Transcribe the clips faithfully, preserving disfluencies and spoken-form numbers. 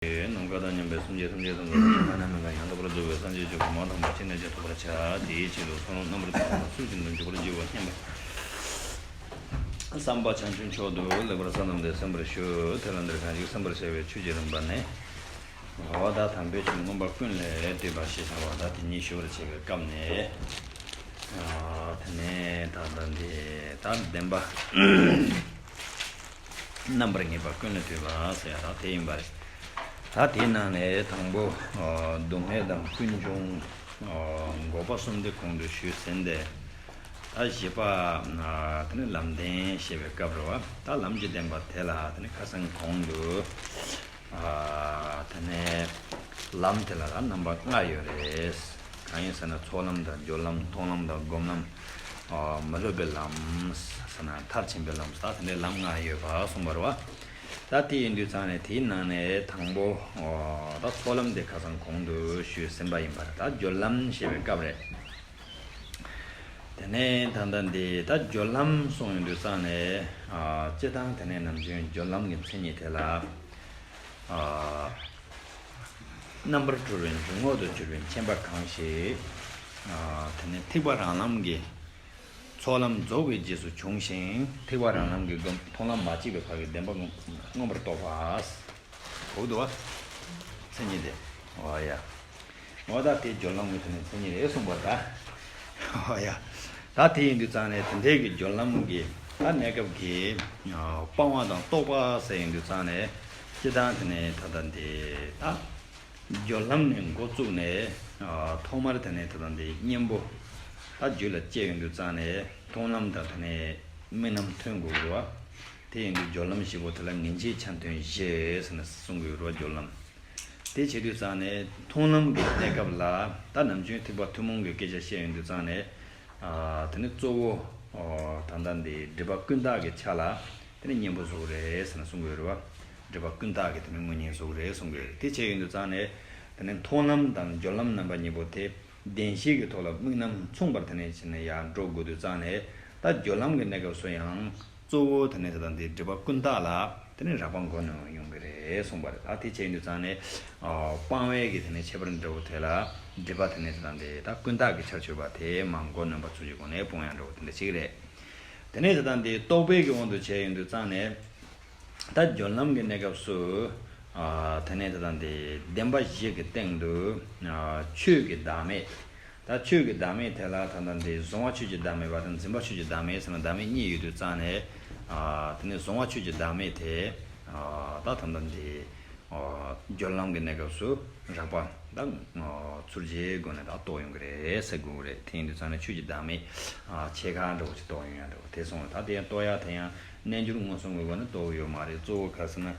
ནམ་མཁའ་དང་མཉམ་པའི་སེམས་ཅན་ཐམས་ཅད་དང་། འགྲོ་བ་སེམས་ཅན་ཐམས་ཅད་ཡང་དག་པར་རྫོགས་པའི་སངས་རྒྱས་ཆོས་ཀྱི་གོ་འཕང་དམ་པ་ཅི་ནས་ཀྱང་ཐོབ་པར་བྱ། དེའི་ཕྱིར་དུ་ཚོགས་ལམ་རྣམ་པར་དག་པ་ཚུལ་བཞིན་དུ་འཇུག་པར་བགྱི་བ་བསྙེན་པ། བསམ་པ་བྱང་ཆུབ་མཆོག་ཏུ་ལེགས་པར་གསལ་བསྣམས་ཏེ་གསན་པར་ཞུ། དེ་ལ་འདིར་གང་ཞིག་གསན་པར་བྱ་བའི་ཆོས་ཀྱི་རིམ་པ་ནི། འོ་ད་དམ་པའི་ཆོས་མངོན་པ་ཀུན་ལས་བཏུས་པ་ཞེས་བྱ་བ་ད་དེ་ཉིད་ཞུ་བར་བྱ་བའི་སྐབས་ནས། ཨ་དེ་ནས་ད་ལྟ་འདི་ད་བདེན་པ། རྣམ་པར་ངེས་པ་ཀུན་ལས་བཏུས་པ་ཟེར་ཡ་དང་དེ་ཡིན་པ་རེད། ད་དེའི་ནང་ནས་དང་པོ། ཨ་སྡུག་བསྔལ་དང་ཀུན་འབྱུང་། ཨ་འགོག་པ་གསུམ་དེ་གོང་དུ་ཞུས་ཟིན་ཏེ། ད་བཞི་པ། ཨ་དེ་ནི་ལམ་བདེན་བཤད་པའི་སྐབས་རེད་བ། ད་ལམ་གྱི་བདེན་པ་དེ་ལ་དེ་ནི་ཁ་སང་གོང་དུ། ཨ་དེ་ནས་ལམ་དེ་ལ་ད་རྣམ་པ་ལྔ་ཡོད་རེད། གང་ཡིན་ཟེར་ན་ཚོགས་ལམ་དང་སྦྱོར་ལམ། མཐོང་ལམ་དང་སྒོམ་ལམ། ཨ་མི་སློབ་པའི་ལམ་ཟེར་ན་མཐར་ཕྱིན་པའི་ལམ། ད་དེ་འདྲའི་ལམ་ལྔ་ཡོད་པ་གསུངས་པ་རེད་བ། ད་དེ་ཡིན་དུས་ཙང་ནས་དེའི་ནང་ནས་དང་པོ། ཨ་ད་ཚོགས་ལམ་དེ་ཁ་སང་གོང་དུ་ཞུས་ཟིན་པ་ཡིན་པ་རེད། ད་སྦྱོར་ལམ་ཞེས་པའི་སྐབས་རེད། དེ་ནས་ད་ལྟ་འདི་ད་སྦྱོར་ལམ་གསུངས་ཡོང་དུས་ཙང་ནས། ཨ་སྤྱིར་བཏང་དེ་ནས་ནམ་རྒྱུན་སྦྱོར་ལམ་གྱི་མཚན་ཉིད་དེ་ལ། ཨ་རྣམ་པར་གྲོལ་བའི་འཇུག་ངོགས་སུ་གྱུར་པའི་མཁྱེན་པ་གང་ཞིག། ཨ་དེ་ནས་ཐེག་པ་རང་ལམ་གྱི་ཚོགས་ལམ་རྫོགས་པའི་རྗེས་སུ་བྱུང་ཞིང་། ཐེག་པ་རང་ལམ་གྱི་སྒོམ་མཐོང་ལམ་མ་སྐྱེས་པའི་བར་གྱི་བདེན་པ་མངོན་པར་རྟོགས་པ། གོ་འདུག་བ། མཚན་ཉིད་དེ། འོ་ཡ། འོ་ད་དེ་སྦྱོར་ལམ་གྱི་དེ་ནས་མཚན་ཉིད་རེད་གསུངས་པ་ད། འོ་ཡ། ད་དེ་ཡིན་དུས་ཙང་ནས་དེ་འདྲའི་གི་སྦྱོར་ལམ་གྱི་ད་གནས་སྐབས་ཀྱི་ཨ་སྤང་བ་དང་རྟོགས་པ་ཟེར་ཡོང་དུས་ཙང་ནས། སྤྱིར་བཏང་དེ་ནས་ད་ལྟ་འདི་ད་སྦྱོར་ལམ་ནས་འགོ་བཙུགས་ནས། ཨ་ཐོག་མར་དེ་ནས་ད་ལྟ་འདི་གཉེན་པོ་ད་རྒྱུད་ལ་སྐྱེ་ཡོང་དུས་ཙང་ནས་མཐོང་ལམ་དང་དེ་ནས་དམིགས་རྣམ་ཐོན་དགོས་རེད་བ། དེ་ཡིན་དུས་སྦྱོར་ལམ་བཞི་པོ་དེ་ལ་ངེས་འབྱེད་ཆ་མཐུན་བཞི་ཟེར་ནས་གསུང་གི་ཡོད་རེད་བ། སྦྱོར་ལམ། དེ་བྱེད་དུས་ཙང་ནས་མཐོང་ལམ་གྱི་གནས་སྐབས་ལ་ད་ནམ་རྒྱུན་ཐེག་པ་ཐུན་མོང་གི་སྐད་ཆ་བཤད་ཡོང་དུས་ཙང་ནས། ཨ་དེ་ནི་གཙོ་བོ། ཨོ་ད་ལྟ་འདི་སྒྲིབ་པ་ཀུན་བཏགས་ཀྱི་ཆ་ལ་དེ་ནི་གཉེན་པོ་བཟོ་གི་རེད་ཟེར་ནས་གསུང་གི་ཡོད་རེད་བ། སྒྲིབ་པ་ཀུན་བཏགས་ཀྱི་དེ་ནི་དངོས་གཉེན་བཟོ་གི་རེད་གསུང་གི་ཡོད་རེད། དེ་བྱས་ཡོང་དུས་ཙང་ནས་དེ་ནི་མཐོང་ལམ་དང་སྦྱོར་ལམ་རྣམ་པ་གཉིས་པོ་དེ་བདེན་བཞི་གི་ཐོག་ལ་དམིགས་རྣམ་མཚུངས་པར་དེ་ནས་བྱས་ནས་ཡར་འགྲོ་དགོས་དུས་ཙང་ནས། ད་སྦྱོར་ལམ་གྱི་གནས་སྐབས་སུ་ཡང་། གཙོ་བོ་དེ་ནས་ད་ལྟ་འདི་སྒྲིབ་པ་ཀུན་བཏགས་ལ་དེ་ནས་རགས་པ་མགོ་གནོན་ཡོང་གི་རེད་གསུངས་པ་རེད། ད་དེ་བྱས་ཡོང་དུས་ཙང་ནས། ཨ་སྤང་བའི་གི་དེ་ནས་ཁྱད་པར་འདྲ་བོ་དེ་ལ་སྒྲིབ་པ་དེ་ནས་ད་ལྟ་འདི་ད་ཀུན་བཏགས་ཀྱི་ཆར་ཆུད་པ་དེ་མར་མགོ་གནོན་པ་ཚུལ་གྱི་སྒོ་ནས་སྤོང་ཡ་འདྲ་བོ་དེ་འདྲ་ཅིག་རེད། དེ་ནས་ད་ལྟ་འདི་རྟོག་པའི་གི་དབང་དུ་བྱས་ཡོང་དུས་ཙང་ནས། ད་སྦྱོར་ལམ་གྱི་གནས་སྐབས་སུ། ཨ་དེ་ནས་ད་ལྟ་འདི་བདེན་པ་བཞི་གི་སྟེང་དུ། ཨ་ཆོས་ཀྱི་བདག་མེད། ད་ཆོས་ཀྱི་བདག་མེད་དེ་ལ་ད་ལྟ་འདི་གཟུང་བ་ཆོས་ཀྱི་བདག་མེད་པ་དང་འཛིན་པ་ཆོས་ཀྱི་བདག་མེད་ཟེར་ན་བདག་མེད་གཉིས་ཡོད་དུས་ཙང་ནས། ཨ་དེ་ནས་གཟུང་བ་ཆོས་ཀྱི་བདག་མེད་དེ། ཨ་ད་ད་ལྟ་འདི། ཨ་སྦྱོར་ལམ་གྱི་གནས་སྐབས་སུ་རགས་པ་ད་ཨ་ཚུར་རྗེའི་སྒོ་ནས་ད་རྟོགས་ཡོང་གི་རེད་ཟེར་དགོས་ཀྱི་རེད། དེ་ཡིན་དུས་ཙང་ནས་ཆོས་ཀྱི་བདག་མེད་ཨ་ཕྱེད་ཀ་འདྲ་བོ་ཞིག་རྟོགས་ཡོང་ཡ་འདྲ་བོ་དེ་སོང་བ། ད་དེ་ཡང་རྟོགས་ཡ་དེ་ཡང་རྣལ་འབྱོར་མངོན་སུམ་གྱི་སྒོ་ནས་རྟོགས་ཡོད་མ་རེད། གཙོ་བོ་ག་རེ་ཟེར་ན།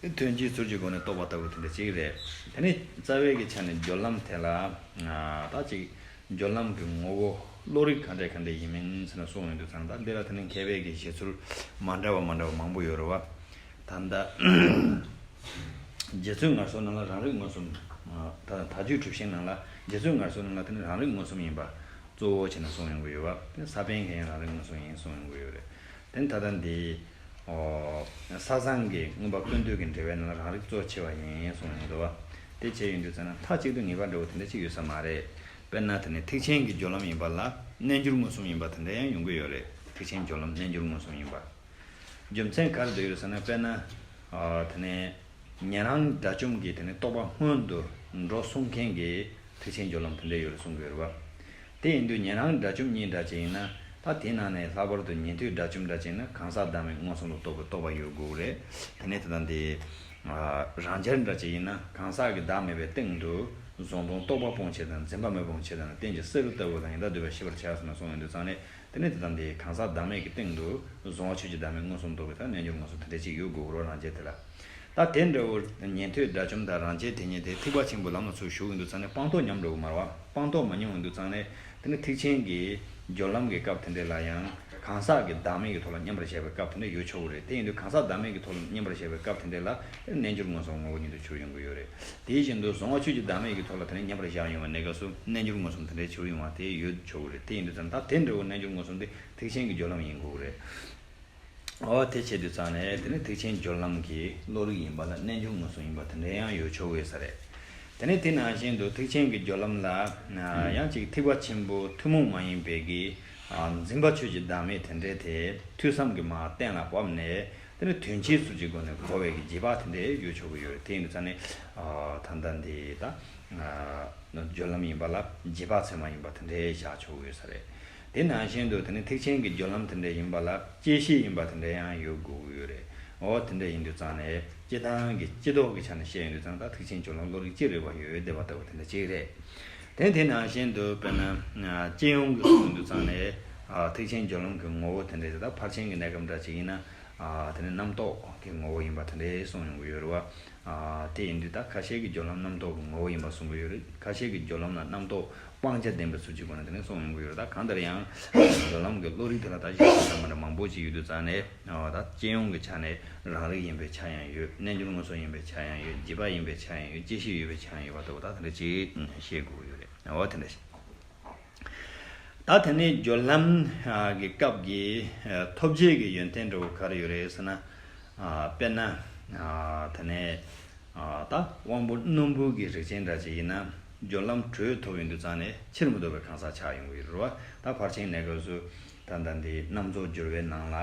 དོན་སྤྱིའི་ཚུལ་གྱི་སྒོ་ནས་རྟོགས་པ་ལྟ་བུ་དེ་འདྲ་ཅིག་རེད། དེ་ནི་རྩ་བའི་གི་ཆ་ནས་སྦྱོར་ལམ་དེ་ལ། ཨ་ད་ཅིག་སྦྱོར་ལམ་གྱི་ངོ་བོ་བློ་རིག་ག་འདྲ་ག་འདྲ་ཡིན་མིན་ཟེར་ན་གསུངས་ཡོང་དུས་ཙང་ད་འདི་ལ་དེ་ནི་མཁས་པའི་གི་བཞེད་ཚུལ་མ་འདྲ་བ་མ་འདྲ་བ་མང་པོ་ཡོད་རེད་བ། ད་ལྟ་རྗེ་བཙུན་ངལ་གསོ་ནང་ལ་རང་རིག་མངོན་སུམ། ཨ་ད་དལ་འབྱོར་གྲུབ་ཆེན་ནང་ལ་རྗེ་བཙུན་ངལ་གསོ་ནང་ལ་དེ་ནི་རང་རིག་མངོན་སུམ་ཡིན་པ་གཙོ་བོ་བྱས་ནས་གསུངས་ཡོང་གི་ཡོད་བ། དེ་ནི་ས་པཎ་གྱིས་ཡང་རང་རིག་མངོན་སུམ་ཡིན་གསུངས་ཡོང་གི་ཡོད་རེད། དེ་ནི་ད་ལྟ་འདི། ཨོ། ས་བཟང་གི་མངོན་པ་ཀུན་བཏུས་ཀྱི་འགྲེལ་པའི་ནང་ལ་རང་རིག་གཙོ་ཆེ་བ་ཡིན་གསུངས་ཡོང་འདུག་བ། དེ་བྱས་ཡོང་དུས་ཙང་ན་མཐའ་གཅིག་ཏུ་ངེས་པ་འདྲ་བོ་དེ་འདྲ་ཅིག་ཡོད་ས་མ་རེད། དཔེར་ན་དེ་ནི་ཐེག་ཆེན་གྱི་སྦྱོར་ལམ་ཡིན་པ་ལ་རྣལ་འབྱོར་མངོན་སུམ་ཡིན་པ་དེ་འདྲ་ཡང་ཡོང་གི་ཡོད་རེད། ཐེག་ཆེན་སྦྱོར་ལམ་རྣལ་འབྱོར་མངོན་སུམ་ཡིན་པ། རྒྱུ་མཚན་ག་རེ་འདུག་ཡོད་ཟེར་ན། དཔེར་ན། ཨ་དེ་ནས། ཉན་རང་དགྲ་བཅོམ་གྱི་དེ་ནས་རྟོགས་པ་སྔོན་དུ་འགྲོ་གསུང་མཁན་གྱི་ཐེག་ཆེན་སྦྱོར་ལམ་དེ་འདྲ་ཡོད་རེད་གསུང་གི་ཡོད་རེད་བ། དེ་ཡིན་དུས་ཉན་རང་དགྲ་བཅོམ་གཉིས་འདྲ་ཅིག་ཡིན་ན། ད་དེའི་ནང་ནས་ལྷག་པར་དུ་ཉན་ཐོས་དགྲ་བཅོམ་འདྲ་ཅིག་ཡིན་ན་གང་ཟག་བདག་མེད་མངོན་སུམ་ལ་རྟོགས་པའི་རྟོགས་པ་ཡོད་དགོས་རེད། དེ་ནས་དེ་དང་དེ། ཨ་རང་རྒྱལ་འདྲ་ཅིག་ཡིན་ན་གང་ཟག་གི་བདག་མེད་པའི་སྟེང་དུ་གཟུང་དོན་རྟོགས་པ་སྤོང་བྱེད་དང་འཛིན་པ་མེད་སྤོང་བྱེད་དང་རྟེན་གྱི་བསེ་རུ་ལྟ་བུ་དང་ཡིན་ད་འདོད་པ་ཤེས་པར་བྱ་ཟེར་ན་གསུངས་ཡོང་དུས་ཙང་ནས། དེ་ནས་དེ་དང་དེའི་གང་ཟག་བདག་མེད་ཀྱི་སྟེང་དུ་གཟུང་བ་ཆོས་ཀྱི་བདག་མེད་མངོན་སུམ་རྟོགས་པའི་ཐབས་རྣལ་འབྱོར་མངོན་སུམ་དེ་འདྲ་ཅིག་ཡོད་དགོས་རོ་རང་རྒྱལ་དེ་ལ། ད་དེ་འདྲ་བོ་ཉན་ཐོས་དགྲ་བཅོམ་དང་རང་རྒྱལ་དེ་ཉིད་དེ་ཐེག་པ་ཆེན་པོའི་ལམ་ལ་ཚུར་ཞུགས་ཡོང་དུས་ཙང་ནས་སྤངས་རྟོགས་ཉམས་འགྲོ་གི་མ་རེད་བ། སྤངས་རྟོགས་མ་ཉམས་ཡོང་དུས་ཙང་ནས་དེ་ནས་ཐེག་ཆེན་གྱི་སྦྱོར་ལམ་གྱི་སྐབས་དེ་འདྲ་ལ་ཡང་གང་ཟག་གི་བདག་མེད་ཀྱི་ཐོག་ལ་མཉམ་པར་བཞག་པའི་སྐབས་དེ་འདྲ་ཡོད་ཆོག་གི་རེད། དེ་ཡིན་དུས་གང་ཟག་བདག་མེད་ཀྱི་ཐོག་ལ་མཉམ་པར་བཞག་པའི་སྐབས་དེ་འདྲ་ལ་རྣལ་འབྱོར་མངོན་སུམ་ངོ་བོ་ཉིད་དུ་གྱུར་ཡོང་གི་ཡོད་རེད། དེ་བཞིན་དུ་གཟུང་བ་ཆོས་ཀྱི་བདག་མེད་ཀྱི་ཐོག་ལ་དེ་ནས་མཉམ་པར་བཞག་ཡོང་བའི་གནས་སྐབས་སུ་རྣལ་འབྱོར་མངོན་སུམ་དེ་འདྲའི་འགྱུར་ཡོང་བ་དེ་ཡོད་ཆོག་གི་རེད། དེ་ཡིན་དུས་ཙང་ད་དེ་འདྲ་བོ་རྣལ་འབྱོར་མངོན་སུམ་དེ་ཐེག་ཆེན་གྱི་སྦྱོར་ལམ་ཡིན་དགོས་ཀྱི་རེད། འོ་དེ་བྱེད་དུས་ཙང་ནས་དེ་ནི་ཐེག་ཆེན་སྦྱོར་ལམ་གྱི་བློ་རིག་ཡིན་པ་ལ་རྣལ་འབྱོར་མངོན་སུམ་ཡིན་པ་དེ་འདྲ་ཡང་ཡོད་ཆོག་གི་ས་རེད། དེ་ནི་དེ་ནང་བཞིན་དུ་ཐེག་ཆེན་གྱི་སྦྱོར་ལམ་ལ་ཡང་ཅིག་ཐེག་པ་ཆེན་པོ་ཐུན་མོང་མ་ཡིན་པའི་གི་འཛིན་པ་ཆོས་ཀྱི་བདག་མེད་དེ་འདྲའི་དེ་ཐོས་བསམ་གྱི་མ་གཏན་ལ་ཕབ་ནས། དེ་ནི་དོན་སྤྱིའི་ཚུལ་གྱི་སྒོ་ནས་གོ་བའི་གི་རྗེས་དཔག་དེ་འདྲའི་ཡོད་ཆོག་གི་ཡོད་རེད། དེ་ཡིན་དུས་ཙང་ནས་ད་ལྟ་འདི་ད་སྦྱོར་ལམ་ཡིན་པ་ལ་རྗེས་དཔག་ཚད་མ་ཡིན་པ་དེ་འདྲའི་བཞག་ཆོག་གི་ཡོད་ས་རེད། དེ་ནང་བཞིན་དུ་དེ་ནི་ཐེག་ཆེན་གྱི་སྦྱོར་ལམ་དེ་འདྲ་ཡིན་པ་ལ་བཅད་ཤེས་ཡིན་པ་དེ་འདྲ་ཡང་ཡོད་དགོས་ཀྱི་ཡོད་རེད། འོ་དེ་འདྲ་ཡིན་དུས་ཙང་ནས་སྤྱི་བཏང་གི་སྤྱི་ལྡོག་གི་ཆ་ནས་བཤད་ཡོང་དུས་ཙང་ད་ཐེག་ཆེན་སྦྱོར་ལམ་བློ་རིག་གཅིག་རེད་པ། ཡོད་བསྡད་པ་ལྟ་བུ་དེ་འདྲ་གཅིག་རེད། དེ་དེ་ནང་བཞིན་དུ་དཔེར་ན་སྤྱི་ཡོངས་ཀྱི་གསུང་ཡོང་དུས་ཙང་ནས་ཐེག་ཆེན་སྦྱོར་ལམ་གྱི་ངོ་བོ་དེ་འདྲ་དེ་ད་ཕར་ཕྱིན་གྱི་གནས་སྐབས་འདྲ་ཅིག་ཡིན་ན་དེ་ནི་རྣམ་རྟོག་གི་ངོ་བོ་ཡིན་པ་དེ་འདྲ་གསུང་ཡོང་གི་ཡོད་རེད་བ། དེ་ཡིན་དུས་ད་ཁ་ཤས་ཀྱིས་སྦྱོར་ལམ་རྣམ་རྟོག་གི་ངོ་བོ་ཡིན་པ་གསུང་གི་ཡོད་རེད། ཁ་ཤས་ཀྱིས་སྦྱོར་ལམ་ལ་རྣམ་རྟོག་སྤང་བྱ་ལྡན་པའི་ཚུལ་གྱི་སྒོ་ནས་དེ་ནས་གསུང་ཡོང་གི་ཡོད་རེད། ད་གང་ལྟར་ཡང་སྦྱོར་ལམ་གྱི་བློ་རིག་དེ་ལ་ད་གཞི་ཚང་མ་འདྲ་མང་པོ་ཅིག་ཡོད་དུས་ཙང་ནས་ད་སྤྱི་ཡོངས་ཀྱི་ཆ་ནས་རང་རིག་ཡིན་པའི་ཆ་ཡང་ཡོད། རྣལ་འབྱོར་མངོན་སུམ་ཡིན་པའི་ཆ་ཡང་ཡོད། རྗེས་དཔག་ཡིན་པའི་ཆ་ཡང་ཡོད། བཅད་ཤེས་ཡོད་པའི་ཆ་ཡང་ཡོད་པ་ལྟ་བུ་ད་དེ་འདྲ་ཅིག་ཤེས་དགོས་ཀྱི་ཡོད་རེད། འོ་དེ་འདྲ་ཞིག་ད་དེ་ནས་སྦྱོར་ལམ་གྱི་སྐབས་ཀྱི་ཐོབ་བྱེད་ཀྱི་ཡོན་ཏན་འདྲ་བོ་ག་རེ་ཡོད་རེད་ཟེར་ན། དཔེར་ན་དེ་ནས་ད་དབང་པོ་རྣོན་པོ་གི་རིགས་ཅན་འདྲ་ཅིག་ཡིན་ན་སྦྱོར་ལམ་དྲོད་ཐོབ་ཡོང་དུས་ཙང་ནས་ཕྱིར་མི་ལྡོག་པའི་གང་ཟག་ཆགས་ཡོང་གི་ཡོད་རེད་བ། ད་ཕར་ཕྱིན་གནས་སྐབས་སུ་ད་ལྟ་འདི་རྣམ་རྫོགས་སྦྱོར་བའི་ནང་ལ།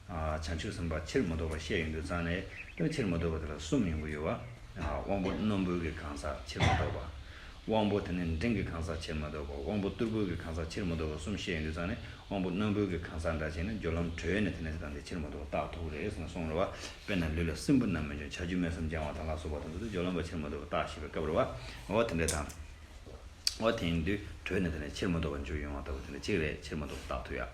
བྱང་ཆུབ་སེམས་དཔའ་ཕྱིར་མི་ལྡོག་པ་བཤད་ཡོང་དུས་ཙང་ནས་དེ་ཕྱིར་མི་ལྡོག་པ་དེ་ལ་གསུམ་ཡོང་གི་ཡོད་བ། དབང་པོ་རྣོན་པོའི་གི་གང་ཟག་ཕྱིར་མི་ལྡོག་པ། དབང་པོ་དེ་ནི་འབྲིང་གི་གང་ཟག་ཕྱིར་མི་ལྡོག་པ། དབང་པོ་རྟུལ་པོའི་གི་གང་ཟག་ཕྱིར་མི་ལྡོག་པ་གསུམ་བཤད་ཡོང་དུས་ཙང་ནས་དབང་པོ་རྣོན་པོའི་གི་གང་ཟག་འདྲ་བྱས་ན་སྦྱོར་ལམ་དྲོད་ནས་དེ་ནས་དེ་དང་དེ་ཕྱིར་མི་ལྡོག་པ་བརྟག་ཐུབ་རེད་ཟེར་ནས་གསུངས་རེད་བ། དཔེར་ན་ལུས་ལ་སྲིན་བུ་རྣམས་མི་འབྱུང་། ཆ་རྒྱུས་སྨོན་མཚམས་སྦྱང་བ་དང་ལ་སོགས་པ་དང་དེ་ཚོ་སྦྱོར་ལམ་པ་ཕྱིར་མི་ལྡོག་པ་བརྟག་ཤེས་པའི་སྐབས་རེད་བ། འོ་དེ་འདྲ་དང་། འོ་དེ་ཡིན་དུས་དྲོད་ནས་དེ་ནས་ཕྱིར་མི་ལྡོག་པར་འགྱུར་ཡོང་བ་ལྟ་བུ་དེ་འདྲ་གཅིག་རེད། ཕྱིར་མི་ལྡོག་པ་བརྟག་ཐུབ་ཡ།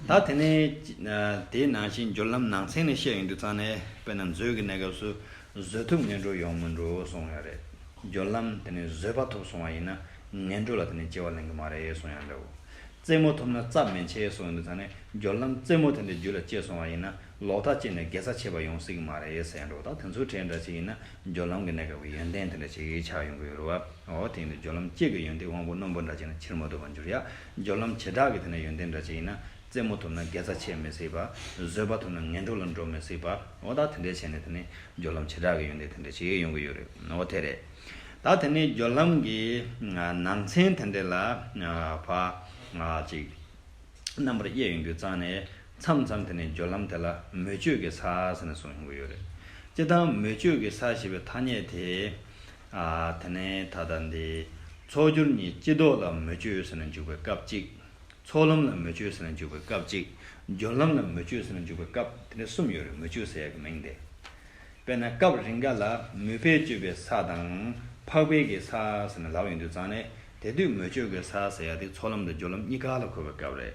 ད་དེ་ནས་དེའི་ནང་བཞིན་སྦྱོར་ལམ་ནང་ཚན་ནས་བཤད་ཡོང་དུས་ཙང་ནས་དཔེར་ན་མཛོད་ཀྱི་གནས་སྐབས་སུ་བཟོད་ཐུབ་ངན་འགྲོ་ཡོང་མི་འགྲོ་གསུངས་ཡ་རེད། སྦྱོར་ལམ་དེ་ནས་བཟོད་པ་ཐོབ་སོང་བ་ཡིན་ན་ངན་འགྲོ་ལ་དེ་ནས་སྐྱེ་བ་ལེན་གི་མ་རེད་གསུངས་ཡ་འདྲ་བོ། རྩེད་མོ་ཐོབ་ན་རྩ་མི་ཆད་གསུངས་ཡོང་དུས་ཙང་ནས་སྦྱོར་ལམ་རྩེད་མོ་དེ་འདྲའི་རྒྱུད་ལ་སྐྱེས་སོང་བ་ཡིན་ན་ལོག་ལྟ་སྐྱེས་ནས་དགེ་རྩ་ཆད་པ་ཡོང་སྲིད་གི་མ་རེད་ཟེར་ཡ་འདྲ་བོ། ད་དེ་ཚོའི་གྲས་འདྲ་ཅིག་ཡིན་ན་སྦྱོར་ལམ་གྱི་གནས་སྐབས་ཀྱི་ཡོན་ཏན་དེ་འདྲ་ཅིག་ཆགས་ཡོང་གི་ཡོད་རེད་བ། འོ་དེ་ཡིན་དུས་སྦྱོར་ལམ་གཅིག་གི་ཡོན་ཏན་དབང་པོ་རྣོན་པོ་འདྲ་ཅིག་ན་ཕྱིར་མ་ལྡོག་པར་འགྱུར་ཡ། སྦྱོར་ལམ་བྱེ་བྲག་གི་དེ་ནས་ཡོན་ཏན་འདྲ་ཅིག་ཡིན་ན་རྩེད་མོ་ཐོབ་ན་དགེ་རྩ་ཆད་མི་སྲིད་པ། བཟོད་པ་ཐོབ་ན་ངན་འགྲོ་ལ་འགྲོ་མི་སྲིད་པ། འོ་ད་དེ་འདྲས་བྱས་ནས་དེ་ནས་སྦྱོར་ལམ་བྱེ་བྲག་གི་ཡོན་ཏན་དེ་འདྲ་ཅིག་ཡོང་གི་ཡོད་རེད། འོ་དེ་རེད། ད་དེ་ནས་སྦྱོར་ལམ་གྱི་ནང་ཚན་དེ་འདྲས་ལ་ཕ་ཅིག་རྣམ་པར་དབྱེ་ཡོང་དུས་ཙང་ནས་མཚམས་མཚམས་དེ་ནས་སྦྱོར་ལམ་དེ་ལ་མོས་སྤྱོད་ཀྱི་ས་ཟེར་ནས་གསུངས་ཡོང་གི་ཡོད་རེད། སྤྱིར་བཏང་མོས་སྤྱོད་ཀྱི་ས་ཞེས་པའི་ཐ་སྙད་དེ། ཨ། དེ་ནས་ད་ལྟ་འདི་ཚོགས་སྦྱོར་གཉིས་སྤྱི་ལྡོག་ལ་མོས་སྤྱོད་ཟེར་ནས་འཇུག་པའི་སྐབས་གཅིག་ཚོགས་ལམ་ལ་མོས་སྤྱོད་ཟེར་ནས་འཇུག་པའི་སྐབས་གཅིག་སྦྱོར་ལམ་ལ་མོས་སྤྱོད་ཟེར་ནས་འཇུག་པའི་སྐབས་དེ་འདྲ་གསུམ་ཡོད་རེད། མོས་སྤྱོད་ཟེར་ཡག་གི་མིང་དེ། དཔེར་ན་སྐབས་རེ་འགའ་ལ་མོས་པས་སྤྱོད་པའི་ས་དང་འཕགས་པའི་གི་ས་ཟེར་ནས་ལབ་ཡོང་དུས་ཙང་ནས་དེ་དུས་མོས་སྤྱོད་ཀྱི་ས་ཟེར་ཡ་དེ་ཚོགས་ལམ་དང་སྦྱོར་ལམ་གཉིས་ཀ་ལ་གོ་བའི་སྐབས་རེད།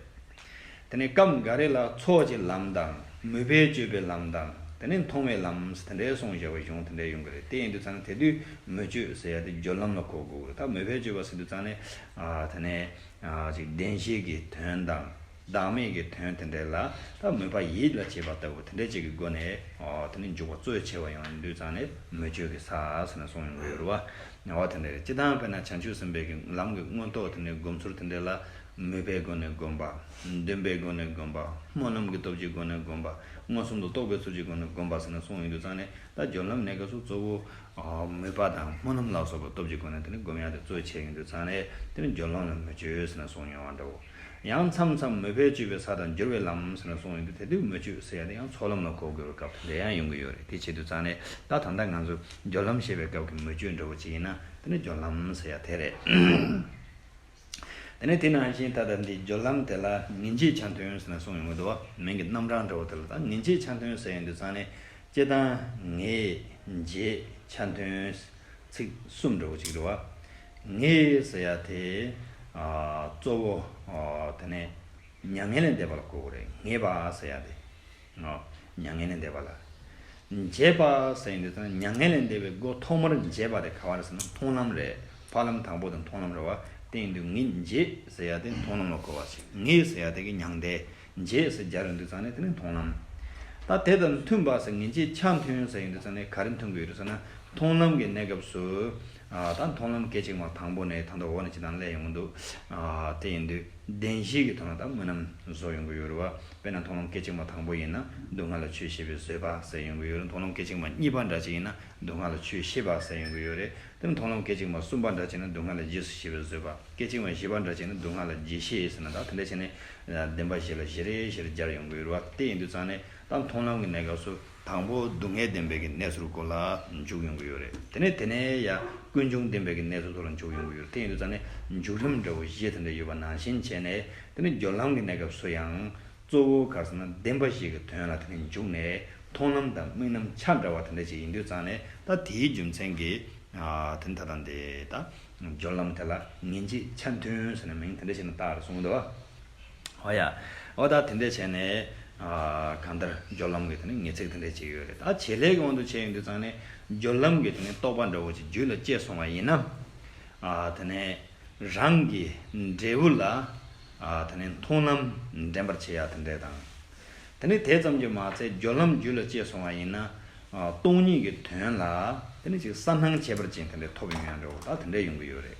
དེ་ནས་སྐབས་འགའ་རེ་ལ་ཚོགས་ཀྱི་ལམ་དང་མོས་པས་སྤྱོད་པའི་ལམ་དང་དེ་ནས་མཐོང་བའི་ལམ་དེ་འདྲའི་གསུངས་བཞག་པའི་གཞུང་དེ་འདྲའི་ཡོང་གི་རེད། དེ་ཡིན་དུས་ཙང་ནས་དེ་དུས་མོས་སྤྱོད་ཟེར་ཡ་དེ་སྦྱོར་ལམ་ལ་གོ་དགོས་རེད། ད་མོས་པས་སྤྱོད་པ་ཟེར་དུས་ཙང་ནས་ཨ་དེ་ནས་ཨ་ཅིག་བདེན་བཞིའི་གི་དོན་དང་། བདག་མེད་ཀྱི་དོན་དེ་འདྲ་ལ་ད་མོས་པ་ཡིད་ལ་བྱེད་པ་ལྟ་བུ་དེ་འདྲ་ཅིག་གི་སྒོ་ནས་ཨོ་དེ་ནི་འཇུག་པ་གཙོ་ཆེ་བ་ཡོང་དུས་ཙང་ནས་མོས་སྤྱོད་ཀྱི་ས་ཟེར་ནས་གསུངས་ཡོང་གི་ཡོད་རེད་བ། ཨོ་དེ་འདྲ་རེད། སྤྱིར་བཏང་དཔེར་ན་བྱང་ཆུབ་སེམས་དཔའི་གི་ལམ་གྱི་མངོན་རྟོགས་དེ་འདྲའི་སྒོམ་ཚུལ་དེ་འདྲ་ལ་མོས་པའི་སྒོ་ནས་སྒོམ་པ། འདུན་པའི་སྒོ་ནས་སྒོམ་པ། སྨོན་ལམ་གྱི་སྟོབས་ཀྱི་སྒོ་ནས་སྒོམ་པ། མངོན་སུམ་དུ་རྟོགས་པའི་ཚུལ་གྱི་སྒོ་ནས་སྒོམ་པ་ཟེར་ནས་གསུངས་ཡོང་དུས་ཙང་ནས་ད་སྦྱོར་ལམ་གནས་སྐབས་སུ་གཙོ་བོ། མོས་པ་དང་སྨོན་ལམ་ལ་སོགས་པའི་སྟོབས་ཀྱི་སྒོ་ནས་དེ་ནི་སྒོམ་ཡག་དེ་གཙོ་ཆེ་ཡིན་དུས་ཙང་ནས་དེ་ནི་སྦྱོར་ལམ་ལ་མོས་སྤྱོད་ཟེར་ནས་གསུངས་ཡོང་བ་འདྲ་བོ། ཡང་མཚམས་མཚམས་མོས་པས་སྤྱོད་པའི་ས་དང་སྦྱོར་བའི་ལམ་ཟེར་ནས་གསུངས་ཡོང་དུས་དེ་དུས་མོས་སྤྱོད་ཟེར་ཡག་དེ་ཡང་ཚོགས་ལམ་ལ་གོ་དགོས་པའི་སྐབས་དེ་འདྲ་ཡང་ཡོང་གི་ཡོད་རེད། དེ་བྱེད་དུས་ཙང་ནས་ད་ད་ལྟ་ང་ཚོ་སྦྱོར་ལམ་ཞེས་པའི་སྐབས་ཀྱི་མོས་སྤྱོད་འདྲ་བོ་ཅིག་ཡིན་ན་དེ་ནི་སྦྱོར་ལམ་ཟེར་ཡག་དེ་རེད། དེ་ནས་དེ་ནང་བཞིན་ད་ལྟ་འདི་སྦྱོར་ལམ་དེ་ལ་ངེས་འབྱེད་ཆ་མཐུན་ཟེར་ནས་གསུངས་ཡོང་གི་འདུག་བ། མིང་གི་རྣམ་གྲངས་འདྲ་བོ་དེ་ལ་ད་ངེས་འབྱེད་ཆ་མཐུན་ཟེར་ཡོང་དུས་ཙང་ནས་སྤྱིར་བཏང་ངེས་འབྱེད་ཆ་མཐུན་ཚིག་གསུམ་འདྲ་བོ་ཅིག་རེད་བ། ངེས་ཟེར་ཡ་དེ་ཨ་གཙོ་བོ་ཨ་དེ་ནས་མྱ་ངན་ལས་འདས་པ་ལ་གོ་དགོས་རེད། ངེས་པ་ཟེར་ཡ་དེ། ཨོ། མྱ་ངན་ལས་འདས་པ་ལ། འབྱེད་པ་ཟེར་ཡིན་དུས་ཙང་མྱ་ངན་ལས་འདས་པའི་སྒོ་ཐོག་མར་འབྱེད་པ་དེ་ག་བ་རེད་ཟེར་ན་མཐོང་ལམ་རེད། ཕ་ལམ་དང་པོ་དེ་མཐོང་ལམ་རེད་བ། དེ་ཡིན་དུས་ངེས་འབྱེད་ཟེར་ཡ་དེ་མཐོང་ལམ་ལ་གོ་བ་ཞིག་ངེས་ཟེར་ཡ་དེ་གི་མྱང་འདས། འབྱེད་ཟེར་སྦྱར་ཡོང་དུས་ཙང་ནས་དེ་ནི་མཐོང་ལམ། ད་དེ་དང་མཐུན་པ་ཟེར་ངེས་འབྱེད་ཆ་མཐུན་ཟེར་ཡིན་དུས་ཙང་ནས་ག་རེ་མཐུན་གི་ཡོད་རེད་ཟེར་ན་མཐོང་ལམ་གྱི་གནས་སྐབས་སུ། ཨ་ད་མཐོང་ལམ་སྐད་ཅིག་མ་དང་པོ་ནས་ད་ལྟ་འོག་ནས་ཅི་དང་སླེབས་ཡོང་གི་འདུག་ཨ་དེ་ཡིན་དུས་བདེན་བཞིའི་གི་དོན་ལ་ད་དམིགས་རྣམ་བཟོ་ཡོང་གི་ཡོད་རེད་བ། དཔེར་ན་མཐོང་ལམ་སྐད་ཅིག་མ་དང་པོ་ཡིན་ན་སྡུག་བསྔལ་ལ་ཆོས་ཤེས་པའི་བཟོད་པ་ཟེར་ཡོང་གི་ཡོད་རེད། མཐོང་ལམ་སྐད་ཅིག་མ་གཉིས་པ་འདྲ་ཅིག་ཡིན་ན་སྡུག་བསྔལ་ལ་ཆོས་ཤེས་པ་ཟེར་ཡོང་གི་ཡོད་རེད། དེ་ནི་མཐོང་ལམ་སྐད་ཅིག་མ་གསུམ་པ་འདྲ་ཅིག་ཡིན་ན་སྡུག་བསྔལ་ལ་རྗེས་སུ་ཤེས་པའི་བཟོད་པ། སྐད་ཅིག་མ་བཞི་པ་འདྲ་ཅིག་ཡིན་ན་སྡུག་བསྔལ་ལ་རྗེས་ཤེས་ཟེར་ན་ད་དེ་འདྲ་བྱས་ནས་བདེན་པ་བཞི་ལ་བཞི་རེ་བཞི་རེ་སྦྱར་ཡོང་གི་ཡོད་རེད་བ། དེ་ཡིན་དུས་ཙང་ནས་ད་མཐོང་ལམ་གྱི་གནས་སྐབས་སུ། དང་པོ་སྡུག་བསྔལ་བདེན་པའི་གི་གནས་ཚུལ་སྐོར་ལ་འཇུག་ཡོང་གི་ཡོད་རེད། དེ་ནས་དེ་ནས་ཡང་ཀུན་འབྱུང་བདེན་པའི་གི་གནས་ཚུལ་ཐོག་ལ་འཇུག་ཡོང་གི་ཡོད་རེད། དེ་ཡིན་དུས་ཙང་ནས་འཇུག་རིམ་འདྲ་བོ་བཞི་དེ་འདྲ་ཡོད་པ་ནང་བཞིན་བྱས་ནས་དེ་ནས་སྦྱོར་ལམ་གྱི་གནས་སྐབས་སུ་ཡང་གཙོ་བོ་ག་རེ་ཟེར་ན་བདེན་པ་བཞི་གི་དོན་ལ་དེ་ནས་འཇུག་ནས་མཐོང་ལམ་དང་དམིགས་རྣམ་ཆ་འདྲ་བ་དེ་འདྲ་ཅིག་ཡིན་དུས་ཙང་ནས་ད་དེའི་རྒྱུ་མཚན་གྱིས་ཨ་དེ་ནས་ད་ལྟ་འདི་ད་སྦྱོར་ལམ་དེ་ལ་ངེས་འབྱེད་ཆ་མཐུན་ཟེར་ནས་མིང་དེ་འདྲ་ཞིག་ནས་བཏགས་རེད་གསུངས་འདུག་བ། ཨོ་ཡ། ཨོ་ད་དེ་འདྲས་བྱས་ནས། ཨ་གང་ལྟར་སྦྱོར་ལམ་གྱི་དེ་ནི་ངེས་ཚིག་དེ་འདྲས་བྱས་ཡོད་རེད། ད་བྱེད་ལས་ཀྱི་དབང་དུ་བྱས་ཡོང་དུས་ཙང་ནས་སྦྱོར་ལམ་གྱི་དེ་ནི་རྟོག་པ་འདྲ་བོ་ཅིག་རྒྱུད་ལ་སྐྱེས་སོང་བ་ཡིན་ན། ཨ་དེ་ནས་རང་གི་འབྲས་བུ་ལ། ཨ་དེ་ནས་མཐོང་ལམ་འདྲེན་པར་བྱེད་ཡ་དེ་འདྲས་དང་། དེ་ནི་དེ་ཙམ་གྱིས་མ་ཚད་སྦྱོར་ལམ་རྒྱུད་ལ་སྐྱེས་སོང་བ་ཡིན་ན། ཨ་སྟོང་ཉིད་ཀྱི་དོན་ལ་དེ་ནི་ཅིག་གསལ་སྣང་ཁྱད་པར་ཅན་དེ་འདྲའི་ཐོབ་ཡོང་ཡང་འགྲོ་ད་དེ་འདྲའི་ཡོང་གི་ཡོད་རེད།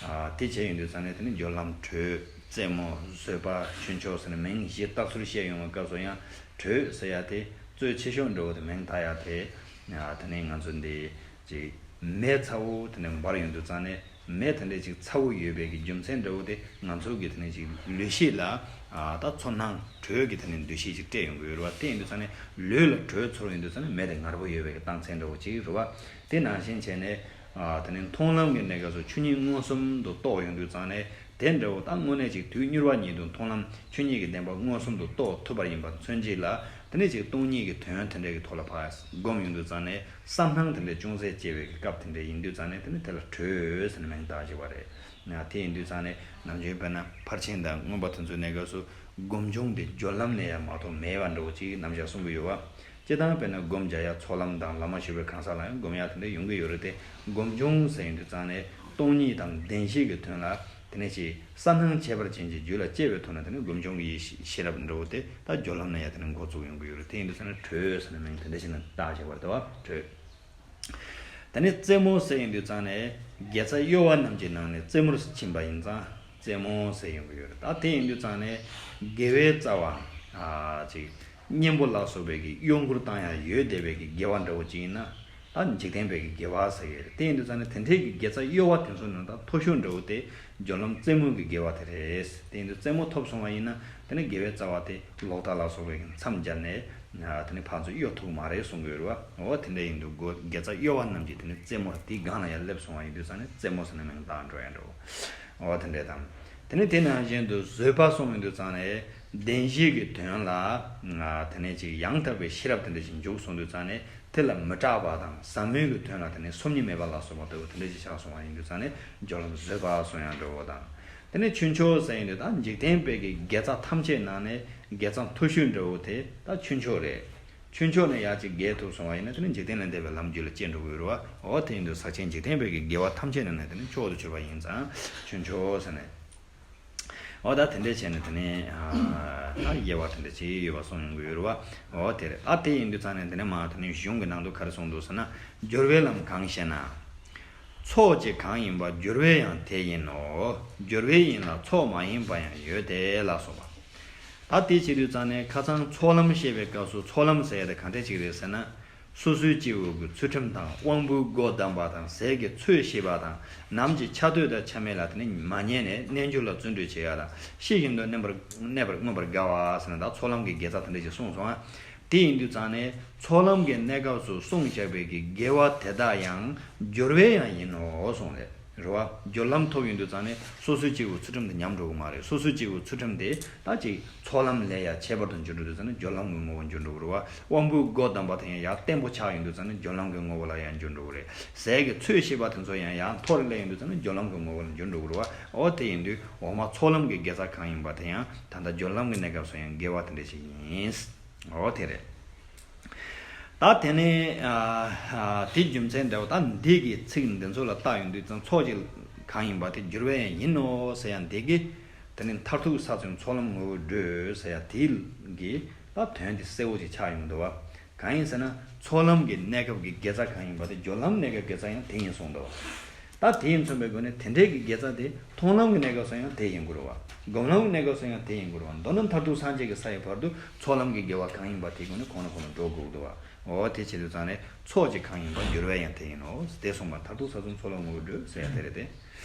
ཨ་དེ་བྱས་ཡོང་དུས་ཙང་ནས་དེ་ནི་སྦྱོར་ལམ་དྲོད་རྩེ་མོ་བཟོད་པ་ཆོས་མཆོག་ཟེར་ནས་མིང་བཞི་བཏགས་ཚུལ་བཤད་ཡོང་བའི་སྐབས་སུ་ཡང་དྲོད་ཟེར་ཡ་དེ་གཙོ་ཆེ་ཤོས་འགྲོ་དེ་མིང་བཏགས་ཡ་དེ། ཨ་དེ་ནི་ང་ཚོ་འདི་ཅིག་མེ་ཚ་བོ་དེ་ནི་འབར་ཡོང་དུས་ཙང་ནས། མེ་དེ་འདྲ་ཅིག་ཚ་བོ་ཡོད་པའི་གི་རྒྱུ་མཚན་འདྲ་བོ་དེ་ང་ཚོ་གི་དེ་ནས་ཅིག་ལུས་ཤེས་ལ་ཨ་ད་ཚོར་སྣང་དྲོད་ཀྱི་དེ་ནས་འདུ་ཤེས་ཅིག་སྤྲད་ཡོང་གི་ཡོད་རེད་བ། དེ་ཡིན་དུས་ཙང་ནས་ལུས་ལ་དྲོད་ཚོར་ཡོང་དུས་ཙང་ནས་མེ་དེ་ངར་པོ་ཡོད་པའི་གི་རྟགས་མཚན་འདྲ་བོ་ཅིག་རེད་བ། དེ་ནང་བཞིན་བྱས་ནས་ཨ་དེ་ནས་མཐོང་ལམ་གྱི་གནས་སྐབས་སུ་ཆོས་ཉིད་མངོན་སུམ་དུ་རྟོགས་ཡོང་དུས་ཙང་ནས་དེ་འདྲ་བོ་ད་དངོས་གནས་ཅིག་དུས་མྱུར་བ་ཉིད་དུ་མཐོང་ལམ་ཆོས་ཉིད་ཀྱི་བདེན་པ་མངོན་སུམ་དུ་རྟོགས་ཐུབ་པ་ཡིན་པ་མཚོན་བྱེད་ལ། དེ་ནས་ཅིག་སྟོང་ཉིད་ཀྱི་དོན་དེ་འདྲའི་གི་ཐོག་ལ་ཕར་སྒོམ་ཡོང་དུས་ཙང་ནས་བསམ་སྣང་དེ་འདྲའི་ཅུང་ཟད་སྐྱེ་བའི་གི་སྐབས་དེ་འདྲ་ཡིན་དུས་ཙང་ནས་དེ་ནི་དེ་ལ་དྲོད་ཟེར་ནས་མིང་བཏགས་བྱས་པ་རེད། ཡང་དེ་ཡིན་དུས་ཙང་ནས་ནམ་རྒྱུན་དཔེར་ན་ཕར་ཕྱིན་དང་མངོན་པ་དེ་ཚོའི་གནས་སྐབས་སུ་སྒོམ་བྱུང་དེ་སྦྱོར་ལམ་ནས་ཡང་མ་གཏོགས་མེད་པ་འདྲ་བོ་ཅིག་རྣམ་གཞག་གསུང་གི་ཡོད་བ། སྤྱིར་བཏང་དཔེར་ན་སྒོམ་རྒྱག་ཡ་ཚོགས་ལམ་དང་བླ་མ་བཞུགས་པའི་གང་ཟག་ལ་ཡང་སྒོམ་ཡ་དེ་འདྲ་ཡོང་གི་ཡོད་རེད་དེ། སྒོམ་བྱུང་ཟེར་ཡོང་དུས་ཙང་ནས་སྟོང་ཉིད་དང་བདེན་བཞི་གི་དོན་ལ། དེ་ནས་ཅིག་གསལ་སྣང་ཁྱད་པར་ཅན་གྱི་རྒྱུད་ལ་སྐྱེ་བའི་ཐོག་ན་དེ་ནི་སྒོམ་བྱུང་གི་ཡེ་ཤེས་ཤེས་རབ་འདྲ་བོ་དེ་ད་སྦྱོར་ལམ་ན་ཡང་དེ་ནི་འགོ་བཙུགས་ཡོང་གི་ཡོད་རེད། དེ་ཡིན་དུས་ཙང་ནས་དྲོད་ཟེར་ནས་མིང་དེ་འདྲ་ཞིག་ནས་བཏགས་བྱས་པར་དེ་བ་དྲོད། དེ་ནས་རྩེ་མོ་ཟེར་ཡིན་དུས་ཙང་ནས་དགེ་རྩ་གཡོ་བ་རྣམས་ཀྱི་ནང་ནས་རྩེ་མོར་ཕྱིན་པ་ཡིན་ཙང་རྩེ་མོ་ཟེར་ཡོང་གི་ཡོད་རེད། ད་དེ་ཡིན་དུས་ཙང་ནས་དགེ་བའི་རྩ་བ་ཨ་ཅིག་གཉེན་པོ་ལ་སོགས་པའི་གི་གཡོ་འགུལ་བཏང་ཡ་ཡོད་བསྡད་པའི་གི་དགེ་བ་འདྲ་བོ་ཅིག་ཡིན་ན། ད་འཇིག་རྟེན་པའི་གི་དགེ་བ་ཟེར་གི་རེད། དེ་ཡིན་དུས་ཙང་ནས་དེ་འདྲའི་གི་དགེ་རྩ་གཡོ་བ་དེ་ཚོ་ནང་ད་མཐོ་ཤོས་འདྲ་བོ་དེ་སྦྱོར་ལམ་རྩེ་མོ་གི་དགེ་བ་དེ་རེད། དེ་ཡིན་དུས་རྩེ་མོ་ཐོབ་སོང་བ་ཡིན་ན་དེ་ནི་དགེ་བའི་རྩ་བ་དེ་ལོག་ལྟ་ལ་སོགས་པའི་གི་མཚམས་སྦྱར་ནས་དེ་ནི་ཕར་ཚུར་གཡོ་ཐུབ་མ་རེད་གསུང་གི་ཡོད་རེད་བ། འོ་དེ་འདྲ་ཡིན་དུས་དགོས་དགེ་རྩ་གཡོ་བ་རྣམས་ཀྱི་དེ་ནི་རྩེ་མོ་དེའི་སྒང་ལ་ཡར་སླེབས་སོང་བ་ཡིན་དུས་ཙང་ནས་རྩེ་མོ་ཟེར་ནས་མིང་བཏགས་འགྲོ་ཡ་འགྲོ། འོ་དེ་འདྲ་དང་། དེ་ནི་དེ་ནང་བཞིན་དུ་བཟོད་པ་གསུངས་ཡོང་དུས་ཙང་ནས་བདེན་བཞི་གི་དོན་ལ་དེ་ནས་ཅིག་ཡང་དག་པའི་ཤེས་རབ་དེ་འདྲ་ཞིག་འཇུག་སོང་དུས་ཙང་ནས། དེ་ལ་མི་སྐྲག་པ་དང་ཟབ་མོའི་གི་དོན་ལ་དེ་ནི་སོམ་ཉི་མེད་པ་ལ་སོགས་པ་ལྟ་བུ་དེ་འདྲ་ཞིག་ཆགས་སོང་བ་ཡིན་དུས་ཙང་ནས་སྦྱོར་ལམ་བཟོད་པ་གསུང་ཡང་འགྲོ་བ་དང་། དེ་ནི་ཆོས་མཆོག་ཟེར་ཡིན་དུས་ད་འཇིག་རྟེན་པའི་གི་དགེ་རྩ་ཐམས་ཅད་ནང་ནས་དགེ་རྩ་མཐོ་ཤོས་འདྲ་བོ་དེ་ད་ཆོས་མཆོག་རེད། ཆོས་མཆོག་ནས་ཡར་ཅིག་རྒྱས་ཐུབ་སོང་བ་ཡིན་ན་དེ་ནི་འཇིག་རྟེན་ལས་འདས་པའི་ལམ་རྒྱུད་ལ་སྐྱེ་འགྲོ་གི་ཡོད་རེད་བ། འོ་དེ་ཡིན་དུས་ཟག་ཆེན་འཇིག་རྟེན་པའི་གི་དགེ་བ་ཐམས་ཅད་ནང་ནས་དེ་ནི་མཆོག་ཏུ་གྱུར་པ་ཡིན་ཙང་ཆོས་མཆོག་ཟེར་ནས། འོ་ད་དེ་འདྲས་བྱས་ནས་དེ་ནས་ཨ་ད་དབྱེ་བ་དེ་འདྲས་བྱས་ཡོད་པ་གསུངས་ཡོང་གི་ཡོད་རེད་བ། འོ་དེ་རེད། ཨ་དེ་ཡིན་དུས་ཙང་ནས་དེ་ནས་མ་དེ་ནས་གཞུང་གི་ནང་དུ་ག་རེ་གསུངས་འདུག་ཟེར་ན། སྦྱོར་བའི་ལམ་གང་ཞེ་ན། ཚོགས་ཀྱི་གང་ཡིན་པ་སྦྱོར་བའི་ཡང་དེ་ཡིན་ནོ། སྦྱོར་བའི་ཡིན་ལ་ཚོགས་མ་ཡིན་པ་ཡང་ཡོད་དེ་ལ་སོགས་པ། ད་དེ་བྱེད་དུས་ཙང་ནས་ཁ་སང་ཚོགས་ལམ་བཤད་པའི་སྐབས་སུ་ཚོགས་ལམ་ཟེར་ཡ་དེ་གང་འདྲས་ཅིག་རེད་ཟེར་ན། སོ་སོའི་སྐྱེ་བོ་གི་ཚུལ་ཁྲིམས་དང་དབང་པོའི་སྒོ་བསྡམས་པ་དང་ཟས་ཀྱི་ཚོད་ཤེས་པ་དང་ནམ་གྱི་ཆ་སྟོད་དང་ཆ་མེད་ལ་དེ་ནི་མ་ཉལ་ནས་རྣལ་འབྱོར་ལ་བརྩོན་འགྲུས་བྱེད་ཡ་དང་ཤེས་བཞིན་དུ་གནས་པར་གནས་པར་མངོན་པར་དགའ་བ་ཟེར་ན་ད་ཚོགས་ལམ་གྱི་དགེ་རྩ་དེ་འདྲ་ཞིག་གསུངས་སོང་ཨ། དེ་ཡིན་དུས་ཙང་ནས་ཚོགས་ལམ་གྱི་གནས་སྐབས་སུ་གསུངས་བཞག་པའི་གི་དགེ་བ་དེ་དག་ཡང་སྦྱོར་བའི་ཡང་ཡིན་ནོ་གསུངས་རེད། རེད་བ། སྦྱོར་ལམ་ཐོབ་ཡོང་དུས་ཙང་ནས་སོ་སོའི་སྐྱེ་བོའི་ཚུལ་ཁྲིམས་དེ་ཉམས་འགྲོ་གི་མ་རེད། སོ་སོའི་སྐྱེ་བོའི་ཚུལ་ཁྲིམས་དེ་ད་ཅིག་ཚོགས་ལམ་ལས་ཡང་ཁྱད་པར་དུ་འགྱུར་འགྲོ་དུས་ཙང་ནས་སྦྱོར་ལམ་གྱི་ངོ་བོར་འགྱུར་འགྲོ་གི་རེད་བ། དབང་པོའི་སྒོ་བསྡམས་པ་དེ་ཡང་ཡང་བརྟན་པོ་ཆགས་ཡོང་དུས་ཙང་ནས་སྦྱོར་ལམ་གྱི་ངོ་བོ་ལ་ཡང་འགྱུར་འགྲོ་གི་རེད། ཟས་ཀྱི་ཚོད་ཤེས་པ་དེ་ཚོ་ཡང་ཡང་མཐོ་རུ་སླེབས་ཡོང་དུས་ཙང་ནས་སྦྱོར་ལམ་གྱི་ངོ་བོ་ལ་འགྱུར་འགྲོ་གི་རེད་བ། འོ་དེ་ཡིན་དུས་འོག་མ་ཚོགས་ལམ་གྱི་དགེ་རྩ་གང་ཡིན་པ་དེ་ཡང་ད་ལྟ་སྦྱོར་ལམ་གྱི་གནས་སྐབས་སུ་ཡང་དགེ་བ་དེ་འདྲ་ཞིག་ཡིན། འོ་དེ་རེད། ད་དེ་ནས་ཨ་ཨ་དེ་རྒྱུ་མཚན་འདྲ་བོ་ད་འདི་གི་ཚིག་འདི་ཚོ་ལ་བལྟ་ཡོང་དུས་ཙང་ཚོགས་ཀྱི་གང་ཡིན་པ་དེ་སྦྱོར་བའི་ཡང་ཡིན་ནོ་ཟེར་ཡང་འདི་གི་དེ་ནི་མཐར་ཐུག་ས་ཚོན་ཚོགས་ལམ་ངོ་བོ་བགྲོད་ཟེར་ཡ་དེ་གི་ད་དོན་དེ་གསལ་བོ་ཅིག་ཆགས་ཡོང་འདུག་བ། གང་ཡིན་ཟེར་ན་ཚོགས་ལམ་གྱི་གནས་སྐབས་ཀྱི་དགེ་རྩ་གང་ཡིན་པ་དེ་སྦྱོར་ལམ་གནས་སྐབས་དགེ་རྩ་ཡང་དེ་ཡིན་གསུངས་འདུག་བ། ད་དེ་ཡིན་མཚོན་པའི་སྒོ་ནས་དེ་འདྲའི་གི་དགེ་རྩ་དེ་མཐོང་ལམ་གྱི་གནས་སྐབས་སུ་ཡང་དེ་ཡིན་དགོས་རེད་བ། སྒོམ་ལམ་གྱི་གནས་སྐབས་སུ་ཡང་དེ་ཡིན་དགོས་རེད་བ། མདོར་ན་མཐར་ཐུག་སངས་རྒྱས་ཀྱི་ས་ཡི་བར་དུ་ཚོགས་ལམ་གྱི་དགེ་བ་གང་ཡིན་པ་དེའི་སྒོ་ནས་གོང་ནས་གོང་ལ་འགྲོ་དགོས་འདུག་བ། འོ་དེ་བྱེད་དུས་ཙང་ནས་ཚོགས་ཀྱི་གང་ཡིན་པ་སྦྱོར་བས་ཡང་དེ་ཡིན་ནོ། དེ་གསུངས་པ་མཐར་ཐུག་ས་གསུམ་ཚོགས་ལམ་དངོས་པོར་གྲོལ་ཟེར་ཡ་དེ་རེད་དེ།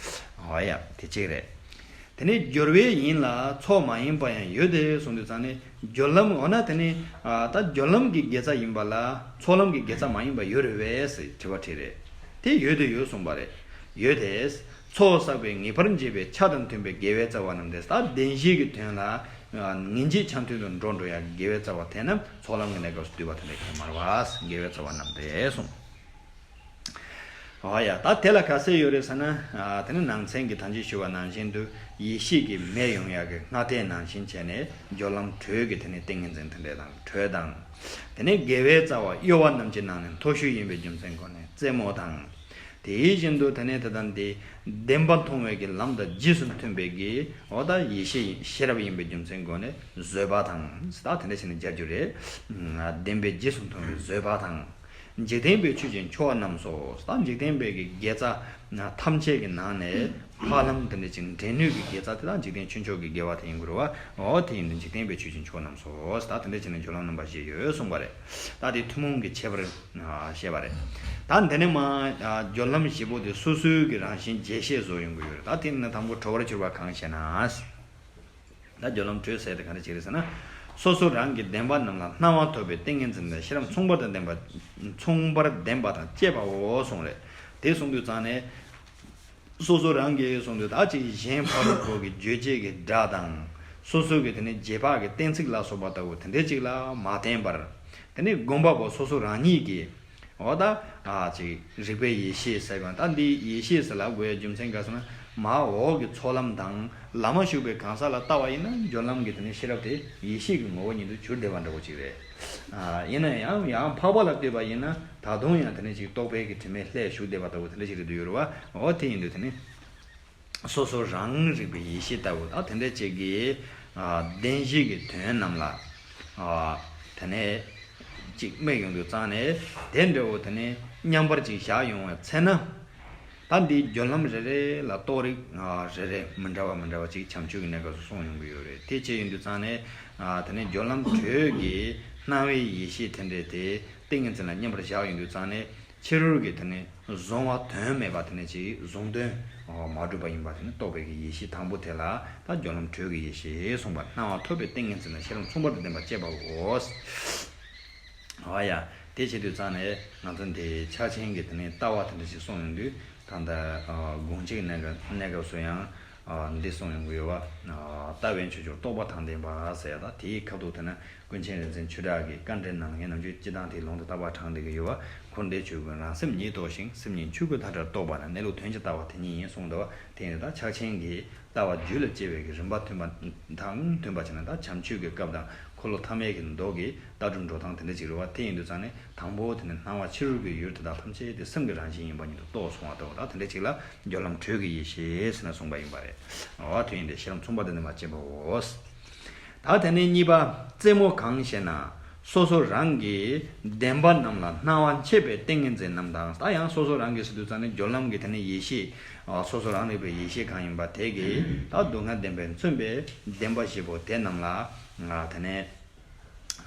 འོ་ཡ་དེ་གཅིག་རེད། དེ་ནས་སྦྱོར་བས་ཡིན་ལ་ཚོགས་མ་ཡིན་པ་ཡང་ཡོད་དེ་གསུངས་དུས་ཙང་ནས་སྦྱོར་ལམ་འོ་ན་དེ་ནི་ད་སྦྱོར་ལམ་གྱི་དགེ་རྩ་ཡིན་པ་ལ་ཚོགས་ལམ་གྱི་དགེ་རྩ་མ་ཡིན་པ་ཡོད་རེད་བས་ཟེར་དྲི་བ་དྲིས་རེད། དེ་ཡོད་དེ་ཡོད་གསུངས་པ་རེད། ཡོད་དེ། ཚོགས་བསགས་པས་ངེས་པར་འབྱེད་པའི་ཆ་དང་མཐུན་པའི་དགེ་བའི་རྩ་བ་རྣམས་ཏེ། ད་བདེན་བཞིའི་གི་དོན་ལ་ངེས་འབྱེད་ཆ་མཐུན་དུ་འགྲོ་འགྲོ་ཡ་དགེ་བའི་རྩ་བ་དེ་རྣམས་ཚོགས་ལམ་གྱི་གནས་སྐབས་སུ་འདུས་པ་དེ་འདྲ་གང་མར་བ་དགེ་བའི་རྩ་བ་རྣམས་ཏེ་གསུངས། འོ་ཡ། ད་དེ་ལ་ག་ཚད་ཡོད་རེད་ཟེར་ན། ཨ། དེ་ནི་ནང་ཚན་གྱི་ད་ཅི་ཞུ་བ་ནང་བཞིན་དུ་ཡེ་ཤེས་ཀྱི་མེ་ཡོང་ཡག་གི་སྔ་ལྟས་ནང་བཞིན་བྱས་ནས་སྦྱོར་ལམ་དྲོད་ཀྱི་དེ་ནི་ཏིང་ངེ་འཛིན་དེ་འདྲས་དང་དྲོད་དང་། དེ་ནས་དགེ་བའི་རྩ་བ་གཡོ་བ་རྣམས་ཀྱི་ནང་ནས་མཐོ་ཤོས་ཡིན་པའི་རྒྱུ་མཚན་སྒོ་ནས་རྩེ་མོ་དང་། དེ་བཞིན་དུ་དེ་ནས་དེ་དང་དེ་བདེན་པ་མཐོང་བའི་གི་ལམ་དང་རྗེས་སུ་མཐུན་པའི་གི་འོ་ད་ཡེ་ཤེས་ཤེས་རབ་ཡིན་པའི་རྒྱུ་མཚན་སྒོ་ནས་བཟོད་པ་དང་། ད་དེ་འདྲས་བྱས་ནས་སྦྱར་རྒྱུ་རེད། བདེན་པའི་རྗེས་སུ་མཐུན་པའི་བཟོད་པ་དང་། འཇིག་རྟེན་པའི་ཆོས་ཀྱི་འཆོལ་བ་རྣམས་སོ། ད་འཇིག་རྟེན་པའི་གི་དགེ་རྩ་ཐམས་ཅད་ཀྱི་ནང་ནས་འཕགས་ལམ་དེ་འདྲ་ཅིག་འདྲེན་ནུས་ཀྱི་དགེ་རྩ་དེ་དག་འཇིག་རྟེན་ཆོས་མཆོག་གི་དགེ་བ་དེ་ཡིན་དགོས་རེད་བ། འོ་དེ་ཡིན་དུས་འཇིག་རྟེན་པའི་ཆོས་ཀྱི་འཆོལ་བ་རྣམས་སོ། ད་དེ་འདྲ་བྱས་ནས་སྦྱོར་ལམ་རྣམ་པ་བཞི་ཡོད་གསུངས་པ་རེད། ད་དེ་ཐུན་མོང་གི་ཁྱད་པར་བཤད་པ་རེད། ད་འདི་ནས་མ་སྦྱོར་ལམ་བཞི་པོ་དེ་སོ་སོའི་གི་རང་བཞིན་རྒྱས་བཤད་བཟོ་ཡོང་གི་ཡོད་རེད། ད་དེ་ནས་དང་པོ་དྲོ་བར་གྱུར་པ་གང་ཞེ་ན། ད་སྦྱོར་ལམ་དྲོད་ཟེར་དེ་ག་འདྲ་ཅིག་རེད་ཟེར་ན། སོ་སོ་རང་གི་བདེན་པ་རྣམས་ལ་སྣང་བ་ཐོབ་པའི་ཏིང་ངེ་འཛིན་དང་ཤེས་རབ་མཚུངས་པར་དང་ལྡན་པ། མཚུངས་པར་ལྡན་པ་དང་བཅས་པའོ་གསུངས་རེད། དེ་གསུངས་དུས་ཙང་ནས། སོ་སོ་རང་གིས་གསུངས་དུས་ད་ཅིག་གཞན་ཕ་རོལ་པོ་གི་བརྗོད་བྱེད་ཀྱི་སྒྲ་དང་། སོ་སོ་གི་དེ་ནས་རྗེས་དཔག་གི་གཏན་ཚིགས་ལ་སོགས་པ་ལྟ་བུ་དེ་འདྲ་ཅིག་ལ་མ་བརྟེན་པར། དེ་ནས་སྒོམ་པ་པོ་སོ་སོ་རང་ཉིད་ཀྱིས། འོ་ད། ཨ་ཅིག་རིག་པའི་ཡེ་ཤེས་ཟེར་བ་ད་འདིའི་ཡེ་ཤེས་ཟེར་ལབ་དགོས་ཡ་རྒྱུ་མཚན་ག་ཟེར་ན། མར་འོག་གི་ཚོགས་ལམ་དང་བླ་མ་ཞུགས་པའི་གང་ཟག་ལ་ལྟ་བ་ཡིན་ན་སྦྱོར་ལམ་གྱི་དེ་ནས་ཤེས་རབ་དེ་ཡེ་ཤེས་ཀྱི་ངོ་བོ་ཉིད་དུ་གྱུར་བསྡད་པ་འདྲ་བོ་ཅིག་རེད། ཨ་ཡིན་ན་ཡང་ཡང་འཕགས་པ་ལ་ལྟོས་པ་ཡིན་ན་ད་དུང་ཡང་དེ་ནས་ཅིག་རྟོག་པའི་གི་དྲི་མས་ལྷད་ཞུགས་བསྡད་པ་ལྟ་བུ་དེ་འདྲ་ཞིག་རེད་འདུག་ཡོད་རེད་བ། འོ་དེ་ཡིན་དུས་དེ་ནས། སོ་སོ་རང་རིག་པའི་ཡེ་ཤེས་ལྟ་བུ་དང་དེ་འདྲ་ཅིག་གིས། ཨ། བདེན་བཞི་གི་དོན་རྣམས་ལ། ཨ། དེ་ནས་ཅིག་སྨྲས་ཡོང་དུས་ཙང་ནས་དེ་འདྲ་བོ་དེ་ནས་མཉམ་པར་ཅིག་བཞག་ཡོང་བའི་ཚེ་ན། ད་འདིའི་སྦྱོར་ལམ་རེ་རེ་ལ་རྟོགས་རིགས། ཨ། རེ་རེ་མི་འདྲ་བ་མི་འདྲ་བ་ཅིག་བྱམས་ཆོས་ཀྱི་གནས་སྐབས་སུ་གསུངས་ཡོང་གི་ཡོད་རེད། དེ་བྱས་ཡོང་དུས་ཙང་ནས། ཨ། དེ་ནས་སྦྱོར་ལམ་དྲོད་ཀྱི་སྣང་བའི་ཡེ་ཤེས་དེ་འདྲ་དེ་ཏིང་ངེ་འཛིན་ལ་མཉམ་པར་བཞག་ཡོང་དུས་ཙང་ནས། ཕྱི་རོལ་གྱི་དེ་ནི་གཟུང་བ་དོན་མེད་པ་དེ་ནི་ཅིག་གཟུང་དོན་མ་གྲུབ་པ་ཡིན་པ་དེ་ནི་རྟོགས་པའི་གི་ཡེ་ཤེས་དང་པོ་དེ་ལ་ད་སྦྱོར་ལམ་དྲོད་ཀྱི་ཡེ་ཤེས་གསུངས་པ་སྣང་བ་ཐོབ་པའི་ཏིང་ངེ་འཛིན་ལ་ཤེས་རབ་མཚུངས་པར་ལྡན་པ་སྐྱེས་པའོ། འོ་ཡ། དེ་བྱེད་དུས་ཙང་ནས་ང་ཚོ་འདི་ཕྱག་ཆེན་གྱི་དེ་ནི་ལྟ་བ་དེ་འདྲ་ཞིག་གསུངས་ཡོང་དུས་ད་ལྟ་དགོངས་གཅིག་གནས་སྐབས་སུ་ཡང་འདི་གསུངས་ཡོང་གི་ཡོད་པ། ལྟ་བས་མཆོག་གྱུར་རྟོགས་པ་དང་ལྡན་པ་ཟེར་ཡ་ད་དེའི་ཁ་ཐུག་དེ་ན། ཀུན་མཁྱེན་རིག་འཛིན་ཆོས་གྲགས་ཀྱི་བཀའ་འགྲེལ་ནང་ལ་ངས་ནམ་རྒྱུན་སྤྱི་བཏང་དེའི་ལུང་དུ་རྟག་པར་དྲངས་བསྡད་ཀྱི་ཡོད་པ། འཁོར་འདས་ཆོས་ཀུན་རང་སེམས་ཉིད་རྟོགས་ཤིང་། སེམས་ཉིད་ཆོས་སྐུ་མཐའ་བྲལ་རྟོགས་པ་ན། གནས་ལུགས་དོན་གྱི་ལྟ་བ་དེ་ཉིད་ཡིན་གསུངས་འདུག་དེ་ཡིན་ད་ཕྱག་ཆེན་གྱི་ལྟ་བ་རྒྱུད་ལ་སྐྱེ་བའི་གི་རིམ་པ་མཐུན་པ་དང་མཐུན་པ་བྱས་ན་ད་བྱམས་ཆོས་ཀྱི་སྐབས་དང་འཁོར་ལོ་ཐ་མའི་གི་མདོ་གི་ལྟ་གྲུབ་འགྲོ་སྟངས་དེ་འདྲ་ཅིག་རེད་བ། དེ་ཡིན་དུས་ཙང་ནས་དང་པོ་དེ་ནས་སྣང་བ་ཕྱི་རོལ་གྱི་ཡུལ་དེ་དག་ཐམས་ཅད་དེ་སེམས་ཀྱི་རང་བཞིན་ཡིན་པ་ཉིད་དུ་རྟོགས་སོང་བ་ལྟ་བུ་ད་དེ་འདྲ་ཅིག་ལ་སྦྱོར་ལམ་དྲོད་ཀྱི་ཡེ་ཤེས་ཟེར་ན་གསུངས་པ་ཡིན་པ་རེད། འོ་དེ་ཡིན་ཏེ་ཤེས་རབ་མཚུངས་པ་དེ་ནི་མ་སྐྱེས་པའོ། ད་དེ་ནས་གཉིས་པ། རྩེ་མོ་གང་ཞེ་ན། སོ་སོ་རང་གི་བདེན་པ་རྣམས་ལ་སྣང་བ་མཆེད་པའི་ཏིང་ངེ་འཛིན་རྣམས་དང་། ད་ཡང་སོ་སོ་རང་གི་ཟེར་དུས་ཙང་ནས་སྦྱོར་ལམ་གྱི་དེ་ནས་ཡེ་ཤེས། ཨ། སོ་སོ་རང་རིག་པའི་ཡེ་ཤེས་གང་ཡིན་པ་དེ་གིས་ད་སྡུག་བསྔལ་བདེན་པས་མཚོན་པའི་བདེན་པ་བཞི་པོ་དེ་རྣམས་ལ། ཨ། དེ་ནས་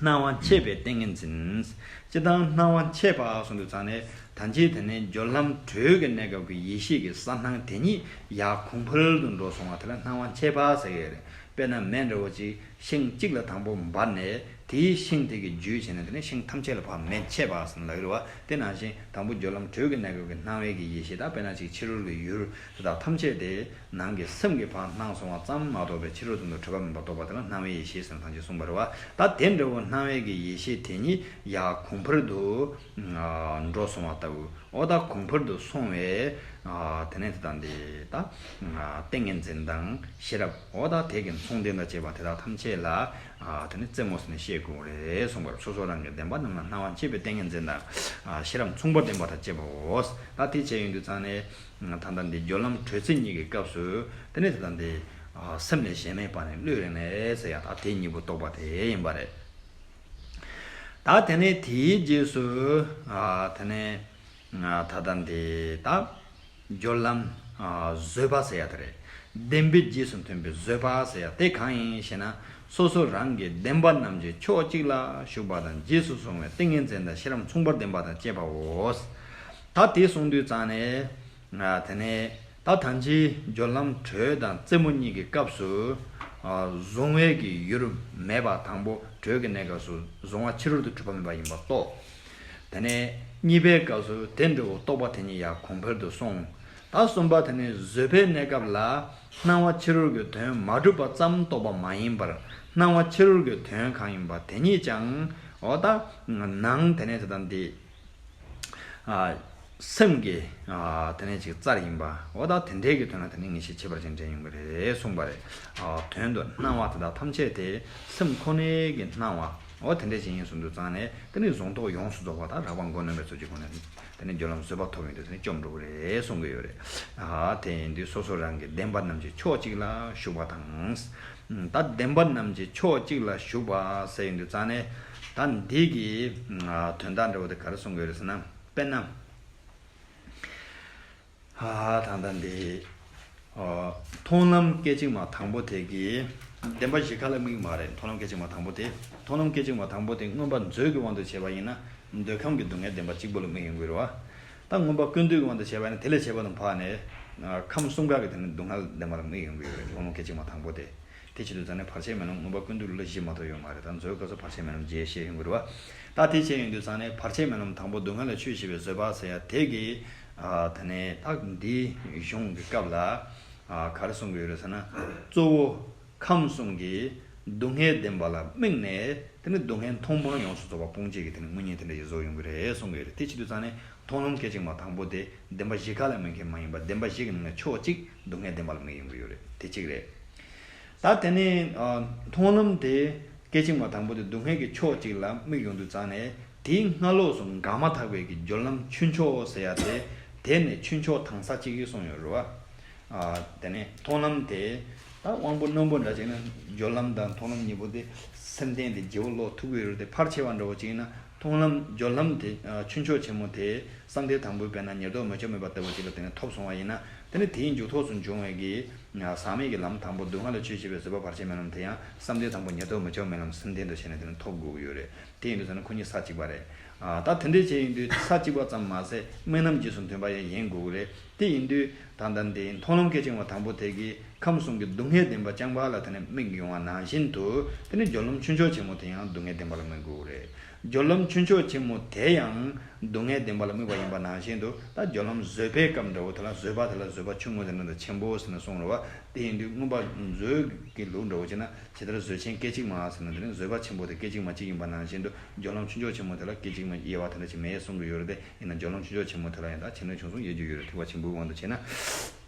སྣང་བ་མཆེད་པའི་ཏིང་ངེ་འཛིན། སྤྱིར་བཏང་སྣང་བ་མཆེད་པ་གསུངས་དུས་ཙང་ནས་ད་ཅི་དེ་ནས་སྦྱོར་ལམ་དྲོད་ཀྱི་གནས་སྐབས་ཀྱི་ཡེ་ཤེས་ཀྱི་གསལ་སྣང་དེ་ཉིད་ཡར་གོང་འཕེལ་དུ་འགྲོ་སོང་བ་དེ་ལ་སྣང་བ་མཆེད་པ་ཟེར་གྱི་རེད། དཔེར་ན་མེ་འདྲ་བོ་ཅིག་ཤིང་གཅིག་ལ་དང་པོ་འབར་ནས་དེའི་ཤིང་དེ་གི་རྒྱུས་བྱས་ནས་དེ་ནས་ཤིང་ཐམས་ཅད་ལ་ཕར་མེ་མཆེད་པ་ཟེར་ལབ་ཀྱི་རེད་བ། དེ་ནང་བཞིན་དང་པོ་སྦྱོར་ལམ་དྲོད་ཀྱི་གནས་སྐབས་ཀྱི་སྣང་བའི་གི་ཡེ་ཤེས་དང་དཔེར་ན་ཅིག་ཕྱི་རོལ་གྱི་ཡུལ་དེ་དག་ཐམས་ཅད་དེ་ནང་གི་སེམས་ཀྱིས་ཕར་སྣང་སོང་བ་ཙམ་མ་གཏོགས་པའི་ཕྱི་རོལ་དུ་འགྲོ་གྲུབ་པ་མིན་པ་རྟོགས་པ་དེ་ལ་སྣང་བའི་ཡེ་ཤེས་ཟེར་ནས་ཐམས་ཅད་གསུངས་པ་རེད་བ། ད་དེ་འདྲ་བོ་སྣང་བའི་གི་ཡེ་ཤེས་དེ་ཉིད་ཡར་གོང་འཕེལ་དུ་འགྲོ་སོང་བ་ལྟ་བུ། འོ་ད་གོང་འཕེལ་དུ་སོང་བས། ཨ། དེ་ནས་དེ་དང་དེ་ད། ཨ། ཏིང་ངེ་འཛིན་དང་ཤེས་རབ། འོ་ད་དེ་གི་མཚུངས་ལྡན་དང་བཅས་པ་དེ་དག་ཐམས་ཅད་ལ། ཨ། དེ་ནི་རྩེ་མོ་ཟེར་ནས་བཤད་དགོས་རེད་གསུངས་པར། སོ་སོ་རང་གི་བདེན་པ་རྣམས་ལ་སྣང་བ་མཆེད་པའི་ཏིང་ངེ་འཛིན་དང་། ཨ། ཤེས་རབ་མཚུངས་པ་ལྡན་པ་དང་བཅས་པའོ། ད་དེ་བྱས་ཡོང་དུས་ཙང་ནས། ད་ལྟ་འདི་སྦྱོར་ལམ་དྲོད་རྩེ་གཉིས་ཀྱི་སྐབས་སུ་དེ་ནས་དེ་དང་དེ། ཨ། སེམས་ལས་གཞན་མེད་པ་ནི་བློས་རིག་ནས་ཟེར་ཡ་ད་དེ་གཉིས་པོ་རྟོགས་པ་དེ་ཡིན་པ་རེད། ད་དེ་ནས་དེའི་རྗེས་སུ། ཨ། དེ་ནས། ད་ལྟ་འདི་ད། སྦྱོར་ལམ་ཨ་བཟོད་པ་ཟེར་ཡ་དེ་རེད། བདེན་པའི་རྗེས་སུ་མཐུན་པའི་བཟོད་པ་ཟེར་ཡ་དེ་གང་ཡིན་ཞེ་ན། སོ་སོ་རང་གི་བདེན་པ་རྣམས་ཀྱི་ཕྱོགས་གཅིག་ལ་ཞུགས་པ་དང་རྗེས་སུ་སོང་བའི་ཏིང་ངེ་འཛིན་དང་ཤེས་རབ་མཚུངས་པར་ལྡན་པ་དང་བཅས་པའོ། ད་དེ་གསུངས་དུས་ཙང་ནས། ཨ་དེ་ནས་ད་ཐམས་ཅད་སྦྱོར་ལམ་དྲོད་དང་རྩེ་མོ་གཉིས་ཀྱི་སྐབས་སུ་ཨ་གཟུང་བའི་གི་ཡུལ་མེད་པ། དང་པོ་དྲོད་ཀྱི་གནས་སྐབས་སུ་གཟུང་བ་ཕྱི་རོལ་དུ་གྲུབ་པ་མེད་པ་ཡིན་པ་རྟོགས། དེ་ནས་གཉིས་པའི་སྐབས་སུ་དེ་འདྲ་བོ་རྟོགས་པ་དེ་ཉིད་ཡང་གོང་འཕེལ་དུ་སོང་། ད་གསུམ་པ་དེ་ནས་བཟོད་པའི་གནས་སྐབས་ལ་སྣང་བ་ཕྱི་རོལ་གྱི་དོན་མ་གྲུབ་པ་ཙམ་རྟོགས་པ་མ་ཡིན་པར། སྣང་བ་ཕྱི་རོལ་གྱི་དོན་གང་ཡིན་པ་དེ་ཉིད་ཀྱང་འོ་ད་ནང་དེ་ནས་དེ་དང་འདི། ཨ་སེམས་ཀྱི་ཨ་དེ་ནས་ཅིག་རྩལ་ཡིན་པ། འོ་ད་དེ་འདྲའི་གི་དོན་ལ་དེ་ནས་ངེས་ཤེས་ཁྱད་པར་ཅན་འདྲེན་ཡོང་གི་རེད་གསུངས་པ་རེད། ཨ་དོན་དུ་སྣང་བ་དེ་དག་ཐམས་ཅད་དེ་སེམས་ཁོ་ནའི་གི་སྣང་བ། འོ་དེ་འདྲ་ཅིག་ཡིན་གསུངས་དུས་ཙང་ནས་དེ་ནས་གཟུང་རྟོག་ཡོངས་སུ་རྫོགས་པ་དང་རགས་པ་མགོ་གནོན་པའི་ཚུལ་གྱི་སྒོ་ནས་དེ་ནས་སྦྱོར་ལམ་བཟོད་པ་ཐོབ་ཡོང་དུས་དེ་ནས་བཅོམ་འགྲོ་གི་རེད་གསུང་གི་ཡོད་རེད། ཨ་དེ་ཡིན་དུས་སོ་སོ་རང་གི་བདེན་པ་རྣམས་ཀྱི་ཕྱོགས་གཅིག་ལ་ཞུགས་པ་དང་། ད་བདེན་པ་རྣམས་ཀྱི་ཕྱོགས་གཅིག་ལ་ཞུགས་པ་ཟེར་ཡོང་དུས་ཙང་ནས་ད་འདི་གི་ཨ་དོན་དག་འདྲ་བོ་དེ་ག་རེ་གསུང་གི་ཡོད་རེད་ཟེར་ན། དཔེར་ན། ཨ་ད་ལྟ་འདི་ཨ་མཐོང་ལམ་སྐད་ཅིག་མ་དང་པོ་དེ་གི་བདེན་པ་བཞི་ཀ་ལ་དམིགས་མ་རེད། མཐོང་ལམ་སྐད་ཅིག་མ་དང་པོ་དེ། མཐོང་ལམ་སྐད་ཅིག་མ་དང་པོ་དེ་མངོན་པ་མཛོད་ཀྱི་དབང་དུ་བྱས་པ་ཡིན་ན་འདོད་ཁམས་ཀྱི་སྡུག་བསྔལ་བདེན་པ་གཅིག་པུ་ལ་དམིགས་ཡོང་གི་རེད་བ། ད་མངོན་པ་ཀུན་བཏུས་ཀྱི་དབང་དུ་བྱས་པ་ཡིན་ན་དེ་ལས་བྱེད་པ་དང་འཕགས་ནས་ཨ་ཁམས་གསུམ་ཀ་གི་དེ་ནི་སྡུག་བསྔལ་བདེན་པ་ལ་དམིགས་ཡོང་གི་ཡོད་རེད། མཐོང་ལམ་སྐད་ཅིག་མ་དང་པོ་དེ། དེ་བྱེད་དུས་ཙང་ནས་བར་ཆད་མེད་ལམ་མངོན་པ་ཀུན་བཏུས་ལ་བཞི་མ་གཏོགས་ཡོད་མ་རེད། ད་མཛོད་སྐབས་སུ་བར་ཆད་མེད་ལམ་བརྒྱད་བཤད་ཡོང་གི་རེད་བ། ད་དེ་བྱས་ཡོང་དུས་ཙང་ནས་བར་ཆད་མེད་ལམ་དང་པོ་སྡུག་བསྔལ་ལས་ཆོས་བཤད་པའི་བཟོད་པ་ཟེར་ཡ་དེ་གི་ཨ་དེ་ནས་ད་འདིའི་གཞུང་གི་སྐབས་ལ་ཨ་ག་རེ་གསུང་གི་ཡོད་རེད་ཟེར་ན། གཙོ་བོ་ཁམས་གསུམ་གྱི་སྡུག་བསྔལ་བདེན་པ་ལ་དམིགས་ནས་དེ་ནི་སྡུག་བསྔལ་མཐོང་སྤང་ཡོངས་སུ་རྫོགས་པ་སྤོང་བྱེད་ཀྱི་དེ་ནི་དངོས་གཉེན་དེ་འདྲ་ཞིག་བཟོ་ཡོང་གི་རེད་གསུང་གི་ཡོད་རེད། དེ་བྱེད་དུས་ཙང་ནས་མཐོང་ལམ་སྐད་ཅིག་མ་དང་པོ་དེ་བདེན་པ་བཞི་ཀ་ལ་དམིགས་མཁན་མ་ཡིན་པར་བདེན་པ་བཞི་གི་ནང་ནས་ཕྱོགས་གཅིག་སྡུག་བསྔལ་བདེན་པ་ལ་དམིགས་ཡོང་གི་ཡོད་རེད། དེ་གཅིག་རེད། ད་དེ་ནས་ཨ་མཐོང་ལམ་དེ་སྐད་ཅིག་མ་དང་པོ་དེ་སྡུག་བསྔལ་གྱི་ཕྱོགས་གཅིག་ལ་དམིགས་ཡོང་དུས་ཙང་ནས་དེའི་སྔ་ལོགས་སུ་འགགས་མ་ཐག་པའི་གི་སྦྱོར་ལམ་ཆོས་མཆོག་ཟེར་ཡ་དེ། དེ་ནས་ཆོས་མཆོག་དྭངས་གསལ་གཅིག་གིས་གསུངས་ཡོད་རེད་བ། ཨ་དེ་ནས་མཐོང་ལམ་དེ་ད་དབང་པོ་རྣོན་པོ་འདྲ་ཅིག་ན་སྦྱོར་ལམ་དང་མཐོང་ལམ་གཉིས་པོ་དེ་སེམས་ལྡན་དེ་བརྗེ་བོ་ལོག་ཐུག་གི་ཡོད་རེད་དེ། ཕར་ཕྱེ་བ་འདྲ་བོ་ཅིག་ཡིན་ན་མཐོང་ལམ་སྦྱོར་ལམ་དེ་ཨ་ཆོས་མཆོག་ཆེན་མོ་དེ་བསམ་གཏན་དང་པོའི་དཔེར་ན་ཉེར་བསྡོགས་མི་ཆོག་མེད་པ་ལྟ་བུ་ཅིག་ལ་དེ་ནས་ཐོབ་སོང་བ་ཡིན་ན། དེ་ནི་དེའི་མཇུག་ཐོགས་སུ་འབྱུང་བའི་གི་ཟག་མེད་ཀྱི་ལམ་དང་པོ་སྡུག་བསྔལ་ལས་ཆོས་བཤད་པའི་བཟོད་པ་བར་ཆད་མེད་ལམ་དེ་ཡང་བསམ་གཏན་དང་པོ་ཉེར་བསྡོགས་མི་ཆོག་མེད་ལམ་སེམས་ལྡན་དུ་བྱས་ནས་དེ་ནི་ཐོབ་དགོས་ཀྱི་ཡོད་རེད། དེ་ཡིན་དུས་ཙང་ནི་ཁོ་གཉིས་ས་གཅིག་པ་རེད། ཨ་ད་དེ་འདྲས་བྱས་ཡིན་དུས་ས་གཅིག་པ་ཙམ་མ་ཟད་དམིགས་རྣམ་རྗེས་སུ་མཐུན་པ་ཡང་ཡིན་དགོས་ཀྱི་རེད། དེ་ཡིན་དུས་ད་ལྟ་འདི་མཐོང་ལམ་སྐད་ཅིག་མ་དང་པོ་དེ་གིས་ཁམས་གསུམ་གྱི་སྡུག་བསྔལ་བདེན་པ་རྐྱང་པ་ལ་དེ་ནི་དམིགས་ཡོང་བ་ནང་བཞིན་དུ། དེ་ནི་སྦྱོར་ལམ་ཆོས་མཆོག་ཆེན་མོ་དེ་ཡང་སྡུག་བསྔལ་བདེན་པ་ལ་དམིགས་དགོས་ཀྱི་རེད། སྦྱོར་ལམ་ཆོས་མཆོག་ཆེན་མོ་དེ་ཡང་སྡུག་བསྔལ་བདེན་པ་ལ་དམིགས་པ་ཡིན་པ་ནང་བཞིན་དུ། ད་སྦྱོར་ལམ་བཟོད་པའི་སྐབས་འདྲ་བོ་དེ་ལ་བཟོད་པ་དེ་ལ་བཟོད་པ་ཆུང་ངུ་དེ་ནི་ད་ཆེན་པོ་ཟེར་ནས་གསུངས་རེད་བ། དེ་ཡིན་དུས་མངོན་པ་མཛོད་ཀྱི་ལུགས་འདྲ་བོ་བྱས་ན་ཇི་ལྟར་བཟོད་ཆེན་སྐད་ཅིག་མ་ཟེར་ན། དེ་ནི་བཟོད་པ་ཆེན་པོ་དེ་སྐད་ཅིག་མ་གཅིག་ཡིན་པ་ནང་བཞིན་དུ་སྦྱོར་ལམ་ཆོས་མཆོག་ཆེན་མོ་དེ་ལ་སྐད་ཅིག་མ་དབྱེ་བ་དེ་འདྲ་ཅིག་མེད་གསུང་གི་ཡོད་རེད་དེ། ཡིན་ན་སྦྱོར་ལམ་ཆོས་མཆོག་ཆེན་མོ་དེ་ལ་ཡང་ད་ཆེ་འབྲིང་ཆུང་གསུམ་དབྱེ་རྒྱུ་ཡོད་རེད། ཐེག་པ་ཆེན་པོའི་དབང་དུ་བྱས་ན།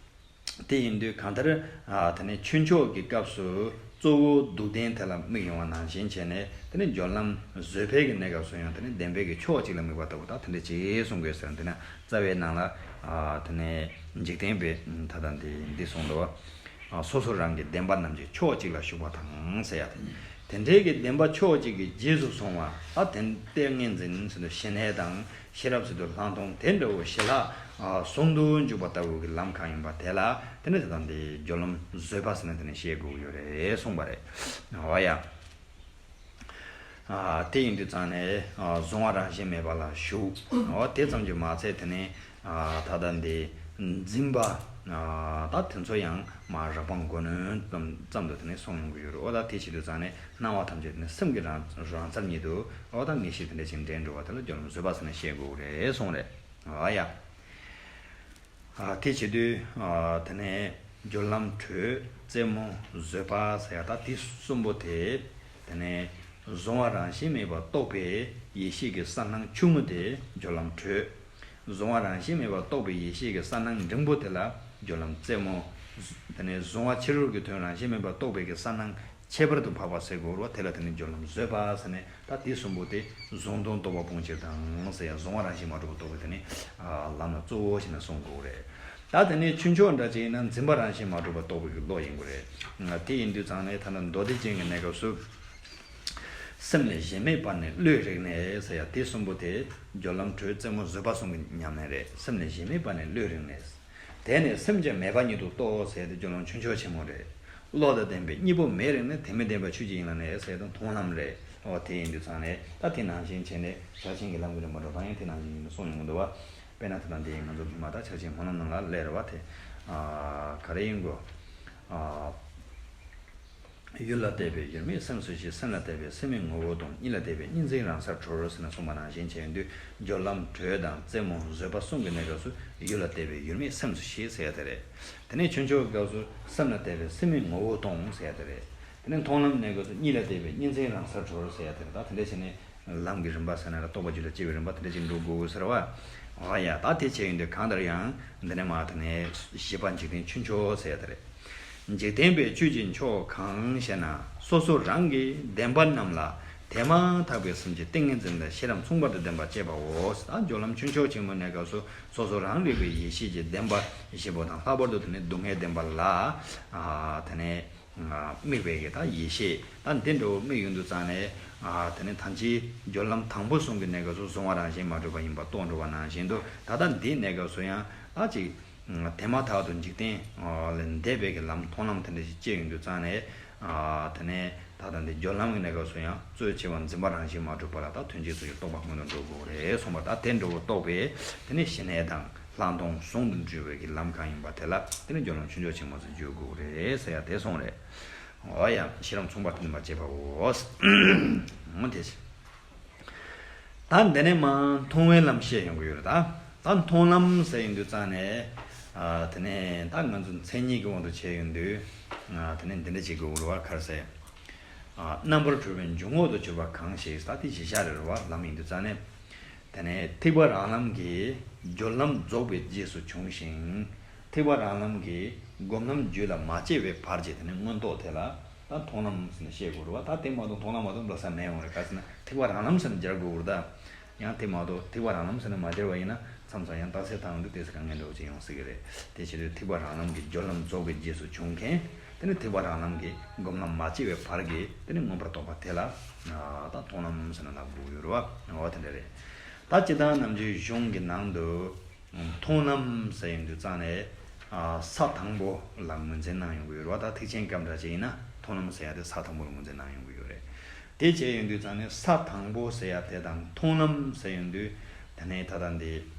དེ་ཡིན་དུས་གང་ལྟར་ཨ་དེ་ནས་ཆོས་མཆོག་གི་སྐབས་སུ་གཙོ་བོ་སྡུག་བདེན་དེ་ལ་དམིགས་ཡོང་བ་ནང་བཞིན་བྱས་ནས། དེ་ནས་སྦྱོར་ལམ་བཟོད་པའི་གི་གནས་སྐབས་སུ་ཡང་དེ་ནས་བདེན་པའི་གི་ཕྱོགས་གཅིག་ལ་དམིགས་པ་ལྟ་བུ་དང་དེ་འདྲ་ཅིག་གསུང་དགོས་ཟེར། དེ་ན་རྩ་བའི་ནང་ལ་ཨ་དེ་ནས་འཇིག་རྟེན་པའི་ད་ལྟ་འདི་འདི་གསུངས་འདུག་བ། ཨ་སོ་སོ་རང་གི་བདེན་པ་རྣམས་ཀྱི་ཕྱོགས་གཅིག་ལ་ཞུགས་པ་དང་ཟེར་ཡ་དེ། དེ་འདྲའི་གི་བདེན་པ་ཕྱོགས་གཅིག་གི་རྗེས་སུ་སོང་བ། ཨ་དེ་ཏིང་ངེ་འཛིན་ཟེར་དུས་ཞི་གནས་དང་། ཤེས་རབ་ཟེར་དུས་ལྷག་མཐོང་དེ་འདྲ་བོ་ཞི་ལྷག་ཨ་ཟུང་དུ་འཇུག་པ་ལྟ་བུ་གི་ལམ་གང་ཡིན་པ་དེ་ལ་དེ་ནི་དེ་དང་དེ་སྦྱོར་ལམ་བཟོད་པ་ཟེར་ནས་དེ་ནི་བཤད་དགོས་ཀྱི་ཡོད་རེད་གསུངས་པ་རེད། འོ་ཡ། ཨ་དེ་ཡིན་དུས་ཙང་ནས་ཨ་གཟུང་བ་རང་བཞིན་མེད་པ་ལ་ཞུགས། འོ་དེ་ཙམ་གྱིས་མ་ཚད་དེ་ནི་ཨ་ད་ལྟ་འདི་འཛིན་པ་ཨ་ད་དེ་ཚོ་ཡང་མ་རགས་པ་མགོ་གནོན་ཙམ་ཙམ་དུ་དེ་ནི་སོང་ཡོང་གི་ཡོད་རེད། འོ་ད་དེ་བྱེད་དུས་ཙང་ནས་སྣང་བ་ཐམས་ཅད་དེ་ནི་སེམས་ཀྱི་རང་རང་རྩལ་ཉིད་དུ་འོ་ད་ངེས་ཤེས་དེ་འདྲ་ཞིག་འདྲེན་འགྲོ་བ་དེ་ལ་སྦྱོར་ལམ་བཟོད་པ་ཟེར་ནས་བཤད་དགོས་རེད་གསུངས་རེད། ཨ་ཡ། ཨ་དེ་བྱེད་དུས་ཨ་དེ་ནས་སྦྱོར་ལམ་དྲོད་རྩེ་མོ་བཟོད་པ་ཟེར་ཡ་ད་དེ་གསུམ་པོ་དེ། དེ་ནས་གཟུང་བ་རང་བཞིན་མེད་པར་རྟོགས་པའི་ཡེ་ཤེས་ཀྱི་གསལ་སྣང་ཆུང་ངུ་དེ་སྦྱོར་ལམ་དྲོད། གཟུང་བ་རང་བཞིན་མེད་པར་རྟོགས་པའི་ཡེ་ཤེས་ཀྱི་གསལ་སྣང་འབྲིང་པོ་དེ་ལ་སྦྱོར་ལམ་རྩེ་མོ། དེ་ནས་གཟུང་བ་ཕྱི་རོལ་གྱི་དོན་རང་བཞིན་མེད་པར་རྟོགས་པའི་གི་གསལ་སྣང་ཁྱད་པར་དུ་འཕགས་པ་ཟེར་དགོས་རེད་བ། དེ་ལ་དེ་ནི་སྦྱོར་ལམ་བཟོད་པ་ཟེར་ནས། ད་དེ་གསུམ་པོ་དེ་གཟུང་དོན་རྟོགས་པ་སྤོང་ཕྱིར་དང་ཟེར་ཡང་གཟུང་བ་རང་བཞིན་མ་གྲུབ་པ་རྟོགས་པའི་དེ་ནི་ཨ་ལམ་ལ་གཙོ་བོ་བྱས་ནས་གསུང་དགོས་རེད། ད་དེ་ནས་ཆོས་མཆོག་འདྲ་ཅིག་ཡིན་ན་འཛིན་པ་རང་བཞིན་མ་གྲུབ་པ་རྟོགས་པའི་གི་བློ་ཡིན་དགོས་རེད། དེ་ཡིན་དུས་ཙང་ནས་ད་ལྟ་མདོ་སྡེ་རྒྱན་གྱི་གནས་སྐབས་སུ། སེམས་ལས་གཞན་མེད་པ་ནི་བློས་རིག་ནས་ཟེར་ཡ་དེ་གསུམ་པོ་དེ་སྦྱོར་ལམ་དྲོད་རྩེ་མོ་བཟོད་པ་གསུམ་གྱི་ཉམས་ལེན་རེད། སེམས་ལས་གཞན་མེད་པ་ནི་བློས་རིག་ནས། དེ་ནི་སེམས་ཅན་མེད་པ་ཉིད་དུ་རྟོགས་ཟེར་ཏེ་སྦྱོར་ལམ་ཆོས་མཆོག་ཆེན་མོ་རེད། བློ་དང་ལྡན་པའི་གཉིས་པོ་མེད་རིགས་ནི། དེ་མི་ལྡན་པ་ཆོས་ཅན་ཡིན་ལ་ནི་ཟེར་ཏེ་མཐོང་ལམ་རེད། འོ་དེ་ཡིན་དུས་ཙང་ནས་ད་དེ་ནང་བཞིན་བྱས་ནས་ཕྱག་ཆེན་གྱི་ལམ་གྱི་རིམ་པ་འགྲོ་སྟངས་ཡང་དེ་ནང་བཞིན་ཡིན་ནས་གསུངས་ཡོང་གི་འདུག་བ། དཔེར་ན་དེ་དང་དེ་ཡིན་ང་ཚོ་སྔོན་མ་ད་ཕྱག་ཆེན་སྨོན་ལམ་ནང་ལ་སླེབས་རེད་བ། དེ་ག་རེ་ཡིན་དགོས། ཡུལ་ལ་བལྟས་པས་ཡུལ་མེད་སེམས་སུ་ཤེས། སེམས་ལ་བལྟས་པས་སེམས་མེད་ངོ་བོ་སྟོང་། གཉིད་ལ་བལྟས་པས་གཉིས་འཛིན་རང་སར་གྲོལ་ཟེར་ནས་གསུངས་པ་ནང་བཞིན་བྱས་ཡོང་དུས་སྦྱོར་ལམ་དྲོད་དང་རྩེ་མོ་བཟོད་པ་གསུམ་གྱི་གནས་སྐབས་སུ་ཡུལ་ལ་བལྟས་པས་ཡུལ་མེད་སེམས་སུ་ཤེས་ཟེར་ཡ་དེ་རེད། དེ་ནས་ཆོས་མཆོག་གི་སྐབས་སུ་སེམས་ལ་བལྟས་པས་སེམས་མེད་ངོ་བོ་སྟོང་ཟེར་ཡ་དེ་རེད། དེ་ནས་མཐོང་ལམ་གནས་སྐབས་སུ་གཉིད་ལ་བལྟས་པས་གཉིས་འཛིན་རང་སར་གྲོལ་ཟེར་ཡ་དེ་རེད། ད་དེ་འདྲ་བྱས་ནས་ལམ་གྱི་རིམ་པ་ཟེར་ན་ར་རྟོག་པ་རྒྱུད་ལ་སྐྱེ་བའི་རིམ་པ་དེ་འདྲ་ཅིག་འགྲོ་དགོས་ཟེར་བ། འོ་ཡ་ད་དེ་བྱས་ཡོང་དུས་གང་ལྟར་ཡང་འདི་ནས་མར་དེ་ནས་བཞི་པ་འཇིག་རྟེན་ཆོས་མཆོག་ཟེར་ཡ་དེ་རེད། འཇིག་རྟེན་པའི་ཆོས་ཀྱི་མཆོག་གང་ཞེ་ན། སོ་སོ་རང་གི་བདེན་པ་རྣམས་ལ་དེ་མ་ཐག་པའི་སེམས་ཀྱི་ཏིང་ངེ་འཛིན་དང་ཤེས་རབ་མཚུངས་པར་དུ་ལྡན་པ་སྐྱེས་པའོ། ད་སྦྱོར་ལམ་ཆོས་མཆོག་ཆེན་མོའི་གནས་སྐབས་སུ་སོ་སོ་རང་རིག་པའི་ཡེ་ཤེས་ཀྱི་བདེན་པ་བཞི་པོ་དང་ལྷག་པར་དུ་དེ་ནི་སྡུག་བསྔལ་བདེན་པ་ལ་ཨ་དེ་ནས་དམིགས་པའི་གི་ད་ཡེ་ཤེས་ད་འདི་འདྲ་བོ་དམིགས་ཡོང་དུས་ཙང་ནས་ཨ་དེ་ནི་ཐམས་ཅད་སྦྱོར་ལམ་དང་པོ་གསུམ་གྱི་གནས་སྐབས་སུ་གཟུང་བ་རང་བཞིན་མ་གྲུབ་པ་ཡིན་པ་རྟོགས་འགྲོ་བ་ནང་བཞིན་དུ་ད་ལྟ་འདིའི་གནས་སྐབས་སུ་ཡང་ད་ཅིག་དེ་མ་ཐག་ཏུ་འཇིག་རྟེན་ལས་འདས་པའི་གི་ལམ་མཐོང་ལམ་དེ་འདྲ་ཞིག་སྐྱེ་ཡོང་དུས་ཙང་ནས་དེ་ནས་ད་ལྟ་འདི་སྦྱོར་ལམ་གྱི་གནས་སྐབས་སུ་ཡང་རྩོལ་བྱེད་པ་འཛིན་པ་རང་བཞིན་མ་གྲུབ་པ་ལ་ད་དོན་གཅིག་ཏུ་ཡང་རྟོགས་པ་སྔོན་དུ་འགྲོ་དགོས་རེད་གསུངས་པ། ད་དེ་འདྲ་བོ་རྟོགས་པའི་དེ་ནས་ཞི་གནས་དང་ལྷག་མཐོང་ཟུང་དུ་འབྲེལ་བའི་གི་ལམ་གང་ཡིན་པ་དེ་ལ་དེ་ནས་སྦྱོར་ལམ་ཆོས་མཆོག་ཆེན་མོ་ཟེར་བརྗོད་དགོས་རེད་ཟེར་ཡ་དེ་གསུངས་རེད། འོ་ཡ་ཤེས་རབ་མཚུངས་པར་ལྡན་པ་སྐྱེས་པའོ། འོ་དེ། ད་འདི་ནས་མར་མཐོང་བའི་ལམ་བཤད་ཡོང་གི་ཡོད་རེད་ད། ད་མཐོང་ལམ་ཟེར་ཡོང་དུས་ཙང་ནས། ཨ་དེ་ནས་ད་ང་ཚོ་མཚན་ཉིད་ཀྱི་དབང་དུ་བྱས་ཡོང་དུས། ཨ་དེ་ནས་འདི་འདྲ་བྱེད་དགོས་རེད་བ་ག་རེ་ཟེར། ཨ་རྣམ་པར་གྲོལ་བའི་འཇུག་ངོགས་སུ་གྱུར་པ་གང་ཞིག་ད་དེ་གཞི་བཞག་རེད་བ་ལམ་ཡིན་དུས་ཙང་ནས། དེ་ནས་ཐེག་པ་རང་ལམ་གྱི་སྦྱོར་ལམ་རྫོགས་པའི་རྗེས་སུ་བྱུང་ཞིང་། ཐེག་པ་རང་ལམ་གྱི་སྒོམ་ལམ་རྒྱུད་ལ་མ་སྐྱེས་པའི་བར་གྱི་དེ་ནས་མངོན་རྟོགས་དེ་ལ། ད་མཐོང་ལམ་ཟེར་ནས་བཤད་དགོས་རེད་བ། ད་དེ་མ་གཏོགས་མཐོང་ལམ་མ་གཏོགས་འགྲོ་ས་མེད་ཡོང་རེད། ག་ཟེར་ན་ཐེག་པ་རང་ལམ་ཟེར་ནས་སྦྱར་དགོས་རེད་ད། ཡང་དེ་མ་གཏོགས་ཐེག་པ་རང་ལམ་ཟེར་ནས་མ་སྦྱར་བ་ཡིན་ན་མཚམས་མཚམས་ཡང་རྟགས་གསལ་བཏང་ཡོང་དུས་ཏོག་ཙམ་དཀའ་ངལ་འདྲ་བོ་ཅིག་ཡོང་སྲིད་ཀྱི་རེད། དེ་བྱེད་དུས་ཐེག་པ་རང་ལམ་གྱི་སྦྱོར་ལམ་རྫོགས་པའི་རྗེས་སུ་བྱུང་མཁན། དེ་ནི་ཐེག་པ་རང་ལམ་གྱི་སྒོམ་ལམ་མ་སྐྱེས་པའི་བར་གྱི་དེ་ནི་མངོན་པར་རྟོགས་པ་དེ་ལ་ད་མཐོང་ལམ་ཟེར་ནས་ལབ་དགོས་ཀྱི་ཡོད་རེད་བ། འོ་དེ་འདྲ་རེད། ད་སྤྱིར་བཏང་ནམ་རྒྱུན་གཞུང་གི་ནང་དུ། མཐོང་ལམ་ཟེར་ཡོང་དུས་ཙང་ནས། ས་དང་པོ་ལ་ངོས་འཛིན་གནང་ཡོང་གི་ཡོད་རེད་བ། ད་ཐེག་ཆེན་སྐད་འདྲ་ཅིག་ཡིན་ན་མཐོང་ལམ་ཟེར་ཡ་དེ་ས་དང་པོ་ལ་ངོས་འཛིན་གནང་ཡོང་གི་ཡོད་རེད། དེ་བྱས་ཡོང་དུས་ཙང་ནས་ས་དང་པོ་ཟེར་ཡ་དེ་དང་མཐོང་ལམ་ཟེར་ཡོང་དུས་དེ་ནས་ད་ལྟ་འདི།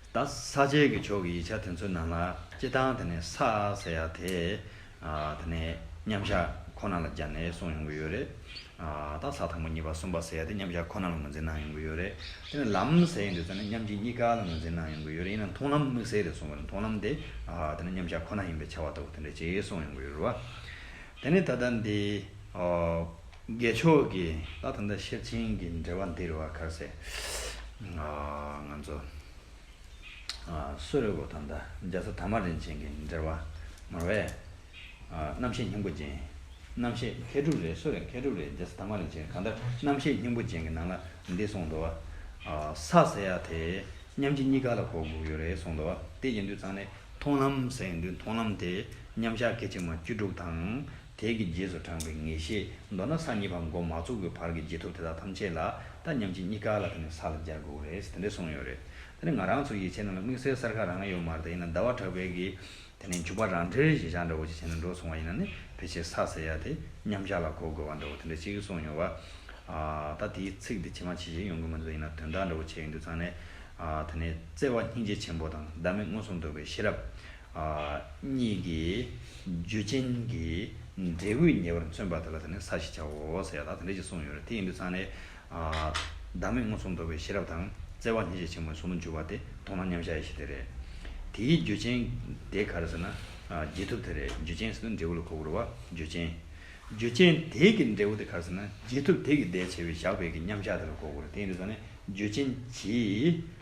ད་ས་བཅད་ཀྱི་ཕྱོགས་ཀྱི་ཡིག་ཆ་དེ་ཚོའི་ནང་ལ་སྤྱིར་བཏང་དེ་ནས་ས་ཟེར་ཡ་དེ། ཨ་དེ་ནས་མཉམ་གཞག་ཁོ་ན་ལ་སྦྱར་ནས་གསུངས་ཡོང་གི་ཡོད་རེད། ཨ་ད་ས་དང་པོ་གཉིས་པ་གསུམ་པ་ཟེར་ཡ་དེ་མཉམ་གཞག་ཁོ་ན་ལ་ངོས་འཛིན་གནང་ཡོང་གི་ཡོད་རེད། དེ་ནས་ལམ་ཟེར་ཡོང་དུས་ཙམ་ནས་མཉམ་རྗེས་གཉིས་ཀ་ལ་ངོས་འཛིན་གནང་ཡོང་གི་ཡོད་རེད། ཡིན་ན་མཐོང་ལམ་དམིགས་བསལ་རེད་གསུངས་པ་རེད། མཐོང་ལམ་དེ་ཨ་དེ་ནས་མཉམ་གཞག་ཁོ་ན་ཡིན་པའི་ཁྱབ་པ་ལྟ་བུ་དེ་འདྲ་ཅིག་གསུངས་ཡོང་གི་ཡོད་རེད་བ། དེ་ནས་ད་ལྟ་འདི་ཨ་དགེ་ཕྱོགས་ཀྱི་ད་ད་ལྟ་ཤེར་ཕྱིན་གྱི་འགྲེལ་པ་འདི་རེད་བ་ག་རེ་ཟེར། ཨ་ང་ཚོ། ཨ་སུ་རེད་གོ་ད་ལྟ་རྒྱལ་ཚབ་དར་མ་རིན་ཆེན་གྱི་འགྲེལ་པ་མར་བས། ཨ་རྣམ་ཤེས་སྙིང་པོ་ཅན། རྣམ་ཤེས་མཁས་གྲུབ་རེད། སུ་རེད། མཁས་གྲུབ་རེད། རྒྱལ་ཚབ་དར་མ་རིན་ཆེན། གང་ལྟར་རྣམ་ཤེས་སྙིང་པོ་ཅན་གྱི་ནང་ལ་འདི་གསུངས་འདུག་བ། ཨ་ས་ཟེར་ཡ་དེ་མཉམ་རྗེས་གཉིས་ཀ་ལ་གོ་དགོས་ཡོད་རེད་གསུངས་འདུག་བ། དེ་ཡིན་དུས་ཙང་ནས་མཐོང་ལམ་ཟེར་ཡོང་དུས་མཐོང་ལམ་དེ་མཉམ་གཞག་སྐད་ཅིག་མ་བཅུ་དྲུག་དང་། དེ་གི་རྗེས་སུ་འབྲངས་པའི་ངེས་ཤེས། མདོར་ན་ས་གཉིས་པ་འགོ་མ་ཚུགས་པའི་བར་གྱི་རྗེས་ཐོབ་དེ་དག་ཐམས་ཅད་ལ་ད་མཉམ་རྗེས་གཉིས་ཀ་ལ་དེ་ནས་ས་ལ་སྦྱར་དགོས་རེད་དེ་འདྲ་གསུངས་ཡོད་རེད། དེ་ནས་ང་རང་ཚོ་ཡིག་ཆའི་ནང་ལ་དམིགས་བསལ་གསལ་ཁ་རང་ཡོད་མ་རེད། དེ་ཡིན་ན་ཟླ་བ་གྲགས་པའི་གི་དེ་ནས་འཇུག་པ་རང་འགྲེལ་གཞིར་བཞག་འདྲ་བོ་ཅིག་བྱས་ནས་འགྲོ་སོང་བ་ཡིན་ན་ནི་ཕལ་ཆེར་ས་ཟེར་ཡ་དེ་མཉམ་གཞག་ལ་གོ་དགོས་པ་འདྲ་བོ་དེ་འདྲ་ཅིག་གསུངས་ཡོད་བ། ཨ་ད་དེའི་ཚིག་འདི་ཇི་མ་ཇི་བཞིན་ཡོང་གི་མི་འདུག་ཡིན་ན་དོན་དག་འདྲ་བོ་བྱས་ཡོང་དུས་ཙང་ནས་ཨ་དེ་ནས་བརྩེ་བ་སྙིང་རྗེ་ཆེན་པོ་དང་བདག་མེད་མངོན་སུམ་རྟོགས་པའི་ཤེས་རབ། ཨ་གཉིས་ཀྱི་རྒྱུ་ཅན་གྱི་འབྲས་བུས་ཉེ་བར་མཚོན་པ་དེ་ལ་དེ་ནི་ས་ཞེས་བྱའོ་ཟེར་ཡ་ད་དེ་འདྲ་ཞིག་གསུངས་ཡོད་རེད། དེ་ཡིན་དུས་ཙང་ནས་ཨ་བདག་མེད་མངོན་སུམ་རྟོགས་པའི་ཤེས་རབ་དང་བརྩེ་བ་སྙིང་རྗེ་ཆེན་པོའི་ཟུང་དུ་འཇུག་པ་དེ་མཐོང་ལམ་མཉམ་གཞག་ཡེ་ཤེས་དེ་རེད། དེའི་རྒྱུ་ཅན་དེ་ག་རེ་ཟེར་ན་ཨ་རྗེས་ཐོབ་དེ་རེད། རྒྱུ་ཅན་ཟེར་ན་འབྲས་བུ་ལ་གོ་དགོས་རེད་བ། རྒྱུ་ཅན། རྒྱུ་ཅན་དེ་གི་འབྲས་བུ་དེ་ག་རེ་ཟེར་ན་རྗེས་ཐོབ་དེ་གི་ཟླས་ཕྱེ་བའི་བཞག་པའི་གི་མཉམ་གཞག་དེ་ལ་གོ་དགོས་རེད། དེ་ཡིན་དུས་ཙང་ནས་རྒྱུ་ཅན་གྱི་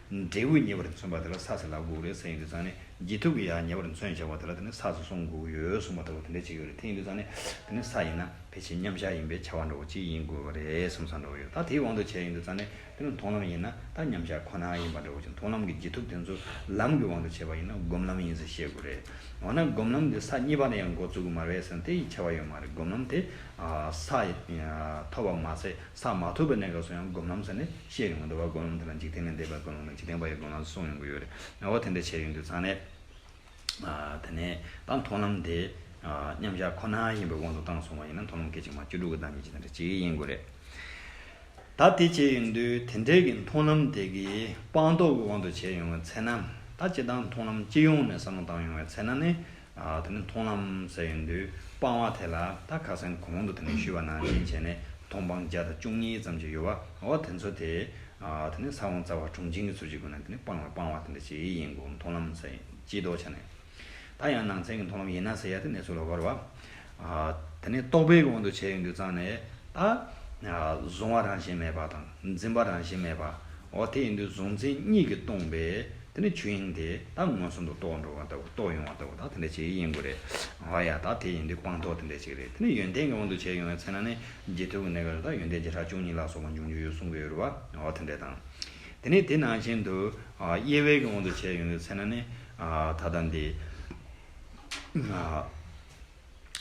འབྲས་བུ་ཉེ་བར་མཚོན་པ་དེ་ལ་ས་ཟེར་ལབ་དགོས་རེད་ཟེར་ཡིན་དུས་ཙང་ནས་རྗེས་ཐོབ་ཀྱི་ཡ་ཉེ་བར་མཚོན་བཞག་པ་དེ་ལ་དེ་ནི་ས་ཟེར་གསུང་དགོས་ཡོད་གསུངས་པ་ལྟ་བུ་དེ་འདྲ་ཅིག་ཡོད་རེད། དེ་ཡིན་དུས་ཙང་ནས་དེ་ནི་ས་ཡིན་ན་ཕལ་ཆེར་མཉམ་གཞག་ཡིན་པའི་ཁྱབ་པ་འདྲ་བོ་ཅིག་ཡིན་དགོས་པ་རེད་བསམ་བསམ་འདྲ་བོ་ཡོད། ད་དེའི་དབང་དུ་བྱས་ཡིན་དུས་ཙང་ནས་དེ་ནི་མཐོང་ལམ་ཡིན་ན་ད་མཉམ་གཞག་ཁོ་ན་ཡིན་པ་འདྲ་བོ་ཅིག་མཐོང་ལམ་གྱི་རྗེས་ཐོབ་དེ་ཚོ་ལམ་གྱི་དབང་དུ་བྱས་པ་ཡིན་ན་སྒོམ་ལམ་ཡིན་ཟེར་བཤད་དགོས་རེད། འོ་ན་སྒོམ་ལམ་འདི་ས་གཉིས་པ་ནས་ཡང་འགོ་བཙུགས་ཀྱི་མ་རེད་ཟེར་ན་དེ་ཡི་ཁྱབ་པ་ཡོད་མ་རེད། སྒོམ་ལམ་དེ་ཨ་ས་ཡི་ཨ་ཐོབ་པ་མ་ཟད་ས་མ་ཐོབ་པའི་གནས་སྐབས་སུ་ཡང་སྒོམ་ལམ་ཟེར་ནས་བཤད་ཡོང་གི་འདུག་བ། སྒོམ་ལམ་དེ་ལ་འཇིག་རྟེན་ལས་འདས་པའི་སྒོམ་ལམ་དང་འཇིག་རྟེན་པ་ཡི་སྒོམ་ལམ་གསུངས་ཡོང་གི་ཡོད་རེད། འོ་དེ་འདྲ་བྱས་ཡོང་དུས་ཙང་ནས། ཨ་དེ་ནས་ད་མཐོང་ལམ་དེ་ཨ་མཉམ་བཞག་ཁོ་ན་ཡིན་པའི་དབང་དུ་བཏང་སོང་བ་ཡིན་ན། མཐོང་ལམ་སྐད་ཅིག་མ་བཅུ་དྲུག་གི་བདག་ཉིད་ཀྱི་དེ་འདྲ་ཅིག་ཡིན་དགོས་རེད། ད་དེ་བྱས་ཡིན་དུས་དེ་འདྲའི་གི་མཐོང་ལམ་དེ་གི་སྤངས་རྟོགས་ཀྱི་དབང་དུ་བྱས་ཡོང་བའི་ཚེ་ན། ད་སྤྱིར་བཏང་མཐོང་ལམ་སྤྱི་ཡོངས་ནས་བསམ་བློ་བཏང་ཡོང་བའི་ཚེ་ན་ནི། ཨ་དེ་ནི་མཐོང་ལམ་ཟེར་ཡོང་དུས་སྤང་བ་དེ་ལ་ད་ཁ་སང་གོང་དུ་དེ་ནས་ཞུས་པ་ནང་བཞིན་བྱས་ནས་མཐོང་སྤང་བརྒྱ་དང་བཅུ་གཉིས་ཙམ་ཅིག་ཡོད་པ། འོ་དེ་ཚོ་དེ་ཨ་དེ་ནི་ས་བོན་རྩ་བ་དྲུང་འབྱིན་གྱི་ཚུལ་གྱི་སྒོ་ནས་དེ་ནི་སྤང་བ་སྤང་བ་དེ་འདྲ་ཅིག་ཡིན་དགོས། མཐོང་ལམ་ཟེར་སྤྱིའི་ཐོག་ཆ་ནས། ད་ཡང་ནང་ཚན་གྱི་མཐོང་ལམ་ཡིན་ན་ཟེར་ཡ་དེ་གནས་ཚུལ་ལ་བར་བ། ཨ་དེ་ནས་རྟོག་པའི་དབང་དུ་བྱས་ཡོང་དུས་ཙང་ནས་ད་ཨ་གཟུང་བ་རང་བཞིན་མེད་པ་དང་འཛིན་པ་རང་བཞིན་མེད་པ། འོ་དེ་ཡིན་དུས་གཟུང་འཛིན་གཉིས་ཀྱིས་སྟོང་པའི་དེ་ནི་ཆོས་དབྱིངས་དེ་ད་མངོན་སུམ་དུ་རྟོགས་འགྲོ་བ་ལྟ་བུ། རྟོགས་ཡོང་བ་ལྟ་བུ་ད་དེ་འདྲ་ཅིག་ཡིན་དགོས་རེད། འོ་ཡ། ད་དེ་ཡིན་དུས་སྤངས་རྟོགས་དེ་འདྲ་ཅིག་རེད། དེ་ནི་ཡོན་ཏན་གྱི་དབང་དུ་བྱས་ཡོང་བའི་ཚེ་ན་ནི་རྗེས་ཐོབ་ཀྱི་གནས་སྐབས་ལ་ད་ཡོན་ཏན་བརྒྱ་ཕྲག་བཅུ་གཉིས་ལ་སོགས་པ་འབྱུང་རྒྱུ་ཡོད་གསུང་གི་ཡོད་རེད་བ། འོ་དེ་འདྲ་དང་། དེ་ནས་དེ་ནང་བཞིན་དུ་ཨ་དབྱེ་བའི་གི་དབང་དུ་བྱས་ཡོང་དུས་ཚེ་ན་ནི། ཨ་ད་ལྟ་འདི་ཨ་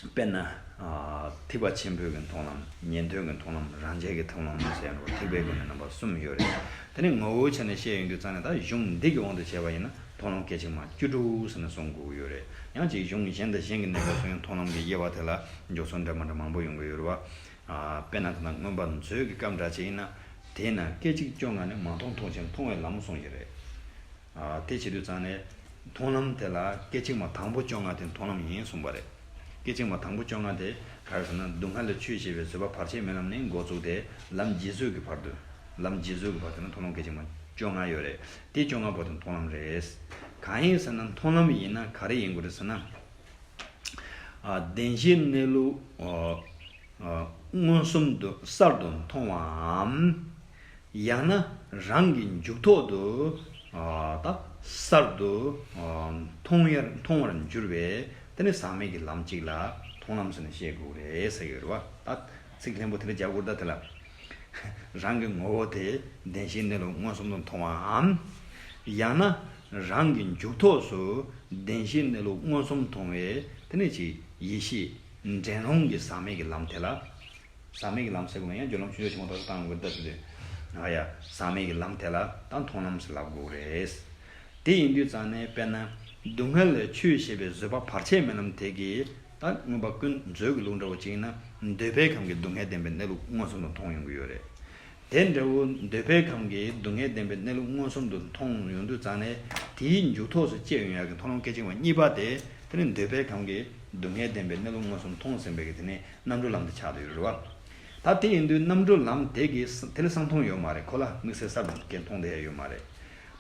དཔེར་ན་ཨ་ཐེག་པ་ཆེན་པོའི་གི་མཐོང་ལམ། ཉན་ཐོས་ཀྱི་མཐོང་ལམ། རང་རྒྱལ་གྱི་མཐོང་ལམ་ཟེར་ཡང་རུང་། ཐེག་པའི་སྒོ་ནས་རྣམ་པ་གསུམ་ཡོད་རེད། དེ་ནི་ངོ་བོའི་ཆ་ནས་བཤད་ཡོང་དུས་ཙང་ནས། ད་གཞུང་འདི་གི་དབང་དུ་བྱས་པ་ཡིན་ན་མཐོང་ལམ་སྐད་ཅིག་མ་བཅུ་དྲུག་ཟེར་ནས་གསུང་དགོས་ཀྱི་ཡོད་རེད། ཡང་ཅིག་གཞུང་གཞན་དང་གཞན་གྱི་གནས་སྐབས་སུ་ཡང་མཐོང་ལམ་གྱི་དབྱེ་བ་དེ་ལ་འཇོག་ཚུལ་འདྲ་མི་འདྲ་མང་པོ་ཡོང་གི་ཡོད་རེད་བ། ཨ་དཔེར་ན་ད་ལྟ་མངོན་པ་མཛོད་ཀྱི་སྐབས་འདྲ་ཅིག་ཡིན་ན། དེས་ན་སྐད་ཅིག་བཅོ་ལྔ་ནི། མ་མཐོང་མཐོང་ཕྱིར་མཐོང་བའི་ལམ་གསུངས་ཀྱི་རེད། ཨ་དེ་བྱེད་དུས་ཙང་ནས་མཐོང་ལམ་དེ་ལ་སྐད་ཅིག་མ་དང་པོ་བཅོ་ལྔ་དེ་མཐོང་ལམ་ཡིན་གསུངས་པ་རེད། སྐད་ཅིག་མ་དང་པོ་བཅོ་ལྔ་དེ་ག་རེ་ཟེར་ན། སྡུག་བསྔལ་ལ་ཆོས་ཤེས་པའི་བཟོད་པ་བར་ཆད་མེད་ལམ་ནས་འགོ་བཙུགས་ཏེ་ལམ་རྗེས་བཟོད་ཀྱི་བར་དུ། ལམ་རྗེས་བཟོད་ཀྱི་བར་དུ་ནི་མཐོང་ལམ་སྐད་ཅིག་མ་བཅོ་ལྔ་ཡོད་རེད། དེ་བཅོ་ལྔ་པོ་དེ་མཐོང་ལམ་རེད། གང་ཡིན་ཟེར་ན། མཐོང་ལམ་ཡིན་ན་ག་རེ་ཡིན་དགོས་རེད་ཟེར་ན། ཨ་བདེན་བཞིའི་གནས་ལུགས་ཨ་ཨ་མངོན་སུམ་དུ་གསར་དུ་མཐོང་བའམ། ཡང་ན་རང་གི་མཇུག་ཐོག་ཏུ་ཨ་ད་གསར་དུ་ཨ་མཐོང་ཡར་མཐོང་བར་འགྱུར་བའི་དེ་ནི་ཟག་མེད་ཀྱི་ལམ་གཅིག་ལ་མཐོང་ལམ་ཟེར་ནས་བཤད་དགོས་རེད་ཟེར་གྱི་ཡོད་རེད་བ། ད་ཚིག་ལྷུག་པོ་དེ་འདྲ་རྒྱག་དགོས་རེད་ད། དེ་ལ། རང་གི་ངོ་བོ་དེ་བདེན་བཞིའི་གནས་ལུགས་མངོན་སུམ་དུ་མཐོང་བའམ། ཡང་ན་རང་གི་མཇུག་ཐོགས་སུ་བདེན་བཞིའི་གནས་ལུགས་མངོན་སུམ་མཐོང་བའི་དེ་ནས་ཅིག་ཡེ་ཤེས་འདྲེན་རུང་གི་ཟག་མེད་ཀྱི་ལམ་དེ་ལ། ཟག་མེད་ཀྱི་ལམ་ཟེར་དགོས་ན་ཡང་སྦྱོར་ལམ་ཆུང་ཆུང་ཆེན་མོ་ཏག་ཏག་བཏང་དགོས་ད་དེ་དུས། ཨ་ཡ། ཟག་མེད་ཀྱི་ལམ་དེ་ལ་ད་མཐོང་ལམ་ཟེར་ལབ་དགོས་རེད། དེ་ཡིན་དུས་ཙང་ནས་དཔེར་ན་སྡུག་བསྔལ་ལས་ཆོས་ཤེས་པའི་བཟོད་པ་བར་ཆད་མེད་ལམ་དེ་གིས། ད་མངོན་པ་ཀུན་མཛོད་ཀྱི་ལུགས་འདྲ་བོ་ཅིག་ཡིན་ན། འདོད་པའི་ཁམས་ཀྱི་སྡུག་བསྔལ་བདེན་པའི་གནས་ལུགས་མངོན་སུམ་དུ་མཐོང་ཡོང་གི་ཡོད་རེད། དེ་འདྲ་བོ་འདོད་པའི་ཁམས་ཀྱི་སྡུག་བསྔལ་བདེན་པའི་གནས་ལུགས་མངོན་སུམ་དུ་མཐོང་ཡོང་དུས་ཙང་ནས། དེའི་མཇུག་ཐོགས་སུ་སྐྱེ་ཡོང་ཡག་གི་མཐོང་ལམ་སྐད་ཅིག་མ་གཉིས་པ་དེ། དེ་ནི་འདོད་པའི་ཁམས་ཀྱི་སྡུག་བསྔལ་བདེན་པའི་གནས་ལུགས་མངོན་སུམ་མཐོང་ཟིན་པའི་གི་དེ་ནི་རྣམ་གྲོལ་ལམ་དུ་ཆགས་བསྡད་ཡོད་རེད་བ། ད་དེ་ཡིན་དུས་རྣམ་གྲོལ་ལམ་དེ་གི་དེ་ལ་ས་མཐོང་ཡོད་མ་རེད། ཁོ་ལ་དམིགས་བསལ་གསར་དུ་སྐད་མཐོང་བསྡད་ཡ་ཡོད་མ་རེད།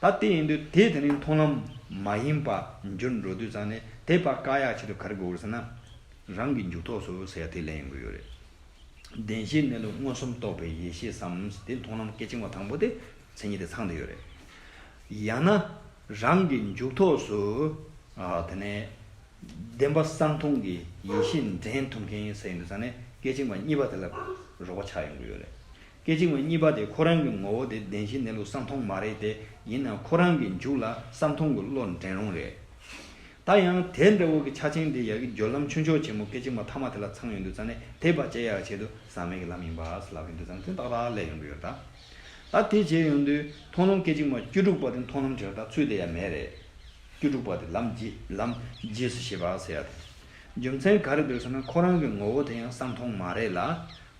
ད་དེ་ཡིན་དུས་དེ་དེ་ནི་མཐོང་ལམ་མ་ཡིན་པ་འགྱུར་འགྲོ་དུས་ཙང་ནས་དེ་ཕར་བཀག་ཡག་ཆེད་དུ་ག་རེ་དགོས་རེད་ཟེར་ན། རང་གི་མཇུག་ཐོགས་སུ་ཟེར་ཡ་དེ་ལེན་ཡོང་གི་ཡོད་རེད། བདེན་བཞིའི་གནས་ལུགས་མངོན་སུམ་རྟོགས་པའི་ཡེ་ཤེས་སམ། དེ་མཐོང་ལམ་སྐད་ཅིག་མ་དང་པོ་དེ་མཚན་ཉིད་དེ་ཚང་བསྡད་ཡོད་རེད། ཡང་ན་རང་གི་མཇུག་ཐོགས་སུ་ཨ་དེ་ནས་བདེན་པ་གསང་མཐོང་གི་ཡེ་ཤེས་འདྲེན་ཐུབ་མཁན་ཡིན་ཟེར་ཡིན་དུས་ཙང་ནས་སྐད་ཅིག་མ་གཉིས་པ་དེ་ལ་རོགས་པ་ཆགས་ཡོང་གི་ཡོད་རེད། སྐད་ཅིག་མ་གཉིས་པ་དེ་ཁོ་རང་གི་ངོ་བོ་དེ་བདེན་བཞིའི་གནས་ལུགས་གསང་མཐོང་མ་རེད་དེ། ཡིན་ནའང་ཁོ་རང་གི་མཇུག་ལ་གསང་མཐོང་གི་བློ་འདྲེན་རུང་རེད། ད་ཡང་དེ་འདྲ་བོ་གི་ཆ་རྐྱེན་དེ་ཡ་གི་སྦྱོར་ལམ་ཆུང་ཆུང་ཆེན་མོ་སྐད་ཅིག་མ་ཐ་མ་དེ་ལ་ཚང་ཡོང་དུས་ཙང་ནས་དེ་ཕར་བཅད་ཡག་ཆེད་དུ་ཟག་མེད་ཀྱི་ལམ་ཡིན་པ་ཟེར་ལབ་ཡོང་དུས་ཙང་ནས་དེ་ཏག་ཏག་སླེབས་ཡོང་གི་ཡོད་རེད་ད། ད་དེ་བྱས་ཡོང་དུས་མཐོང་ལམ་སྐད་ཅིག་མ་བཅུ་དྲུག་པ་དེ་མཐོང་ལམ་དེ་ལ་ད་ཚུད་བསྡད་ཡ་མེད་རེད། བཅུ་དྲུག་པ་དེ་ལམ་རྗེས་ལམ་རྗེས་སུ་ཤེས་པ་ཟེར་ཡ་དེ། རྒྱུ་མཚན་ག་རེ་འདུག་ཟེར་ན། ཁོ་རང་གི་ངོ་བོ་དེ་ཡང་གསང་མཐོང་མ་རེད་ལ།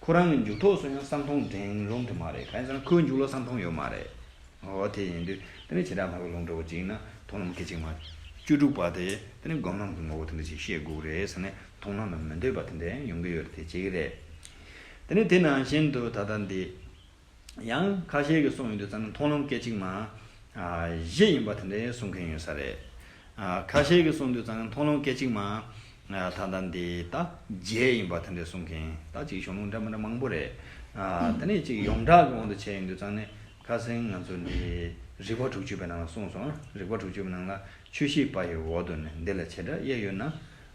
ཁོ་རང་གི་མཇུག་ཐོགས་སུ་ཡང་གསང་མཐོང་འདྲེན་རུང་དེ་མ་རེད། གང་ཡིན་ཟེར་ན་ཁོའི་མཇུག་ལ་གསང་མཐོང་ཡོད་མ་རེད། འོ་དེ་ཡིན་དུས་དེ་ནི་བྱེ་བྲག་སྨྲ་བའི་ལུང་འདྲ་བོ་ཅིག་ཡིན་ན། མཐོང་ལམ་སྐད་ཅིག་མ་བཅུ་དྲུག་པ་དེ་དེ་ནི་སྒོམ་ལམ་གྱི་ངོ་བོ་དེ་འདྲ་ཞིག་ཤེས་དགོས་རེད་ཟེར་ནས། མཐོང་ལམ་ལ་མི་འདོད་པ་དེ་འདྲ་ཡང་ཡོང་གི་ཡོད་རེད། དེ་གཅིག་རེད། དེ་ནི་དེ་ནང་བཞིན་དུ་ད་ལྟ་འདི་ཡང་ཁ་ཤས་ཀྱིས་གསུངས་ཡོང་དུས་ཙང་ནས་མཐོང་ལམ་སྐད་ཅིག་མ་ཨ་བཞི་ཡིན་པ་དེ་འདྲ་གསུང་མཁན་ཡོད་ས་རེད། ཨ་ཁ་ཤས་ཀྱིས་གསུངས་དུས་ཙང་ནས་མཐོང་ལམ་སྐད་ཅིག་མ་ཨ་ད་ལྟ་འདི་ད་བརྒྱད་ཡིན་པ་དེ་འདྲ་གསུང་མཁན། ད་ཅིག་གཞུང་ལུགས་འདྲ་མི་འདྲ་མང་པོ་རེད། ཨ་དེ་ནས་ཅིག་ཡོངས་གྲགས་ཀྱི་དབང་དུ་བྱས་ཡོང་དུས་ཙང་ནས། ཁ་སང་ང་ཚོ་འདི་རིགས་པ་དྲུག་ཅུ་པའི་ནང་ལ་གསུངས་སོང་། རིགས་པ་དྲུག་ཅུ་པའི་ནང་ལ་ཆོས་ཤེས་པ་ཡི་འོག་ཏུ་ནི། འདི་ལ་བྱེ་བྲག་དབྱེ་ཡོད་ན།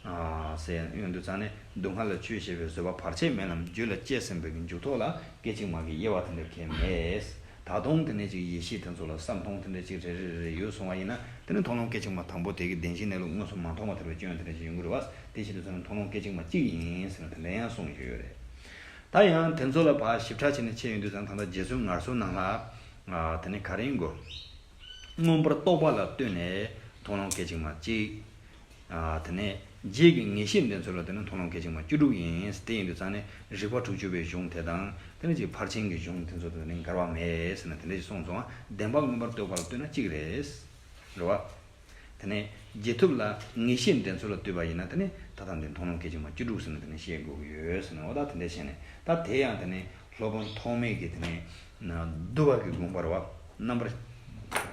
ཨ་ཟེར་ཡོང་དུས་ཙང་ནས་སྡུག་བསྔལ་ལ་ཆོས་ཤེས་པའི་བཟོད་པ་བར་ཆད་མེད་ལམ་རྒྱུད་ལ་སྐྱེས་ཟིན་པའི་གི་མཇུག་ཐོགས་ལ་སྐད་ཅིག་མ་གི་དབྱེ་བ་དེ་འདྲ་གང་ཡང་མེད། ད་དུང་དེ་ནས་ཅིག་ཡེ་ཤེས་དེ་ཚོ་ལ་གསང་མཐོང་དེ་འདྲ་ཅིག་རེ་རེ་རེ་རེ་ཡོད་སོང་བ་ཡིན་ན། དེ་ནི་མཐོང་ལམ་སྐད་ཅིག་མ་དང་པོ་དེ་གི་བདེན་བཞིའི་གནས་ལུགས་མངོན་སུམ་མ་མཐོང་བ་དེ་འདྲ་བའི་སྐྱོན་དེ་འདྲ་ཅིག་ཡོང་གི་རེད་བ། དེ་བྱེད་དུས་ཙང་ནས་མཐོང་ལམ་སྐད་ཅིག་མ་གཅིག་ཡིན་ཟེར་ན་དེ་འདྲ་ཡང་གསུངས་ཡོད་རེད། ད་ཡང་དེ་ཚོ་ལ་ཕར་ཞིབ་ཕྲ་བྱས་ནས་འཆད་ཡོང་དུས་ཙང་ནས། ད་ལྟ་རྗེ་བཙུན་ངལ་གསོའི་ནང་ལ་ཨ་དེ་ནི་ག་རེ་ཡིན་དགོས། མངོན་པར་རྟོགས་པ་ལ་ལྟོས་ནས་མཐོང་ལམ་སྐད་ཅིག་མ་གཅིག་ཨ་དེ་ནས་རྗེས་ཀྱི་ངེས་ཤེས་འདི་ཚོ་ལ་དེ་ནི་མཐོང་ལམ་སྐད་ཅིག་མ་བཅུ་དྲུག་ཡིན། དེ་ཡིན་དུས་ཙང་ནས་རིགས་པ་དྲུག་ཅུ་པའི་གཞུང་དེ་དང་དེ་ནས་ཅིག་ཕར་ཕྱིན་གྱི་གཞུང་དེ་ཚོ་དང་ནི་འགལ་བ་མེད་ཟེར་ནས་དེ་འདྲ་ཞིག་གསུངས་སོང་བ། བདེན་པ་མངོན་པར་རྟོགས་པ་ལ་ལྟོས་ན་གཅིག་རེད། རེད་བ། དེ་ནས་རྗེས་ཐོབ་ལ་ངེས་ཤེས་འདྲེན་ཚུལ་ལ་ལྟོས་པ་ཡིན་ན་དེ་ནི་ད་ལྟ་འདི་མཐོང་ལམ་སྐད་ཅིག་མ་བཅུ་དྲུག་ཟེར་ནས་དེ་ནི་བཤད་དགོས་ཀྱི་ཡོད་ཟེར་ནས། འོ་ད་དེ་འདྲ་བཤད་ནས་ད་དེ་ཡང་དེ་ནི་སློབ་དཔོན་ཐོགས་མེད་ཀྱི་དེ་ནི་བསྡུ་བ་གི་དགོངས་པ་རེད་བ། རྣམ་པར་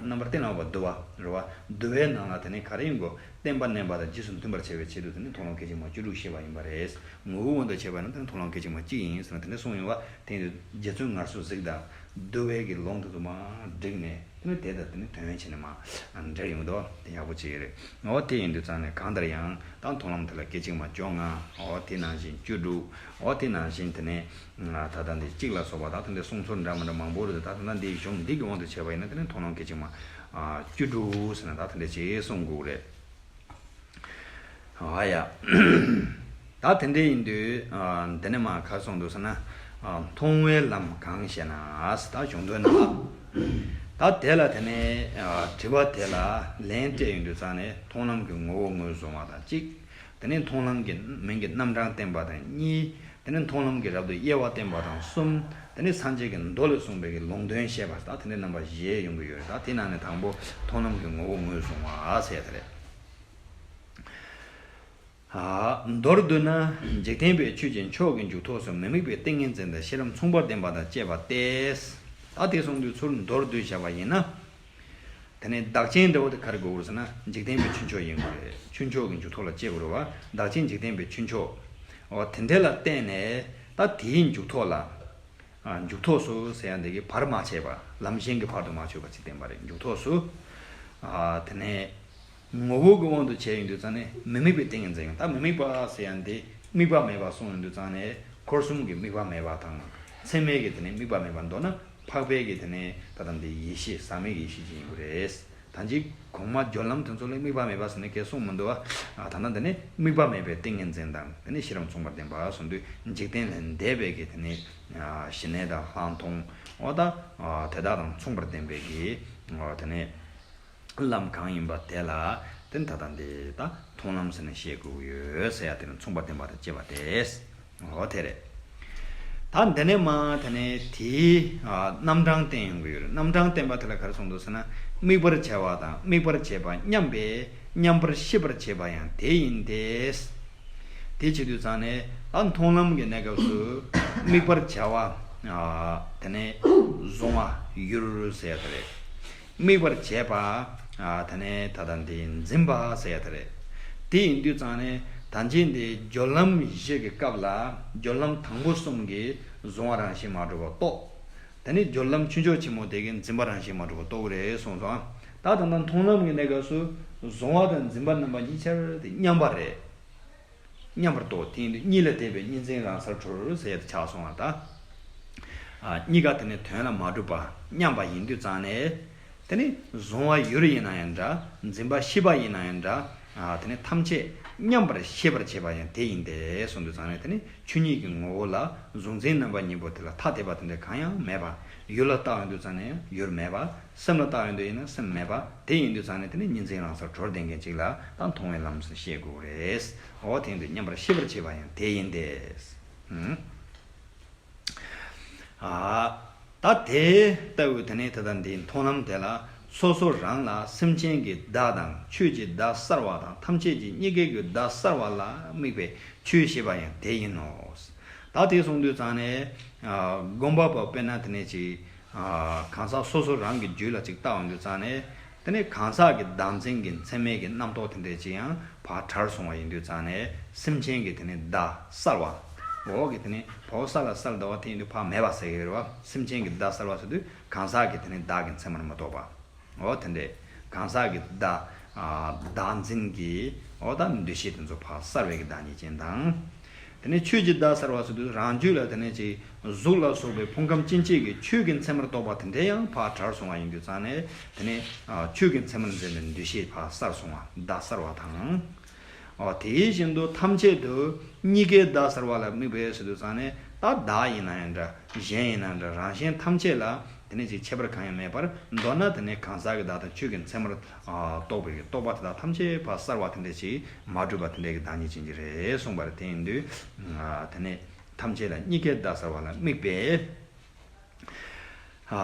རྣམ་པར་གཏན་ལ་དབབ་པ་བསྡུ་བ་རེད་བ། བསྡུ་བའི་ནང་ལ་དེ་ནི་ག་རེ་ཡིན་དགོས། བརྟེན་པ་གནས་པ་དང་རྗེས་སུ་མཐུན་པར་བྱ་བའི་ཆེད་དུ་དེ་ནི་མཐོང་ལམ་སྐད་ཅིག་མ་བཅུ་དྲུག་བཤད་པ་ཡིན་པ་རེད། ངོ་བོའི་དབང་དུ་བྱས་པ་ན་དེ་ནི་མཐོང་ལམ་སྐད་ཅིག་མ་གཅིག་ཡིན་ཟེར་ན་དེ་འདྲ་གསུངས་ཡོད་བ། དེ་ཡིན་དུས་རྗེ་བཙུན་ངལ་གསོ་གཟིགས་དང་བསྡུ་བའི་གི་ལུང་དེ་ཚོ་མར་བསྒྲིགས་ནས། དེ་ནི་དེ་དང་དེ་ནི་དོན་བྱས་ནས་མར་འབྲེལ་ཡོང་གི་འདུག་དེ་ཡག་པོ་བྱས་ཡོད་རེད། འོ་དེ་ཡིན་དུས་ཙང་ནས་གང་ལྟར་ཡང་ད་མཐོང་ལམ་དེ་ལ་སྐད་ཅིག་མ་བཅོ་ལྔ། འོ་དེ་ནང་བཞིན་བཅུ་དྲུག་འོ་དེ་ནང་བཞིན་དེ་ནས་ད་ལྟ་འདི་གཅིག་ལ་སོགས་པ་ད་དེ་འདྲ་གསུང་ཚུལ་འདྲ་མི་འདྲ་མང་པོ་རེད། ད་ད་ལྟ་འདིའི་གཞུང་འདི་གི་དབང་དུ་བྱས་པ་ཡིན་ན་དེ་ནི་མཐོང་ལམ་སྐད་ཅིག་མ་བཅུ་དྲུག་ཟེར་ན་ད་དེ་འདྲ་ཅིག་གསུང་དགོས་རེད། ཨ་ཡ། ད་དེ་འདྲ་ཡིན་དུས་ཨ་འདི་ནས་མར་ག་རེ་གསུངས་འདུག་ཟེར་ན། ཨ་མཐོང་བའི་ལམ་གང་ཞེ་ན་ཟེར། ད་གཞུང་དོན་ནང་ལ། ད་དེ་ལ་དེ་ནས་ཨ་དྲི་བ་དེ་ལ་ལན་སྤྲད་ཡོང་དུས་ཙང་ནས་མཐོང་ལམ་གྱི་ངོ་བོ་ངོས་བཟུང་བ་དང་གཅིག་དེ་ནས་མཐོང་ལམ་གྱི་མིང་གི་རྣམ་གྲངས་བསྟན་པ་དང་གཉིས། དེ་ནས་མཐོང་ལམ་གྱི་རབ་ཏུ་དབྱེ་བ་བསྟན་པ་དང་གསུམ། དེ་ནས་སངས་རྒྱས་ཀྱི་མདོ་ལས་གསུངས་པའི་གི་ལུང་དོན་བཤད་པ་ཟེར། ད་དེ་འདྲའི་རྣམ་པ་བཞི་ཡོང་གི་ཡོད་རེད། ད་དེ་ནང་ནས་དང་པོ་མཐོང་ལམ་གྱི་ངོ་བོ་ངོས་བཟུང་བ་ཟེར་ཡ་དེ་རེད། ཨ། མདོར་བསྡུ་ན། འཇིག་རྟེན་པའི་ཆོས་ཀྱི་མཆོག་གི་མཇུག་ཐོགས་སུ་མི་དམིགས་པའི་ཏིང་ངེ་འཛིན་དང་ཤེས་རབ་མཚུངས་པར་ལྡན་པ་དང་བཅས་པ་སྟེ། ད་དེ་གསུངས་དུས་ཚུར་མདོར་བསྡུས་བཞག་པ་ཡིན་ན། དེ་ནས་བདག་རྐྱེན་འདྲ་བོ་དེ་ག་རེ་དགོས་རེད་ཟེར་ན། འཇིག་རྟེན་པའི་ཆོས་མཆོག་ཡིན་དགོས་རེད། ཆོས་མཆོག་གི་མཇུག་ཐོགས་ལ་བཅས་དགོས་རེད་བ། བདག་རྐྱེན་འཇིག་རྟེན་པའི་ཆོས་མཆོག་འོ་དེ་འདྲ་ལ་བརྟེན་ནས་ད་དེའི་མཇུག་ཐོགས་ལ། ཨ། མཇུག་ཐོགས་སུ་ཟེར་ཡ་འདི་གི་བར་མ་ཆད་པ། ལམ་གཞན་གྱི་བར་དུ་མ་ཆོད་པ་ཅིག་བསྟན་པ་རེད། མཇུག་ཐོགས་སུ། ཨ། དེ་ནས་ངོ་བོ་གི་དབང་དུ་བྱས་ཡོང་དུས་ཙང་ནས་མི་དམིགས་པའི་ཏིང་ངེ་འཛིན་ཡང་། ད་མི་དམིགས་པ་ཟེར་ཡ་འདི་དམིགས་པ་མེད་པ་གསུངས་ཡོང་དུས་ཙང་ནས་འཁོར་གསུམ་གྱི་དམིགས་པ་མེད་པ་དང་། མཚན་མེད་ཀྱི་དེ་ནས་དམིགས་པ་མེད་པ་མདོར་ན་འཕགས་པའི་གི་དེ་ནས་ད་ལྟ་འདི་ཡེ་ཤེས་ཟག་མེད་ཀྱི་ཡེ་ཤེས་ཅིག་ཡིན་དགོས་རེད། ད་ཅི་གོང་མ་སྦྱོར་ལམ་དེ་ཚོ་ལ་དམིགས་པ་མེད་པ་ཟེར་ནས་སྐད་གསུངས་མི་འདུག་བ། ཨ། ད་ལྟ་འདི་ནི་དམིགས་པ་མེད་པའི་ཏིང་ངེ་འཛིན་དང་དེ་ནི་ཤེས་རབ་མཚུངས་པར་ལྡན་པ་གསུངས་དུས་འཇིག་རྟེན་ལས་འདས་པའི་གི་དེ་ནི། ཨ། ཞི་གནས་དང་ལྷག་མཐོང་། འོ་ད། ཨ། དེ་དག་དང་མཚུངས་པར་ལྡན་པའི་གི། འོ་དེ་ནི་ལམ་གང་ཡིན་པ་དེ་ལ་དེ་ནི་ད་ལྟ་འདི་ད་མཐོང་ལམ་ཟེར་ནས་བཤད་དགོས་ཀྱི་ཡོད་ཟེར་ཡ་དེ་ནི་མཚུངས་པར་ལྡན་པ་དང་བཅས་པ་སྟེ། འོ་དེ་རེད། ད་འདི་ནས་མར་དེ་ནས་དེའི། ཨ། རྣམ་གྲངས་བསྟན་ཡོང་གི་ཡོད་རེད། རྣམ་གྲངས་བསྟན་པ་དེ་ལ་ག་རེ་གསུངས་འདུག་ཟེར་ན། དམིགས་པར་བྱ་བ་དང་དམིགས་པར་བྱེད་པ་མཉམ་པས་མཉམ་པར་ཤེས་པར་བྱེད་པ་ཡང་དེ་ཡིན་ཏེ། དེ་བྱེད་དུས་ཙང་ནས་ད་མཐོང་ལམ་གྱི་གནས་སྐབས་སུ་དམིགས་པར་བྱ་བ། ཨ། དེ་ནས་གཟུང་བ་ཡུལ་ཟེར་ཡ་དེ་རེད། དམིགས་པར་བྱེད་པ། ཨ། དེ་ནས་ད་ལྟ་འདི་འཛིན་པ་ཟེར་ཡ་དེ་རེད། དེ་ཡིན་དུས་ཙང་ནས་ད་ཅི་འདི་སྦྱོར་ལམ་བཞི་གི་སྐབས་ལ་སྦྱོར་ལམ་དང་པོ་གསུམ་གྱིས་གཟུང་བ་རང་བཞིན་མ་གྲུབ་པ་རྟོགས། དེ་ནས་སྦྱོར་ལམ་ཆོས་མཆོག་ཆེན་མོ་དེ་གིས་འཛིན་པ་རང་བཞིན་མ་གྲུབ་པ་རྟོགས་རེད་གསུངས་སོང་། ད་ད་ལྟ་མཐོང་ལམ་གྱི་གནས་སྐབས་སུ་གཟུང་བ་དང་འཛིན་པ་རྣམ་པ་གཉིས་ཆར་དེ་མཉམ་པ་རེད། མཉམ་པར་རྟོགས། དེ་ཡིན་དུས་གཉིས་ལ་དད་པའི་གཉིས་འཛིན་རང་སར་གྲོལ་ཟེར་ཡ་དེ་ཆགས་སོང་བ་ད། ཨ། གཉིས་ཀ་དེ་ནི་དོན་ལ་མ་གྲུབ་པ་མཉམ་པ་ཡིན་དུས་ཙང་ནས། དེ་ནི་གཟུང་བ་ཡུལ་ཡིན་ན་ཡང་འདྲ། འཛིན་པ་ཤེས་པ་ཡིན་ན་ཡང་འདྲ། ཨ། དེ་ནི་ཐམས་ཅད་མཉམ་པར་ཤེས་པར་བྱེད་པ་ཡང་དེ་ཡིན་ཏེ་གསུངས་དུས་ཙང་ནས། དེ་ནི་ཆོས་ཉིད་ཀྱི་ངོ་བོ་ལ་གཟུང་འཛིན་རྣམ་པ་གཉིས་པོ་དེ་ལ་ཐ་དད་པ་དེ་འདྲ་གང་ཡང་མེད་པ། ཡུལ་ལ་བལྟ་ཡོང་དུས་ཙང་ནས་ཡུལ་མེད་པ། སེམས་ལ་བལྟ་ཡོང་དུས་ཡིན་ན་སེམས་མེད་པ། དེ་ཡིན་དུས་ཙང་ནས་དེ་ནི་གཉིས་འཛིན་རང་སར་གྲོལ་བསྡད་མཁན་ཅིག་ལ་ད་མཐོང་བའི་ལམ་ཟེར་བཤད་དགོས་རེད། འོ་དེ་ཡིན་དུས་མཉམ་པར་ཤེས་པར་བྱེད་པ་ཡང་དེ་ཡིན་ཏེ། ཨུམ། ཨ། ད་དེ་ལྟ་བུའི་དེ་ནས་དེ་ལྟ་འདིའི་མཐོང་ལམ་དེ་ལ་སོ་སོ་རང་ལ་སེམས་ཅན་གྱི་བརྡ་དང་ཆོས་ཀྱི་བརྡ་གསར་བ་དང་ཐམས་ཅད་ཀྱི་གཉིས་ཀའི་གི་བརྡ་གསར་བ་ལ་དམིགས་པའི་ཆོས་ཤེས་པ་ཡང་དེ་ཡིན་ནོ། ད་དེ་གསུངས་དུས་ཙང་ནས། ཨ། སྒོམ་པ་པོ་དཔེར་ན་དེ་ནས་ཅིག་ཨ། གང་ཟག་སོ་སོ་རང་གི་རྒྱུད་ལ་ཅིག་བལྟ་ཡོང་དུས་ཙང་ནས། དེ་ནས་གང་ཟག་གི་བདག་འཛིན་གྱི་མཚན་མའི་གི་རྣམ་རྟོག་དེ་འདྲས་ཅིག་ཡང་ཕར་བྲལ་སོང་བ་ཡིན་དུས་ཙང་ནས། སེམས་ཅན་གྱི་དེ་ནས་བརྡ་གསར་བ། འོག་གི་དེ་ནས་བོ་ས་ལ་གསར་ཟླ་བ་དེ་ཡིན་དུས་ཕར་མེད་པ་ཟེར་གྱི་རེད་བ། སེམས་ཅན་གྱི་བརྡ་གསར་བ་ཟེར་དུས་གང་ཟག་གི་དེ་ནས་བདག་གི་མཚན་མར་མ་གཏོགས་པ། འོ་དེ་འདྲས་གང་ཟག་གི་བརྡ། ཨ། བདག་འཛིན་གྱི། འོ་ད་འདུ་ཤེས་དེ་ཚོ་ཕར་གསར་བའི་གི་བདག་ཉིད་ཅན་དང་། དེ་ནས་ཆོས་ཀྱི་བརྡ་གསར་བ་ཟེར་དུས་རང་རྒྱུད་ལ་དེ་ནས་ཅིག་གཟུགས་ལ་སོགས་པའི་ཕུང་ཁམས་ཅན་གཅིག་གི་ཆོས་ཀྱི་མཚན་མར་རྟོགས་པ་དེ་འདྲས་ཡང་ཕར་བྲལ་སོང་བ་ཡིན་དུས་ཙང་ནས། དེ་ནས་ཆོས་ཀྱི་མཚན་མར་འཛིན་པའི་འདུ་ཤེས་ཕར་གསར་སོང་བ། བརྡ་གསར་བ་དང་། འོ་དེ་བཞིན་དུ་ཐམས་ཅད་དུ་གཉིས་ཀའི་བརྡ་གསར་བ་ལ་དམིགས་པའི་ཟེར་དུས་ཙང་ནས། ད་བདག་ཡིན་ན་ཡང་འདྲ། གཞན་ཡིན་ན་འདྲ། རང་གཞན་ཐམས་ཅད་ལ་ དེ་ནས་ཅིག་ཁྱད་པར་གང་ཡང་མེད་པར། མདོར་ན་དེ་ནས་གང་ཟག་གི་བདག་དང་ཆོས་ཀྱི་མཚན་མར་ཨ་རྟོགས་པའི་རྟོག་པ་དེ་དག་ཐམས་ཅད་ཕར་གསལ་བ་དེ་འདྲ་ཞིག་མ་གྲུབ་པ་དེ་འདྲ་གི་བདག་ཉིད་ཅན་གྱི་རེད་གསུངས་པ་རེད། དེ་ཡིན་དུས་ཨ་དེ་ནས་ཐམས་ཅད་ལ་གཉིས་ཀའི་བདག་གསལ་བ་ལ་དམིགས་པའི་ཨ་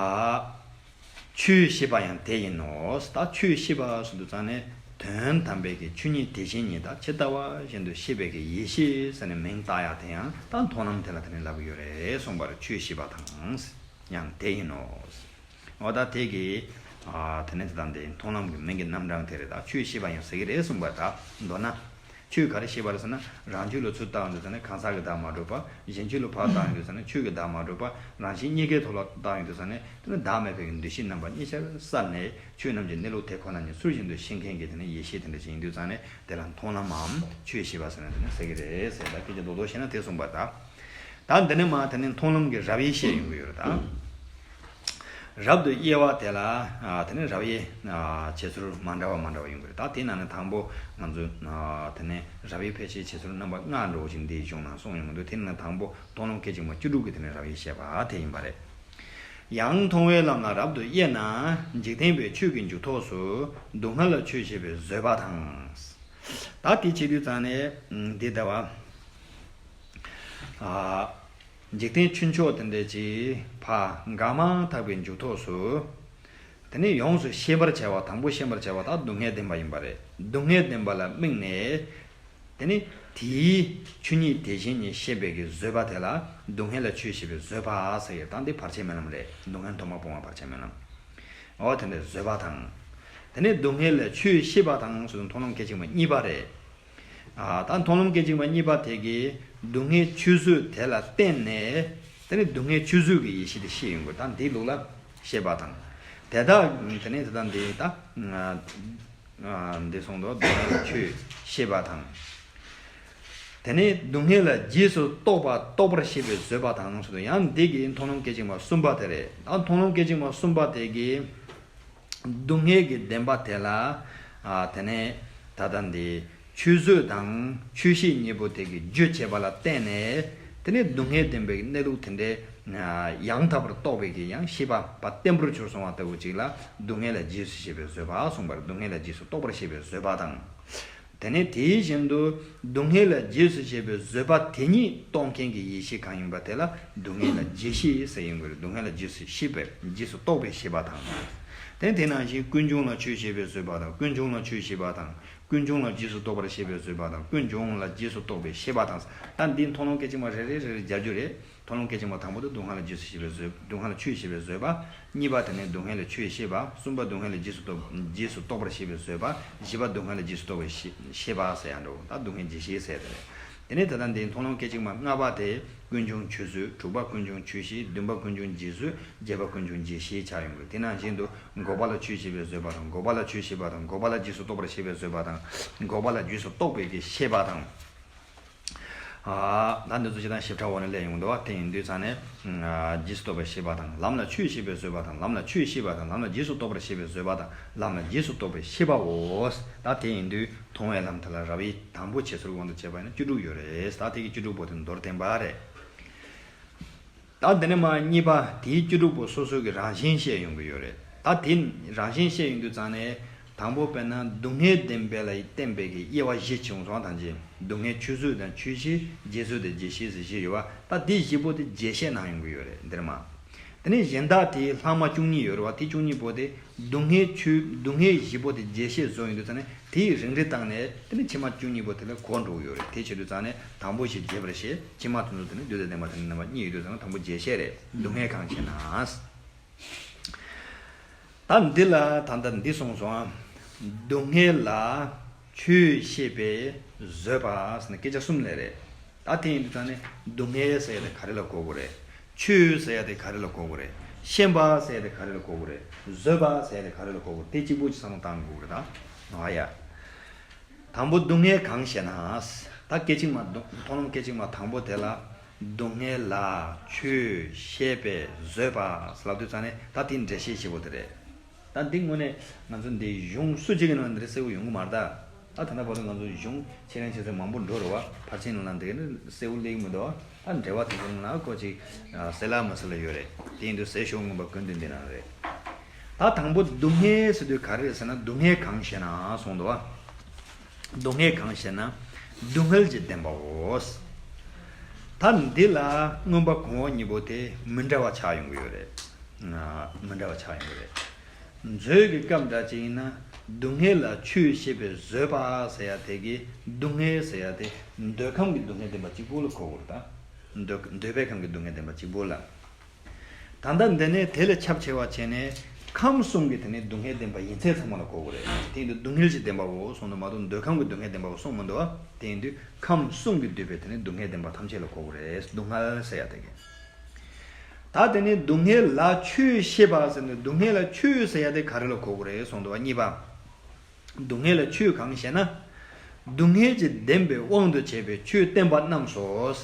ཆོས་ཤེས་པ་ཡང་དེ་ཡིན་ནོ། ད་ཆོས་ཤེས་པ་ཟེར་དུས་ཙང་ནས་དོན་དམ་པའི་གི་ཆོས་ཉིད་དེ་བཞིན་ཉིད་དང་ཇི་ལྟ་བ་བཞིན་དུ་ཤེས་པའི་གི་ཡེ་ཤེས་ཟེར་ནས་མིང་བཏགས་ཡག་དེ་ཡང་ད་མཐོང་ལམ་དེ་ལ་དེ་ནས་ལབ་ཀྱི་ཡོད་རེད་གསུངས་པ་རེད། ཆོས་ཤེས་པ་དང་ཡང་དེ་ཡིན་ནོ། འོ་ད་དེ་གི་ཨ་དེ་ནས་དེ་དང་དེ་མཐོང་ལམ་གྱི་མིང་གི་རྣམ་གྲངས་དེ་རེད། ད་ཆོས་ཤེས་པ་ཡང་ཟེར་གི་རེད་གསུངས་པ། ད་མདོར་ན་ཆོས་ག་རེ་ཤེས་པ་རེད་ཟེར་ན། རང་རྒྱུད་ལ་ཚུར་བལྟ་ཡོང་དུས་ཙང་ནས་གང་ཟག་གི་བདག་མ་གྲུབ་པ། གཞན་རྒྱུད་ལ་ཕར་བལྟ་ཡོང་དུས་ཙང་ནས་ཆོས་ཀྱི་བདག་མ་གྲུབ་པ། རང་བཞིན་གཉིས་ཀའི་ཐོག་ལ་བལྟ་ཡོང་དུས་ཙང་ནས་དེ་ནི་བདག་མེད་པའི་འདུ་ཤེས་རྣམ་པ་གཉིས་ཆར་བསལ་ནས་ཆོས་རྣམས་ཀྱི་གནས་ལུགས་དེ་ཁོ་ན་ཉིད་ཚུལ་བཞིན་དུ་ཤེས་མཁན་གྱི་དེ་ནི་ཡེ་ཤེས་དེ་འདྲ་ཅིག་ཡིན་དུས་ཙང་ནས་དེ་ལ་མཐོང་ལམ་མམ་ཆོས་ཤེས་པ་ཟེར་ན་དེ་ནི་ཟེར་གི་རེད་ཟེར། ད་སྐད་ཆ་རྡོག་རྡོག་བཤད་ན་དེ་གསུངས་པ། ད་ད་འདི་ནས་མ་དེ་ནི་མཐོང་ལམ་གྱི་རབ་དབྱེ་བཤད་ཡོང་གི་ཡོད་རེད། ད་རབ་ཏུ་དབྱེ་བ་དེ་ལ་ཨ་དེ་ནས་རབ་དབྱེ་ཨ་བྱེད་ཚུལ་མ་འདྲ་བ་མ་འདྲ་བ་ཡོང་གི་རེད། ད་དེ་ནང་ནས་དང་པོ་ང་ཚོས་ཨ་དེ་ནས་རབ་དབྱེ་ཕལ་ཆེར་བྱེད་ཚུལ་རྣམ་པ་ལྔ་འདྲ་བོ་ཅིག་འདིའི་གཞུང་ནང་གསུངས་ཡོང་གི་འདུག་དེ་ནང་ནས་དང་པོ་མཐོང་ལམ་སྐད་ཅིག་མ་བཅུ་དྲུག་གི་དེ་ནས་རབ་དབྱེ་བཤད་པ་དེ་ཡིན་པ་རེད། ཡང་མཐོང་བའི་ལམ་ལ་རབ་ཏུ་དབྱེ་ན། འཇིག་རྟེན་པའི་ཆོས་ཀྱི་འཇུག་ཐོགས་སུ་སྡུག་བསྔལ་ལ་ཆོས་ཤེས་པའི་བཟོད་པ་དང་། ད་དེ་བྱེད་དུས་ཙང་ནས་འདི་ལྟ་བ། ཨ། འཇིག་རྟེན་ཆོས་མཆོག་དེ་འདྲ་ཅིག་ཕར་འགག་མ་ཐག་པའི་འཇུག་ཐོགས་སུ། དེ་ནས་ཡོངས་སུ་ཤེས་པར་བྱ་བ། དང་པོ་ཤེས་པར་བྱ་བ་ད་སྡུག་བསྔལ་བདེན་པ་ཡིན་པ་རེད། སྡུག་བསྔལ་བདེན་པ་ལ་དམིགས་ནས། དེ་ནས་དེའི་ཆོས་ཉིད་དེ་བཞིན་ཉིད་ཤེས་པའི་གི་བཟོད་པ་དེ་ལ་སྡུག་བསྔལ་ལ་ཆོས་ཤེས་པའི་བཟོད་པ་ཟེར་ཡོད། ད་འདི་བར་ཆད་མེད་ལམ་རེད། སྡུག་བསྔལ་མཐོང་བ་སྤོང་བ་བར་ཆད་མེད་ལམ། འོ་དེ་འདྲའི་བཟོད་པ་དང་། དེ་ནས་སྡུག་བསྔལ་ལ་ཆོས་ཤེས་པ་དང་ཟེར་དུས་མཐོང་ལམ་སྐད་ཅིག་མ་གཉིས་པ་རེད། ཨ་ད་མཐོང་ལམ་སྐད་ཅིག་མ་གཉིས་པ་དེ་གིས་སྡུག་བསྔལ་ཆོས་བཟོད་དེ་ལ་བརྟེན་ནས་དེ་ནས་སྡུག་བསྔལ་ཆོས་བཟོད་ཀྱི་ཡེ་ཤེས་དེ་ཤེས་ཡོང་དགོས། ད་འདིའི་ལུགས་ལ་ཤེས་པ་དང་། དེ་དག་དེ་ནས་དེ་དག་འདི་ད་ཨ་འདི་སོང་དོ། སྡུག་བསྔལ་ལ་ཆོས་ཤེས་པ་དང་། དེ་ནས་སྡུག་བསྔལ་ལ་རྗེས་སུ་རྟོག་པ་རྟོགས་པར་ཤེས་པའི་བཟོད་པ་དང་ཟེར་དུས་ཡང་འདི་གི་མཐོང་ལམ་སྐད་ཅིག་མ་གསུམ་པ་དེ་རེད། ད་མཐོང་ལམ་སྐད་ཅིག་མ་གསུམ་པ་དེ་གིས། སྡུག་བསྔལ་གྱི་བདེན་པ་དེ་ལ་ཨ་དེ་ནས་ད་ལྟ་འདི་ཆོས་བཟོད་དང་ཆོས་ཤེས་གཉིས་པོ་དེ་གིས་རྗོད་བྱེད་པ་ལ་བརྟེན་ནས་དེ་ནས་སྡུག་བསྔལ་བདེན་པའི་གནས་ལུགས་དེ་འདྲའི་ཡང་དག་པར་རྟོགས་པའི་གི་ཡང་ཤེས་པ་བརྟན་པོར་གྱུར་སོང་བ་ལྟ་བུ་ཅིག་ལ་སྡུག་བསྔལ་ལ་རྗེས་སུ་ཤེས་པའི་བཟོད་པ་གསུངས་པར། སྡུག་བསྔལ་ལ་རྗེས་སུ་རྟོགས་པར་ཤེས་པའི་བཟོད་པ་དང་། དེ་ནས་དེ་བཞིན་དུ་སྡུག་བསྔལ་ལ་རྗེས་སུ་ཤེས་པའི་བཟོད་པ་དེ་ཉིད་རྟོགས་མཁན་གྱི་ཡེ་ཤེས་གང་ཡིན་པ་དེ་ལ་སྡུག་བསྔལ་ལ་རྗེས་ཤེས་ཟེར་ཡོང་གི་རེད། སྡུག་བསྔལ་ལ་རྗེས་སུ་ཤེས་པའི་རྗེས་སུ་རྟོགས་པའི་ཤེས་པ་དང་། དེ་དེ་ནང་བཞིན་ཀུན་འབྱུང་ལ་ཆོས་ཤེས་པའི་བཟོད་པ་དང་། ཀུན་འབྱུང་ལ་ཆོས་ཤེས་པ་དང་། ཀུན་འབྱུང་ལ་རྗེས་སུ་རྟོགས་པར་ཤེས་པའི་བཟོད་པ་དང་། ཀུན་འབྱུང་ལ་རྗེས་སུ་རྟོགས་པའི་ཤེས་པ་དང་། ད་འདི་མཐོང་ལམ་སྐད་ཅིག་མ་རེ་རེ་རེ་རེ་སྦྱར་རྒྱུ་རེད། མཐོང་ལམ་སྐད་ཅིག་མ་དང་པོ་དེ་སྡུག་བསྔལ་ལ་རྗེས་སུ་ཤེས་པའི་བཟོད། སྡུག་བསྔལ་ལ་ཆོས་ཤེས་པའི་བཟོད་པ། གཉིས་པ་དེ་ནས་སྡུག་བསྔལ་ལ་ཆོས་ཤེས་པ། གསུམ་པ་སྡུག་བསྔལ་ལ་རྗེས་སུ་རྟོགས། རྗེས་སུ་རྟོགས་པར་ཤེས་པའི་བཟོད་པ། བཞི་པ་སྡུག་བསྔལ་ལ་རྗེས་སུ་རྟོགས་པའི་ཤེས་ཤེས་པ་ཟེར་ཡང་འགྲོ། ད་སྡུག་བསྔལ་རྗེས་ཤེས་ཟེར་དེ་རེད། དེ་ནས་ད་ལྟ་འདི་མཐོང་ལམ་སྐད་ཅིག་མ་ལྔ་པ་དེ་ཀུན་འབྱུང་ཆོས་བཟོད། དྲུག་པ་ཀུན་འབྱུང་ཆོས་ཤེས། བདུན་པ་ཀུན་འབྱུང་རྗེས་བཟོད། བརྒྱད་པ་ཀུན་འབྱུང་རྗེས་ཤེས་ཆགས་ཡོང་གི། དེ་ནང་བཞིན་དུ་འགོག་པ་ལ་ཆོས་ཤེས་པའི་བཟོད་པ་དང་། འགོག་པ་ལ་ཆོས་ཤེས་པ་དང་། འགོག་པ་ལ་རྗེས་སུ་རྟོགས་པར་ཤེས་པའི་བཟོད་པ་དང་། འགོག་པ་ལ་རྗེས་སུ་རྟོགས་པའི་གི་ཤེས་པ་དང་། ཨ། ད་འདི་ཚོ་ཇི་ལྟར་ཞིབ་ཕྲ་འོག་ནས་སླེབས་ཡོང་འདུག་བ། དེ་ཡིན་དུས་ཙང་ནས། ཨ། རྗེས་སུ་རྟོགས་པའི་ཤེས་པ་དང་། ལམ་ལ་ཆོས་ཤེས་པའི་བཟོད་པ་དང་། ལམ་ལ་ཆོས་ཤེས་པ་དང་། ལམ་ལ་རྗེས་སུ་རྟོགས་པར་ཤེས་པའི་བཟོད་པ་དང་། ལམ་ལ་རྗེས་སུ་རྟོགས་པའི་ཤེས་པའོ། ད་དེ་ཡིན་དུས་མཐོང་བའི་ལམ་དེ་ལ་རབ་དབྱེ་དང་པོ་བྱེད་ཚུལ་དབང་དུ་བྱས་པ་ཡིན་ན་བཅུ་དྲུག་ཡོད་རེད། ད་དེ་གི་བཅུ་དྲུག་པོ་དེ་མདོར་བསྟན་པ་རེད། ད་འདི་ནས་མར་གཉིས་པ་དེའི་བཅུ་དྲུག་པོ་སོ་སོ་གི་རང་བཞིན་བཤད་ཡོང་གི་ཡོད་རེད། ད་དེ་རང་བཞིན་བཤད་ཡོང་དུས་ཙང་ནས་དང་པོ་དཔེར་ན་སྡུག་བསྔལ་བདེན་པ་ལ་བརྟེན་པའི་གི་དབྱེ་བ་བཞི་བྱུང་སོང་དང་། རྗེས་སྡུག་བསྔལ་ཆོས་བཟོད་དང་ཆོས་ཤེས། རྗེས་བཟོད་དང་རྗེས་ཤེས་ཟེར་བཞི་ཡོད་པ། ད་དེ་བཞི་པོ་དེ་རྒྱས་བཤད་གནང་ཡོང་གི་ཡོད་རེད་འདིར་མ། དེ་ནས་གཞན་དག་དེ་ལྷག་མ་བཅུ་གཉིས་ཡོད་རེད་བ། དེ་བཅུ་གཉིས་པོ་དེ། སྡུག་བསྔལ་ཆོས། སྡུག་བསྔལ་བཞི་པོ་དེ་རྒྱས་བཤད་བཟོ་ཡོང་དུས་ཙང་ནས་དེའི་རིང་འབྲས་བཏང་ནས་དེ་ནི་ཕྱི་མ་བཅུ་གཉིས་པོ་དེ་ལ་གོ་འགྲོ་གི་ཡོད་རེད། དེ་བྱེད་དུས་ཙང་ནས་དང་པོ་ཞིག་རྒྱས་པར་བཤད། ཕྱི་མ་དེ་ཚོ་དེ་ནི་བསྡུས་དང་ལྡན་པ་དེ་ནི་རྣམ་པ་གཉིས་ཡོད་དུས་ཙང་ནས་དང་པོ་རྒྱས་བཤད་རེད། སྡུག་བསྔལ་གང་ཞེ་ན། ད་འདི་ལ་ད་ལྟ་འདི་གསུངས་སོང་ཨ། སྡུག་བསྔལ་ལ་ཆོས་ཤེས་པའི་བཟོད་པ་ཟེར་ནས་སྐད་ཆ་གསུམ་སླེབས་རེད། ད་དེ་ཡིན་དུས་ཙང་ནས་སྡུག་བསྔལ་ཟེར་ཡ་དེ་ག་རེ་ལ་གོ་དགོས་རེད། ཆོས་ཟེར་ཡ་དེ་ག་རེ་ལ་གོ་དགོས་རེད། ཤེས་པ་ཟེར་ཡ་དེ་ག་རེ་ལ་གོ་དགོས་རེད། བཟོད་པ་ཟེར་ཡ་དེ་ག་རེ་ལ་གོ་དགོས་རེད། དེ་གཅིག་པུ་ཅིག་བསམ་བློ་བཏང་དགོས་རེད་ད། ཨ་ཡ། དང་པོ་སྡུག་བསྔལ་གང་ཞེ་ན། ད་སྐད་ཅིག་མ་སྡུག་མཐོང་ལམ་སྐད་ཅིག་མ་དང་པོ་དེ་ལ་སྡུག་བསྔལ་ལ་ཆོས་ཤེས་པའི་བཟོད་པ་ལབ་དུས་ཙང་ནས་ད་དེ་འགྲེལ་བཤད་བྱེད་དགོས་དེ་རེད། ད་འདི་དངོས་གནས་ང་ཚོ་འདི་གཞུང་སུ་གཅིག་གི་ནང་འདི་རེད་གསལ་པོ་ཡོང་གི་མ་རེད་ད། ད་ད་ལྟ་བར་དུ་ང་ཚོ་གཞུང་ཆེ་ལན་ཆེ་ཚད་མང་པོ་འགྲོ་རེད་བ། ཕར་ཕྱིན་ནང་ལ་འདི་ག་ནི་གསལ་བོ་སླེབས་ཀྱི་མི་འདུག་བ། ད་འགྲེལ་པ་དེ་ཚོ་ནང་ལ་ཁོ་ཅིག་གསལ་ལ་མི་གསལ་ལ་ཡོད་རེད། དེ་ཡིན་དུས་ཟེར་ཤོག་མངོན་པ་ཀུན་བཏུས་འདི་ནང་རེད། ད་དང་པོ་སྡུག་བསྔལ་ཟེར་དུས་ག་རེ་རེད་ཟེར་ན། སྡུག་བསྔལ་གང་ཞེ་ན་གསུངས་འདུག་བ། སྡུག་བསྔལ་གང་ཞེ་ན། སྡུག་བསྔལ་གྱི་བདེན་པའོ། ད་འདི་ལ་མངོན་པ་གོང་འོག་གཉིས་པོ་དེ་མི་འདྲ་བ་ཆགས་ཡོང་གི་ཡོད་རེད། མི་འདྲ་བ་ཆགས་ཡོང་གི་རེད། མཛོད་ཀྱི་སྐབས་འདྲ་ཅིག་ཡིན་ན། སྡུག་བསྔལ་ལ་ཆོས་བཤད་པའི་བཟོད་པ་ཟེར་ཡ་དེ་གི་སྡུག་བསྔལ་ཟེར་ཡ་དེ་འདོད་ཁམས་ཀྱི་སྡུག་བསྔལ་བདེན་པ་གཅིག་པོ་ལ་གོ་དགོས་རེད་ད། འདོད་འདོད་པའི་ཁམས་ཀྱི་སྡུག་བསྔལ་བདེན་པ་གཅིག་པོ་ལ། ད་ལྟ་འདི་ནས་དེ་ལས་ཁྱབ་ཆེ་བ་བྱས་ནས་ཁམས་གསུམ་གྱི་དེ་ནས་སྡུག་བསྔལ་བདེན་པ་ཡིན་ཚད་ཚང་མ་ལ་གོ་དགོས་རེད། དེ་ཡིན་དུས་སྡུག་བསྔལ་གྱི་བདེན་པའོ་གསུངས་འདུག་མ་གཏོགས་འདོད་ཁམས་ཀྱི་སྡུག་བསྔལ་བདེན་པའོ་གསུངས་མི་འདུག་བ། དེ་ཡིན་དུས་ཁམས་གསུམ་གྱི་འདོད་པའི་དེ་ནས་སྡུག་བསྔལ་བདེན་པ་ཐམས་ཅད་ལ་གོ་དགོས་རེད། སྡུག་བསྔལ་ཟེར་ཡ་དེ་གི། ད་དེ་ནས་སྡུག་བསྔལ་ལ་ཆོས་བཤད་པ་ཟེར་ནས་སྡུག་བསྔལ་ལ་ཆོས་ཟེར་ཡ་དེ་ག་རེ་ལ་གོ་དགོས་རེད་གསུངས་འདུག་བ། གཉིས་པ། སྡུག་བསྔལ་ལ་ཆོས་གང་ཞེ་ན། སྡུག་བསྔལ་གྱི་བདེན་པའི་དབང་དུ་བྱས་པའི་ཆོས་བསྟན་པ་རྣམས་སོ།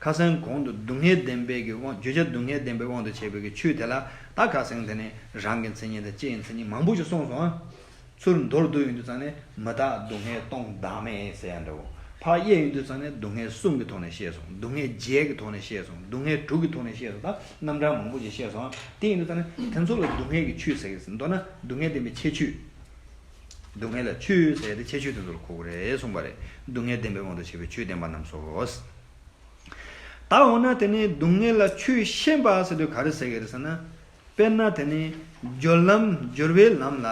ཁ་སང་གོང་དུ་སྡུག་བསྔལ་བདེན་པའི་གི་དབང་བརྗོད་བྱ་སྡུག་བསྔལ་བདེན་པའི་དབང་དུ་བྱས་པའི་གི་ཆོས་དེ་ལ་ད་ཁ་སང་དེ་ནས་རང་གི་མཚན་ཉིད་དང་ཅི་ཡི་མཚན་ཉིད་མང་པོ་ཞིག་གསུངས་སོང་ཨ། ཚུར་མདོར་བསྡུས་ཡོང་དུས་ཙང་ནས་མི་རྟག་སྡུག་བསྔལ་སྟོང་བདག་མེད་ཟེར་ཡ་འདྲ་བོ། ཕར་དབྱེ་ཡོང་དུས་ཙང་ནས་སྡུག་བསྔལ་གསུམ་གྱི་ཐོག་ནས་བཤད་སོང་། སྡུག་བསྔལ་བརྒྱད་ཀྱི་ཐོག་ནས་བཤད་སོང་། སྡུག་བསྔལ་དྲུག་གི་ཐོག་ནས་བཤད་སོང་། ད་རྣམ་གྲངས་མང་པོ་ཞིག་བཤད་སོང་། དེ་ཡིན་དུས་ཙང་ནས་དེ་ཚོ་ལ་སྡུག་བསྔལ་གྱི་ཆོས་ཟེར་གྱི་ཟེར་མདོར་ན་སྡུག་བསྔལ་བདེན་པའི་ཁྱད་ཆོས། སྡུག་བསྔལ་ལ་ཆོས་ཟེར་ཡ་དེ་ཁྱད་ཆོས་དེ་ཚོ་ལ་གོ་གི་རེད་གསུངས་པ་རེད། སྡུག་བསྔལ་བདེན་པའི་དབང་དུ་བྱས་པའི་ཆོས་བསྟན་པ་རྣམས་སོ། ད་འོ་ན་དེ་ནས་སྡུག་བསྔལ་ལ་ཆོས་བཤད་པ་ཟེར་དུས་ག་རེ་ཟེར་གི་རེད་ཟེར་ན། དཔེར་ན་དེ་ནས་སྦྱོར་ལམ་སྦྱོར་བའི་ལམ་ལ་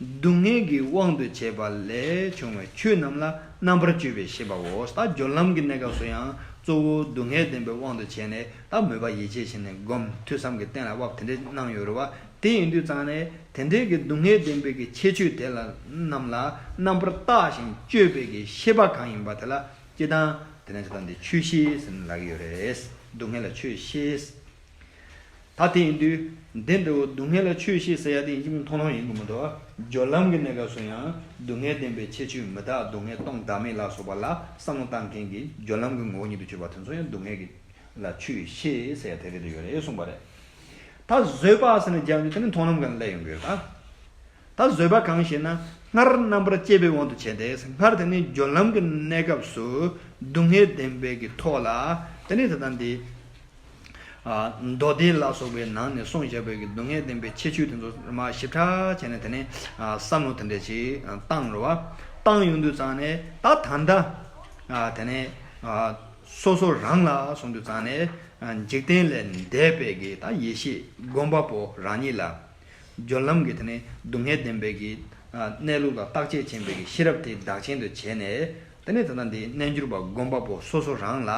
སྡུག་བསྔལ་གྱི་དབང་དུ་བྱས་པ་ལས་བྱུང་བའི་ཆོས་རྣམས་ལ་རྣམ་པར་དཔྱོད་པའི་ཤེས་པའོ། ད་སྦྱོར་ལམ་གྱི་གནས་སྐབས་སུ་ཡང་གཙོ་བོ་སྡུག་བསྔལ་བདེན་པའི་དབང་དུ་བྱས་ནས་ད་མོས་པ་ཡིད་ཆེས་བྱས་ནས་སྒོམ། ཐོས་བསམ་གྱི་རྟེན་ལ་དབབ། དེ་འདྲ་གནང་ཡོད་རེད་བ། དེ་ཡིན་དུས་ཙང་ནས་དེ་འདྲའི་གི་སྡུག་བསྔལ་བདེན་པའི་གི་ཁྱད་ཆོས་དེ་ལ་རྣམས་ལ་རྣམ་པར་བརྟགས་ཤིང་དཔྱོད་པའི་གི་ཤེས་པ་གང་ཡིན་པ་དེ་ལ། སྤྱིར་བཏང་དེ་ནས་ཅི་ལྟར་འདི་ཆོས་ཤེས་ཟེར་ནས་ལབ་ཀྱི་ཡོད་རེད། སྡུག་བསྔལ་ལ་ཆོས་ཤེས། ད་དེ་ཡིན་དུས་འདི་འདྲ་བོ་སྡུག་བསྔལ་ལ་ཆོས་ཤེས་ཟེར་ཡ་དེ་ཡིན་གཅིག་མིན་མཐོང་ལམ་ཡིན་དགོས་མི་འདུག་སྦྱོར་ལམ་གྱི་གནས་སྐབས་སུ་ཡང་སྡུག་བསྔལ་བདེན་པའི་ཁྱད་ཆོས་མི་རྟག་སྡུག་བསྔལ་སྟོང་བདག་མེད་ལ་སོགས་པ་ལ་བསམ་བློ་བཏང་མཁན་གྱི་སྦྱོར་ལམ་གྱི་ངོ་བོ་ཉིད་དུ་གྱུར་པ་དེ་ཚོ་ཡང་སྡུག་བསྔལ་གྱི་ལ་ཆོས་ཤེས་ཟེར་ཡ་དེ་རེད་དུ་ཡོད་རེད་གསུངས་པ་རེད། ད་བཟོད་པ་ཟེར་ནས་རྒྱག་རྒྱུ་དེ་ནི་མཐོང་ལམ་གང་ལ་སླེབས་ཡོང་གི་ཡོད་ད། ད་བཟོད་པ་གང་ཞེ་ན། སྔར་རྣམ་པར་དཔྱད་པའི་དབང་དུ་བྱས་ཏེ། སྔར་དེ་ནི་སྦྱོར་ལམ་གྱི་གནས་སྐབས་སུ་སྡུག་བསྔལ་བདེན་པའི་གི་ཐོག་ལ་དེ་ནི་ད་ལྟ་འདི། ཨ། མདོ་སྡེ་ལ་སོགས་པའི་ནང་ནས་གསུངས་བཞག་པའི་གི་སྡུག་བསྔལ་བདེན་པའི་ཁྱད་ཆོས་དེ་ཚོ་མར་ཞིབ་ཕྲ་བྱས་ནས་དེ་ནི། ཨ། བསམ་བློ་དེ་འདྲ་ཞིག་བཏང་རེད་བ། བཏང་ཡོང་དུས་ཙང་ནས་ད་ད་ལྟ། ཨ། དེ་ནི། ཨ། སོ་སོ་རང་ལ་གསུངས་དུས་ཙང་ནས། ཨ། འཇིག་རྟེན་ལས་འདས་པའི་གི་ད་ཡེ་ཤེས་སྒོམ་པ་པོ་རང་ཉིད་ལ། སྦྱོར་ལམ་གྱི་དེ་ནས་སྡུག་བསྔལ་བདེན་པའི་གི། ཨ། གནས་ལུགས་ལ་བརྟག་དཔྱད་ཕྱིན་པའི་གི་ཤེས་རབ་དེ་བདག་རྐྱེན་དུ་བྱས་ནས། དེ་ནས་ད་ལྟ་འདི་རྣལ་འབྱོར་པ་སྒོམ་པ་པོ་སོ་སོ་རང་ལ་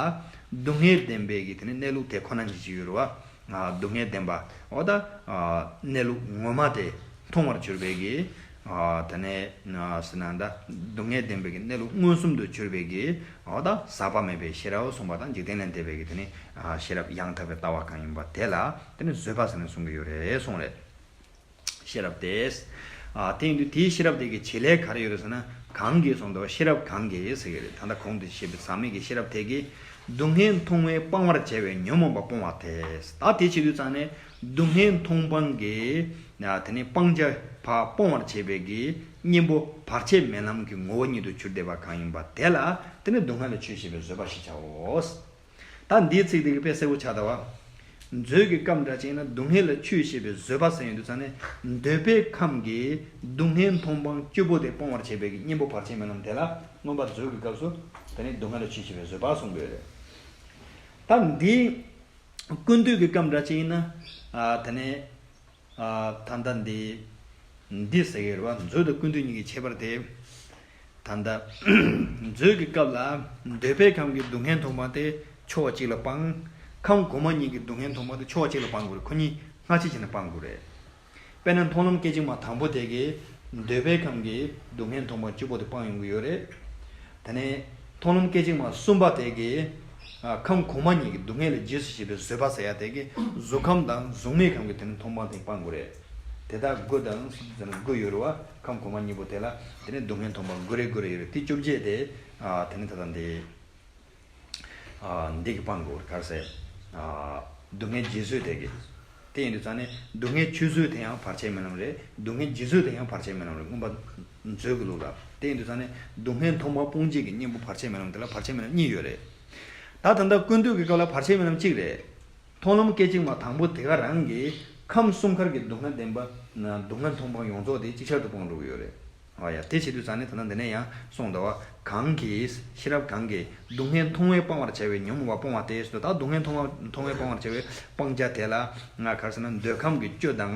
སྡུག་བསྔལ་བདེན་པའི་གི་དེ་ནས་གནས་ལུགས་དེ་ཁོ་ན་ཉིད་ཅིག་ཡོད་རེད་བ། ཨ། སྡུག་བསྔལ་བདེན་པ། འོ་ད། ཨ། གནས་ལུགས་ངོ་མ་དེ་མཐོང་བར་གྱུར་པའི་གི། ཨ། དེ་ནས། ཨ། ཟེར་ན་ད་སྡུག་བསྔལ་བདེན་པའི་གི་གནས་ལུགས་མངོན་སུམ་དུ་གྱུར་པའི་གི། འོ་ད་ཟག་པ་མེད་པའི་ཤེས་རབ་གསུངས་པ་དང་། འཇིག་རྟེན་ལས་འདས་པའི་གི་དེ་ནས། ཨ། ཤེས་རབ་ཡང་དག་པའི་ལྟ་བ་གང་ཡིན་པ་དེ་ལ་དེ་ནས་བཟོད་པ་ཟེར་ནས་གསུང་གི་ཡོད་རེད་གསུངས་རེད། ཤེས་རབ་དེ། ཨ། དེ་ཡིན་དུས་དེའི་ཤེས་རབ་དེ་གི་བྱེད་ལས་ག་རེ་ཡོད་རེད་ཟེར་ན། གང་གིས་གསུངས་འདུག་ཤེས་རབ་གང་གིས་ཟེར་གི་རེད། ད་ལྟ་གོང་དུ་བཤད་པའི་ཟག་མེད་ཀྱི་ཤེས་རབ་དེ་གིས་སྡུག་བསྔལ་མཐོང་བས་སྤང་བར་བྱ་བའི་ཉོན་མོངས་པ་སྤོང་བ་སྟེ། ད་དེ་བྱེད་དུས་ཙང་ནས་སྡུག་བསྔལ་མཐོང་སྤང་གི། ཨ། དེ་ནས་སྤང་བྱ་ཕར་སྤོང་བར་བྱེད་པའི་གི་གཉེན་པོ་བར་ཆད་མེད་ལམ་གྱི་ངོ་བོ་ཉིད་དུ་གྱུར་བསྡད་པ་གང་ཡིན་པ་དེ་ལ་དེ་ནས་སྡུག་བསྔལ་ལ་ཆོས་བཤད་པའི་བཟོད་པ་ཞེས་བྱའོ། ད་འདིའི་ཚིག་དེ་གི་དཔེ་གསལ་པོ་ཆགས་ད་བ། མཛོད་ཀྱི་སྐབས་འདྲ་ཅིག་ན་སྡུག་བསྔལ་ལ་ཆོས་བཤད་པའི་བཟོད་པ་ཟེར་ཡོང་དུས་ཙང་ནས་འདོད་པའི་ཁམས་ཀྱི་སྡུག་བསྔལ་མཐོང་སྤང་བཅུ་པོ་དེ་སྤོང་བར་བྱེད་པའི་གི་གཉེན་པོ་བར་ཆད་མེད་ལམ་དེ་ལ་མངོན་པ་མཛོད་ཀྱི་སྐབས་སུ་དེ་ནས་སྡུག་བསྔལ་ལ་ཆོས་བཤད་པའི་བཟོད་པ་གསུངས་པ་ཡོད་རེད། ད་འདི་ཀུན་བཏུས་ཀྱི་སྐབས་འདྲ་ཅིག་ཡིན་ན། ཨ། དེ་ནས། ཨ། ད་ལྟ་འདི། འདི་ཟེར་གྱི་རེད་བ། མཛོད་དང་ཀུན་བཏུས་གཉིས་ཀྱི་ཁྱད་པར་དེ། ད་ལྟ་མཛོད་ཀྱི་སྐབས་ལ་འདོད་པའི་ཁམས་ཀྱི་སྡུག་བསྔལ་མཐོང་སྤང་དེ་ཕྱོགས་གཅིག་ལ་སྤང་། ཁམས་གོང་མ་གཉིས་ཀྱི་སྡུག་བསྔལ་མཐོང་སྤང་དེ་ཕྱོགས་གཅིག་ལ་སྤང་དགོས་རེད། ཁོ་གཉིས་སྔ་ཕྱི་བྱས་ནས་སྤང་དགོས་རེད། དཔེར་ན་མཐོང་ལམ་སྐད་ཅིག་མ་དང་པོ་དེ་གིས་འདོད་པའི་ཁམས་ཀྱི་སྡུག་བསྔལ་མཐོང་སྤང་བཅུ་པོ་དེ་སྤང་ཡོང་གི་ཡོད་རེད། དེ་ནས་མཐོང་ལམ་སྐད་ཅིག་མ་གསུམ་པ་དེ་གིས། ཨ། ཁམས་གོང་མ་གཉིས་ཀྱི་སྡུག་བསྔལ་ལ་རྗེས་སུ་བྱེད་པའི་བཟོད་པ་ཟེར་ཡ་དེ་གིས་གཟུགས་ཁམས་དང་གཟུགས་མེད་ཁམས་ཀྱི་དེ་ནི་མཐོང་སྤང་དེ་སྤང་དགོས་རེད། དེ་དག་དགུ་དང་ཟེར་ན་དགུ་ཡོད་རེད་བ། ཁམས་གོང་མ་གཉིས་པོ་དེ་ལ་དེ་ནི་སྡུག་བསྔལ་མཐོང་སྤང་དགུ་རེ་དགུ་རེ་ཡོད་རེད། དེ་བཅོ་བརྒྱད་དེ། ཨ། དེ་ནི་ད་ལྟ་འདི། ཨ། འདི་གིས་སྤང་དགོས་རེད། ག་རེ་ཟེར། ཨ། སྡུག་བསྔལ་རྗེས་བཟོད་དེ་གིས། དེ་ཡིན་དུས་ཙང་ནས་སྡུག་བསྔལ་ཆོས་བཟོད་དེ་ཡང་བར་ཆད་མེད་ལམ་རེད། སྡུག་བསྔལ་རྗེས་བཟོད་དེ་ཡང་བར་ཆད་མེད་ལམ་རེད། མངོན་པ་མཛོད་ཀྱི་ལུགས་ལ། དེ་ཡིན་དུས་ཙང་ནས་སྡུག་བསྔལ་མཐོང་སྤང་སྤོང་བྱེད་ཀྱི་གཉེན་པོ་བར་ཆད་མེད་ལམ་དེ་ལ་བར་ཆད་མེད་ལམ་གཉིས་ཡོད་རེད། ད་ད་ལྟ་ཀུན་བཏུས་ཀྱི་སྐབས་ལ་བར་ཆད་མེད་ལམ་གཅིག་རེད། མཐོང་ལམ་སྐད་ཅིག་མ་དང་པོ་དེ་ག་རང་གིས་ཁམས་གསུམ་ཀ་གི་སྡུག་བསྔལ་བདེན་པ། སྡུག་བསྔལ་མཐོང་སྤང་ཡོངས་རྫོགས་དེ་ཅིག་ཆར་དུ་སྤོང་འགྲོ་གི་ཡོད་རེད། ཨ་ཡ། དེ་བྱེད་དུས་ཙང་ནས་ད་ལྟ་འདི་ནས་ཡང་གསུངས་འདུག་བ། གང་གིས། ཤེས་རབ་གང་གིས་སྡུག་བསྔལ་མཐོང་བས་སྤང་བར་བྱ་བའི་ཉོན་མོངས་པ་སྤོང་བ་སྟེ་ཟེར་དུས། ད་སྡུག་བསྔལ་མཐོང་བ་མཐོང་བས་སྤང་བར་བྱ་བའི་སྤང་བྱ་དེ་ལ་ང་ག་རེ་ཟེར་ན། འདོད་ཁམས་ཀྱི་བཅུ་དང་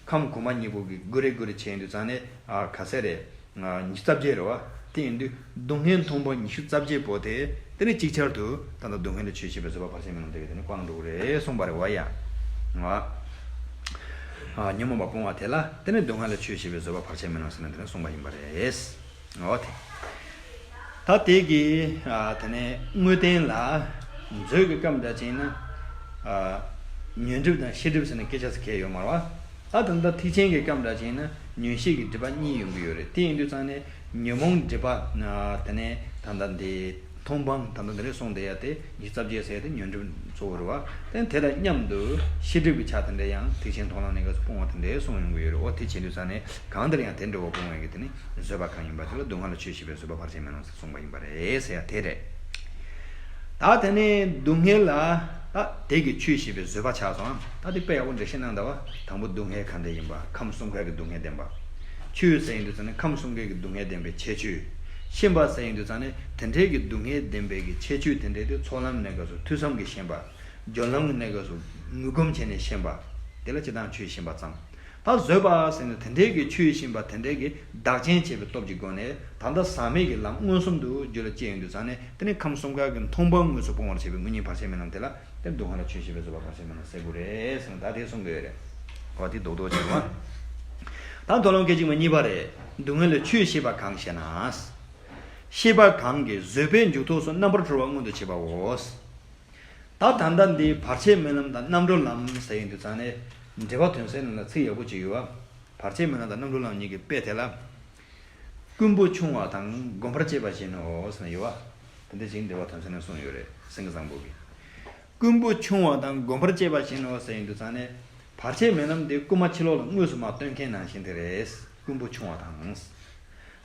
ཁམས་གོང་མ་གཉིས་པོ་གི་དགུ་རེ་དགུ་རེ་བྱས་ཡོང་དུས་ཙང་ནས། ཨ། ག་ཚད་རེད། ཨ། ཉི་ཤུ་རྩ་བརྒྱད་རེད་བ། དེ་ཡིན་དུས་སྡུག་བསྔལ་མཐོང་སྤང་ཉི་ཤུ་རྩ་བརྒྱད་པོ་དེ་དེ་ནས་ཅིག་ཆར་དུ་ད་ལྟ་སྡུག་བསྔལ་ལ་ཆོས་ཤེས་པའི་བཟོད་པ་བར་ཆད་མེད་ལམ་དེ་གིས་དེ་ནས་སྤང་འགྲོ་གི་རེད་གསུངས་པ་རེད་བ་ཡ། ཨ། ཨ། ཉོན་མོངས་པ་སྤོང་བ་དེ་ལ་དེ་ནས་སྡུག་བསྔལ་ལ་ཆོས་ཤེས་པའི་བཟོད་པ་བར་ཆད་མེད་ལམ་ཟེར་ནས་དེ་ནས་གསུངས་པ་ཡིན་པ་རེད། འོ་དེ། ད་དེ་གི། ཨ། དེ་ནས་དངོས་བསྟན་ལ་མཛོད་ཀྱི་སྐབས་འདྲ་ཅིག་ན། ཨ། ཉོན་སྒྲིབ་དང་ཤེས་སྒྲིབ་ཟེར་ནས་སྐད་ཆ་ཟེར་མཁན་ཡོད་མ་རེད་བ། ད་ད་ལྟ་ཐེག་ཆེན་གྱི་སྐབས་འདྲ་ཅིག་ན་ཉོན་ཤེས་ཀྱི་སྒྲིབ་པ་གཉིས་ཡོང་གི་ཡོད་རེད། དེ་ཡིན་དུས་ཙང་ནས་ཉོན་མོངས་སྒྲིབ་པ། ཨ། དེ་ནས་ད་ལྟ་འདི། མཐོང་སྤང་ད་ལྟ་འདི་རེད་གསུངས་བསྡད་ཡ་དེ་ཉི་ཤུ་རྩ་བརྒྱད་ཟེར་ཡ་དེ་ཉོན་སྒྲིབ་གཙོ་བོ་རེད་བ། དེ་དེ་དང་མཉམ་དུ་ཤེས་སྒྲིབ་ཀྱི་ཆ་དེ་འདྲ་ཡང་ཐེག་ཆེན་མཐོང་ལམ་གནས་སྐབས་སུ་སྤོང་བ་དེ་འདྲ་གསུངས་ཡོང་གི་ཡོད་རེད། འོ་དེ་བྱེད་དུས་ཙང་ནས་གང་ལྟར་ཡང་དེ་འདྲ་བོ་སྤོང་བའི་གི་དེ་ནི་བཟོད་པ་གང་ཡིན་པ་དེ་ལ་སྡུག་བསྔལ་ལ་ཆོས་ཤེས་པའི་བཟོད་པ་བར་ཆད་མེད་ལམ་ཟེར་གསུངས་པ་ཡིན་པ་རེད་ཟེར་ཡ་དེ་རེད། ད་དེ་ནས་སྡུག་བསྔལ་ལ་ད་དེ་གི་ཆོས་ཤེས་པའི་བཟོད་པ་ཆགས་སོང་། ད་དེ་དཔེ་ཡག་པོ་འགྲེལ་བཤད་གནང་འདུག་བ། དང་པོ་སྡུག་བསྔལ་གང་འདྲ་ཡིན་པ། ཁམས་གསུམ་ཀ་གི་སྡུག་བསྔལ་བདེན་པ། ཆོས་ཟེར་ཡོང་དུས་ཙང་ནས་ཁམས་གསུམ་ཀའི་གི་སྡུག་བསྔལ་བདེན་པའི་ཁྱད་ཆོས། ཤེས་པ་ཟེར་ཡོང་དུས་ཙང་ནས་དེ་འདྲའི་གི་སྡུག་བསྔལ་བདེན་པའི་གི་ཁྱད་ཆོས་དེ་འདྲའི་དེ་ཚོགས་ལམ་གནས་སྐབས་སུ་ཐོས་བསམ་གྱིས་ཤེས་པ། སྦྱོར་ལམ་གྱི་གནས་སྐབས་སུ་ངོས་སྒོམ་བྱས་ནས་ཤེས་པ། དེ་ལ་སྤྱིར་བཏང་ཆོས་ཤེས་པ་ཙམ། ད་བཟོད་པ་ཟེར་ནས་དེ་འདྲའི་གི་ཆོས་ཤེས་པ་དེ་འདྲའི་གི་བདག་རྐྱེན་བྱས་པའི་སྟོབས་ཀྱི་སྒོ་ནས་ད་ལྟ་ཟག་མེད་ཀྱི་ལམ་མངོན་སུམ་དུ་རྒྱུད་ལ་སྐྱེས་ཡོང་དུས་ཙང་ནས་དེ་ནི་ཁམས་གསུམ་ཀ་གི་མཐོང་སྤང་དངོས་སུ་སྤོང་བར་བྱེད་པའི་དངོས་གཉེན་བར་ཆད་མེད་ལམ་དེ་ལ། དེ་སྡུག་བསྔལ་ལ་ཆོས་ཤེས་པའི་བཟོད་པ་བར་ཆད་མེད་ལམ་ཟེར་དགོས་རེད་ཟེར་ན་ད་དེ་གསུང་གི་ཡོད་རེད། འོ་དེ་རྡོག་རྡོག་བྱས་པ། ད་མཐོང་ལམ་སྐད་ཅིག་མ་གཉིས་པ་རེད། སྡུག་བསྔལ་ལ་ཆོས་ཤེས་པ་གང་ཞེ་ན། ཤེས་པ་གང་གིས་བཟོད་པའི་མཇུག་ཐོགས་སུ་རྣམ་པར་གྲོལ་བ་མངོན་དུ་བྱེད་པའོ། ད་ད་ལྟ་འདི་བར་ཆད་མེད་ལམ་དང་རྣམ་གྲོལ་ལམ་ཟེར་ཡོང་དུས་ཙང་ནས་འགྲེལ་པ་དོན་གསལ་ནང་ལ་ཚིག་ཡག་པོ་ཅིག་ཡོད་བ། བར་ཆད་མེད་ལམ་དང་རྣམ་གྲོལ་ལམ་གཉིས་ཀྱི་དཔེ་དེ་ལ། རྐུན་པོ་ཆུང་བ་དང་སྒོམ་པར་བྱེད་པ་བཞིན་ནོ་ཟེར་ན་ཡོད་བ། དེ་འདྲ་ཞིག་འགྲེལ་པ་དོན་གསལ་ནས་གསུངས་ཡོད་རེད། སེང་གེ་བཟང་པོ་གིས། རྐུན་པོ་ཆུང་བ་དང་སྒོམ་པར་བྱེད་པ་བཞིན་ནོ་ཟེར་ཡོང་དུས་ཙང་ནས་བར་ཆད་མེད་ལམ་དེ་རྐུན་མ་ཕྱི་ལོགས་ལ་དངོས་སུ་མར་སྟོན་མཁན་ནང་བཞིན་དེ་རེད། རྐུན་པོ་ཆུང་བ་དང་།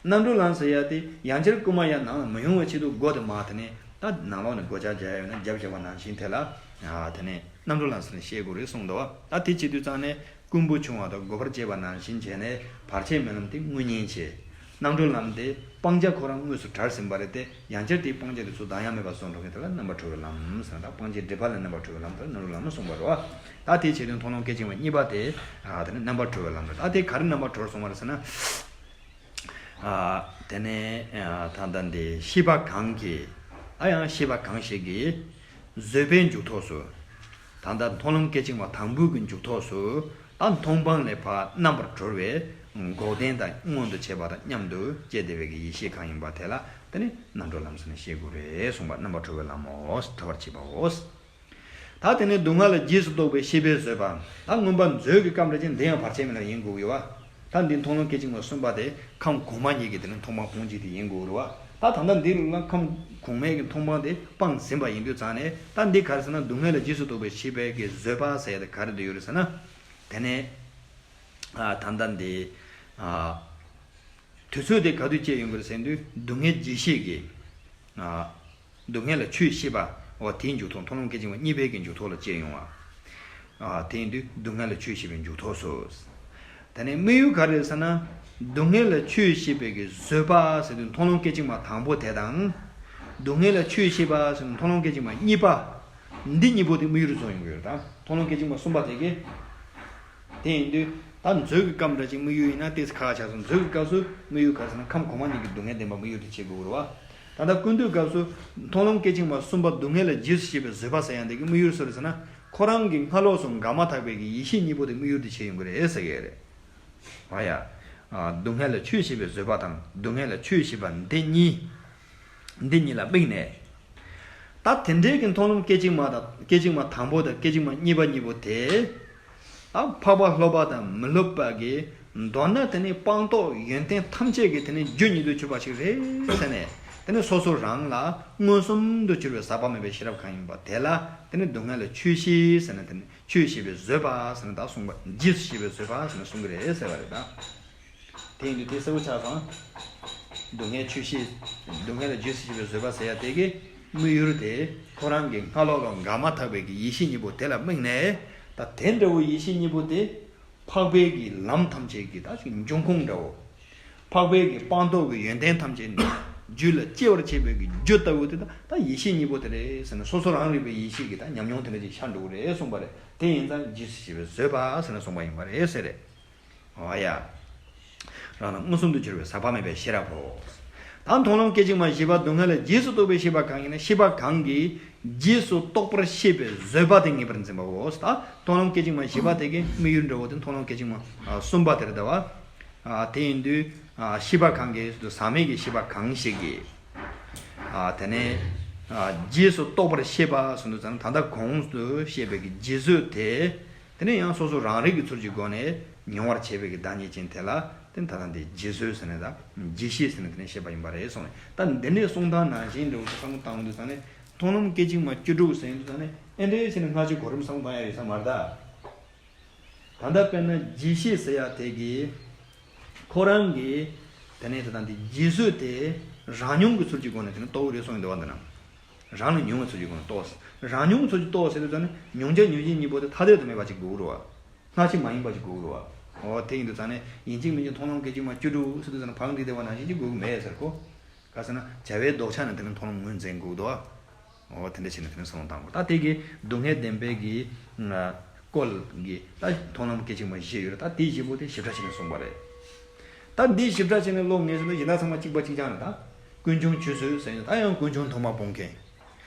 རྣམ་གྲོལ་ལམ་ཟེར་ཡ་དེ་ཡང་བསྐྱར་རྐུན་མ་ཡར་ནང་ལ་མི་ཡོང་བའི་ཆེད་དུ་སྒོ་དེ་མར་དེ་ནས་ད་ནང་ལོགས་ནས་སྒོ་ལྕགས་རྒྱག་ཡ་ཡོད་ན་རྒྱབ་བཞག་པ་ནང་བཞིན་དེ་ལ། ཨ། དེ་ནས་རྣམ་གྲོལ་ལམ་ཟེར་ནས་བཤད་དགོས་རེད་གསུངས་འདུག་བ། ད་དེ་བྱེད་དུས་ཙང་ནས་རྐུན་པོ་ཆུང་བ་དང་སྒོམ་པར་བྱེད་པ་ནང་བཞིན་བྱས་ནས་བར་ཆད་མེད་ལམ་དེ་དངོས་གཉེན་བྱས། རྣམ་གྲོལ་ལམ་དེ་སྤང་བྱ་ཁོ་རང་དངོས་སུ་གྲོལ་ཟིན་པ་རེད་དེ། ཡང་བསྐྱར་དེའི་སྤང་བྱ་དེ་ཚོ་འདང་ཡ་མེད་པ་བཟོ་འགྲོ་མཁན་དེ་ལ་རྣམ་པར་གྲོལ་བའི་ལམ་ཟེར་ན། ད་སྤང་བྱའི་སྒྲིབ་པ་ལ་རྣམ་པར་གྲོལ་བའི་ལམ་དེ་ལ་རྣམ་གྲོལ་ལམ་གསུངས་པ་རེད་བ། ད་དེའི་ཆེད་དོན་མཐོང་ལམ་སྐད་ཅིག་མ་གཉིས་པ་དེ། ཨ། དེ་ནི་རྣམ་པར་གྲོལ་བའི་ལམ་རེད། ད་དེ་ག་རེ་རྣམ་པར་གྲོལ་སོང་བ་རེད་ཟེར་ན། ཨ། དེ་ནས། ཨ། ད་ལྟ་འདི་ཤེས་པ་གང་གིས། ད་ཡང་ཤེས་པ་གང་ཞིག་གིས། བཟོད་པའི་མཇུག་ཐོགས་སུ། ད་ལྟ་མཐོང་ལམ་སྐད་ཅིག་མ་དང་པོའི་གི་མཇུག་ཐོགས་སུ། ད་མཐོང་སྤང་ལས་ཕར་རྣམ་པར་གྲོལ་བའི་འགོག་བདེན་དང་མངོན་དུ་བྱེད་པ་དང་མཉམ་དུ་སྐྱེས་བསྡད་པའི་གི་ཡེ་ཤེས་གང་ཡིན་པ་དེ་ལ་དེ་ནི་རྣམ་གྲོལ་ལམ་ཟེར་ནས་བཤད་དགོས་རེད་གསུངས་པ། རྣམ་པར་གྲོལ་བའི་ལམ་མོ། གྲོལ་བར་བྱེད་པའོ། ད་དེ་ནས་སྡུག་བསྔལ་ལ་རྗེས་སུ་རྟོགས་པའི་ཤེས་པས་བཟོད་པ། ད་མངོན་པ་མཛོད་ཀྱི་སྐབས་འདྲ་ཅིག་འདི་ཡང་བར་ཆད་མེད་ལམ་ཡིན་དགོས་ཡོད་བ། ད་འདི་མཐོང་ལམ་སྐད་ཅིག་མ་གསུམ་པ་དེ་ཁམས་གོང་མ་གཉིས་ཀྱི་དེ་ནི་མཐོང་སྤང་སྤོང་བྱེད་དེ་ཡིན་དགོས་རེད་བ། ད་ད་ལྟ་འདི་ལ་ཁམས་གོང་མའི་གི་མཐོང་སྤང་དེ་སྤངས་ཟིན་པ་ཡིན་དུས་ཙང་ནས་ད་འདི་ག་རེ་ཟེར་ན། སྡུག་བསྔལ་ལ་རྗེས་སུ་རྟོགས་པའི་ཤེས་པའི་གི་བཟོད་པ་ཟེར་ཡ་དེ་ག་རེ་འདི་ཡོད་རེད་ཟེར་ན། དེ་ནས། ཨ། ད་ལྟ་འདི། ཨ། དུས་ཚོད་དེ་ག་དུས་སྐྱེས་ཡོང་གི་རེད་ཟེར་དུས་སྡུག་བསྔལ་རྗེས་ཤེས་ཀྱི། ཨ། སྡུག་བསྔལ་ལ་ཆོས་ཤེས་པ། འོ་དེའི་མཇུག་ཐོགས། མཐོང་ལམ་སྐད་ཅིག་མ་གཉིས་པའི་གི་མཇུག་ཐོགས་ལ་སྐྱེས་ཡོང་བ། ཨ། དེ་ཡིན་དུས་སྡུག་བསྔལ་ལ་ཆོས་ཤེས་པའི་མཇུག་ཐོགས་སུ། དེ་ནས་དམིགས་ཡུལ་ག་རེ་རེད་ཟེར་ན། སྡུག་བསྔལ་ལ་ཆོས་ཤེས་པའི་གི་བཟོད་པ་ཟེར་དུས་མཐོང་ལམ་སྐད་ཅིག་མ་དང་པོ་དེ་དང་། སྡུག་བསྔལ་ལ་ཆོས་ཤེས་པ་ཟེར་དུས་མཐོང་ལམ་སྐད་ཅིག་མ་གཉིས་པ། འདི་གཉིས་པོ་དེ་དམིགས་ཡུལ་བཟོ་ཡོང་གི་ཡོད་རེད། ད་མཐོང་ལམ་སྐད་ཅིག་མ་གསུམ་པ་དེ་གི། དེ་ཡིན་དུས་ད་མཛོད་ཀྱི་སྐབས་འདྲ་ཅིག་དམིགས་ཡུལ་ཡིན་ན་ཏོག་ཙམ་ཁག་ཁག་ཆགས་སོང་། མཛོད་ཀྱི་སྐབས་སུ་དམིགས་ཡུལ་ག་རེ་ཟེར་ན། ཁམས་གོང་མ་གཉིས་ཀྱི་སྡུག་བསྔལ་བདེན་པ་དམིགས་ཡུལ་དེ་བྱེད་དགོས་རེད་བ། ད་ལྟ་ཀུན་བཏུས་སྐབས་སུ་མཐོང་ལམ་སྐད་ཅིག་མ་གསུམ་པ་སྡུག་བསྔལ་ལ་རྗེས་སུ་ཤེས་པའི་བཟོད་པ་ཟེར་ཡ་འདི་གི་དམིགས་ཡུལ་སུ་རེད་ཟེར་ན། ཁོ་རང་གི་སྔ་ལོགས་སུ་འགགས་མ་ཐག་པའི་གི་ཡེ་ཤེས་གཉིས་པོ་དེ་དམིགས་ཡུལ་དུ་བྱས་ཡོང་གི་རེད་ཟེར་གི་རེད། ཨ་ཡ། ཨ། སྡུག་བསྔལ་ལ་ཆོས་ཤེས་པའི་བཟོད་པ་དང་སྡུག་བསྔལ་ལ་ཆོས་ཤེས་པ་འདི་གཉིས། འདི་གཉིས་ལ་དམིགས་ནས། ད་དེ་འདྲའི་གི་མཐོང་ལམ་སྐད་ཅིག་མ་དང་སྐད་ཅིག་མ་དང་པོ་དང་སྐད་ཅིག་མ་གཉིས་པ་གཉིས་པོ་དེ། ད་འཕགས་པ་སློབ་པ་དང་མི་སློབ་པ་གི། མདོར་ན་དེ་ནི་སྤངས་རྟོགས་ཡོན་ཏན་ཐམས་ཅད་ཀྱི་དེ་ནི་རྒྱུ་ཉིད་དུ་གྱུར་པ་ཞིག་རེད་ཟེར་ནས། དེ་ནི་སོ་སོ་རང་ལ་མངོན་སུམ་དུ་གྱུར་པའི་ཟག་པ་མེད་པའི་ཤེས་རབ་གང་ཡིན་པ་དེ་ལ་དེ་ནི་སྡུག་བསྔལ་ལ་ཆོས་ཤེས་ཟེར་ནས། དེ་ནི་ཆོས་ཤེས་པའི་བཟོད་པ་ཟེར་ནས་ད་གསུངས་པ། རྗེས་སུ་ཤེས་པའི་བཟོད་པ་ཟེར་ནས་གསུང་གི་རེད་ཟེར་བ་རེད་ད། དེ་ཡིན་དུས་དེ་གསལ་པོ་ཆགས་སོང་། སྡུག་བསྔལ་ཆོས་ཤེས། སྡུག་བསྔལ་ལ་རྗེས་སུ་ཤེས་པའི་བཟོད་པ་ཟེར་ཡ་དེ་གི་དམིགས་ཡུལ་དེ་ཁོ་རང་གི་སྔ་ལོགས་ལ་འགགས་མ་ཐག་པའི་གི་ཡེ་ཤེས་གཉིས་པོ་དེ་ལ་དམིགས་ནས། ད་དེ་འདྲ་བོ་ཡེ་ཤེས་གཉིས་པོ་དེ་འཕགས་པའི་གི་ལམ་ཐམས་ཅད་ཀྱི་ད་ཅིག་འབྱུང་ཁུངས་འདྲ་བོ། འཕགས་པའི་གི་སྤངས་རྟོགས་ཀྱི་ཡོན་ཏན་ཐམས་ཅད་རྒྱུད་ལ་སྐྱེ་བར་བྱེད་པའི་གི་རྒྱུ་ལྟ་བུ་དེ་ད་ད་ཡེ་ཤེས་གཉིས་པོ་དེ་རེད་ཟེར་ནས། སོ་སོ་རང་རིག་པའི་ཡེ་ཤེས་ཀྱི་ད་ཉམས་མྱོང་དེ་འདྲ་ཅིག་ཤར་འགྲོ་གི་རེད་གསུངས་པ་རེད། དེ་ཡིན་ཙང་རྗེས་སུ་ཤེས་པའི་བཟོད་པ་ཟེར་ནས་གསུངས་པ་ཡིན་པ་རེད་ཟེར་རེད། འོ་ཡ། རང་ལ་མངོན་སུམ་དུ་གྱུར་པའི་ཟག་པ་མེད་པའི་ཤེས་རབ་བོ། ད་མཐོང་ལམ་སྐད་ཅིག་མ་བཞི་པ་སྡུག་བསྔལ་ལ་རྗེས་སུ་རྟོགས་པའི་ཤེས་པ་གང་ཡིན་ན། ཤེས་པ་གང་གིས་རྗེས་སུ་རྟོགས་པར་ཤེས་པའི་བཟོད་པ་དེ་ངེས་པར་འཛིན་པའོ། ད་མཐོང་ལམ་སྐད་ཅིག་མ་བཞི་པ་དེ་གི་དམིགས་ཡུལ་འདྲ་བོ་དེ་མཐོང་ལམ་སྐད་ཅིག་མ་ཨ་གསུམ་པ་དེ་རེད་ད་བ། ཨ་དེ་ཡིན་དུས་ཨ་ཤེས་པ་གང་གིས་ཟག་མེད་ཀྱི་ཤེས་པ་གང་ཞིག་གིས་ཨ་དེ་ནས་ཨ་རྗེས་སུ་རྟོགས་པར་ཤེས་པ་ཟེར་དུས་ཙང་ད་ལྟ་གོང་དུ་བཤད་པའི་གི་རྗེས་བཟོད་དེ། དེ་ནས་ཡང་སོ་སོ་རང་རིག་གི་ཚུལ་གྱི་སྒོ་ནས་མྱོང་བར་བྱེད་པའི་གི་བདག་ཉིད་ཅན་དེ་ལ་དེ་ད་ལྟ་འདི་རྗེས་བཟོད་ཟེར་ནས་དང་རྗེས་ཤེས་ཟེར་ནས་དེ་ནས་བཤད་པ་ཡིན་པ་རེད་གསུངས་ནས། ད་འདི་ནས་གསུང་སྟངས་ནང་བཞིན་འདྲ་བོ་བསམ་བློ་བཏང་དུས་ཙང་ནས་མཐོང་ལམ་སྐད་ཅིག་མ་བཅུ་དྲུག་ཟེར་དུས་ཙང་ནས་ཨེ་འདྲའི་བྱས་ནས་སྔ་ཕྱི་གོ་རིམ་བསམ་བློ་བཏང་ཡ་ཡོད་ས་མ་རེད་ད། ད་ལྟ་དཔེར་ན་རྗེས་ཤེས་ཟེར་ཡ་དེ་གི་ཁོ་རང་གི་དེ་ནས་དེ་དང་དེ་རྗེས་བཟོད་དེ་རང་མྱོང་གི་ཚུལ་གྱི་སྒོ་ནས་དེ་ནས་རྟོགས་རེད་གསུངས་ཡོད་འདུག་བ། འདི་ན་རང་ལ་མྱོང་བའི་ཚུལ་གྱི་སྒོ་ནས་རྟོགས། རང་མྱོང་གི་ཚུལ་གྱིས་རྟོགས་ཟེར་དུས་ཙང་ནས་མྱོང་བྱ་ཉེར་ཞི་གཉིས་པོ་དེ་ཐ་དད་དུ་མེད་པ་ཅིག་དགོས་ཀྱི་རེད་བ། སྔ་ཕྱི་མ་ཡིན་པ་ཅིག་དགོས་ཀྱི་རེད་བ། འོ་དེ་ཡིན་དུས་ཙང་ནས་ཡིན་གཅིག་མིན་གཅིག་མཐོང་ལམ་སྐད་ཅིག་མ་བཅུ་དྲུག་ཟེར་དུས་ཙང་ནས་བག་འདི་བདེ་བ་ནང་བཞིན་གྱི་དགོས་ཀྱི་མེད་ཟེར་གོ། ག་ཟེར་ན་བྱ་བའི་ལྡོག་ཆ་ནས་དེ་ནས་མཐོང་ལམ་ངོས་འཛིན་དགོས་འདུག་བ། འོ་དེ་འདྲ་བྱས་ནས་དེ་ནས་བསམ་བློ་བཏང་དགོས། ད་དེ་གི་སྡུག་བསྔལ་བདེན་པའི་གི་སྐོར་གྱི་ད་མཐོང་ལམ་སྐད་ཅིག་མ་བཞི་ཡོད་རེད། ད་དེ་བཞི་པོ་དེ་ཞིབ་ཕྲ་བྱས་ནས་གསུངས་པ་རེད། ད་འདི་ཞིབ་ཕྲ་བྱས་ནས་ཀློག་ངེས་སོང་ན་གཞན་དག་ཚང་མ་གཅིག་པ་གཅིག་རྐྱང་རེད་ད། ཀུན་འབྱུང་ཆོས་བཟོད་ཟེར་ཡོད། ད་ཡང་ཀུན་འབྱུང་མཐོང་བ་སྤོང་མཁན།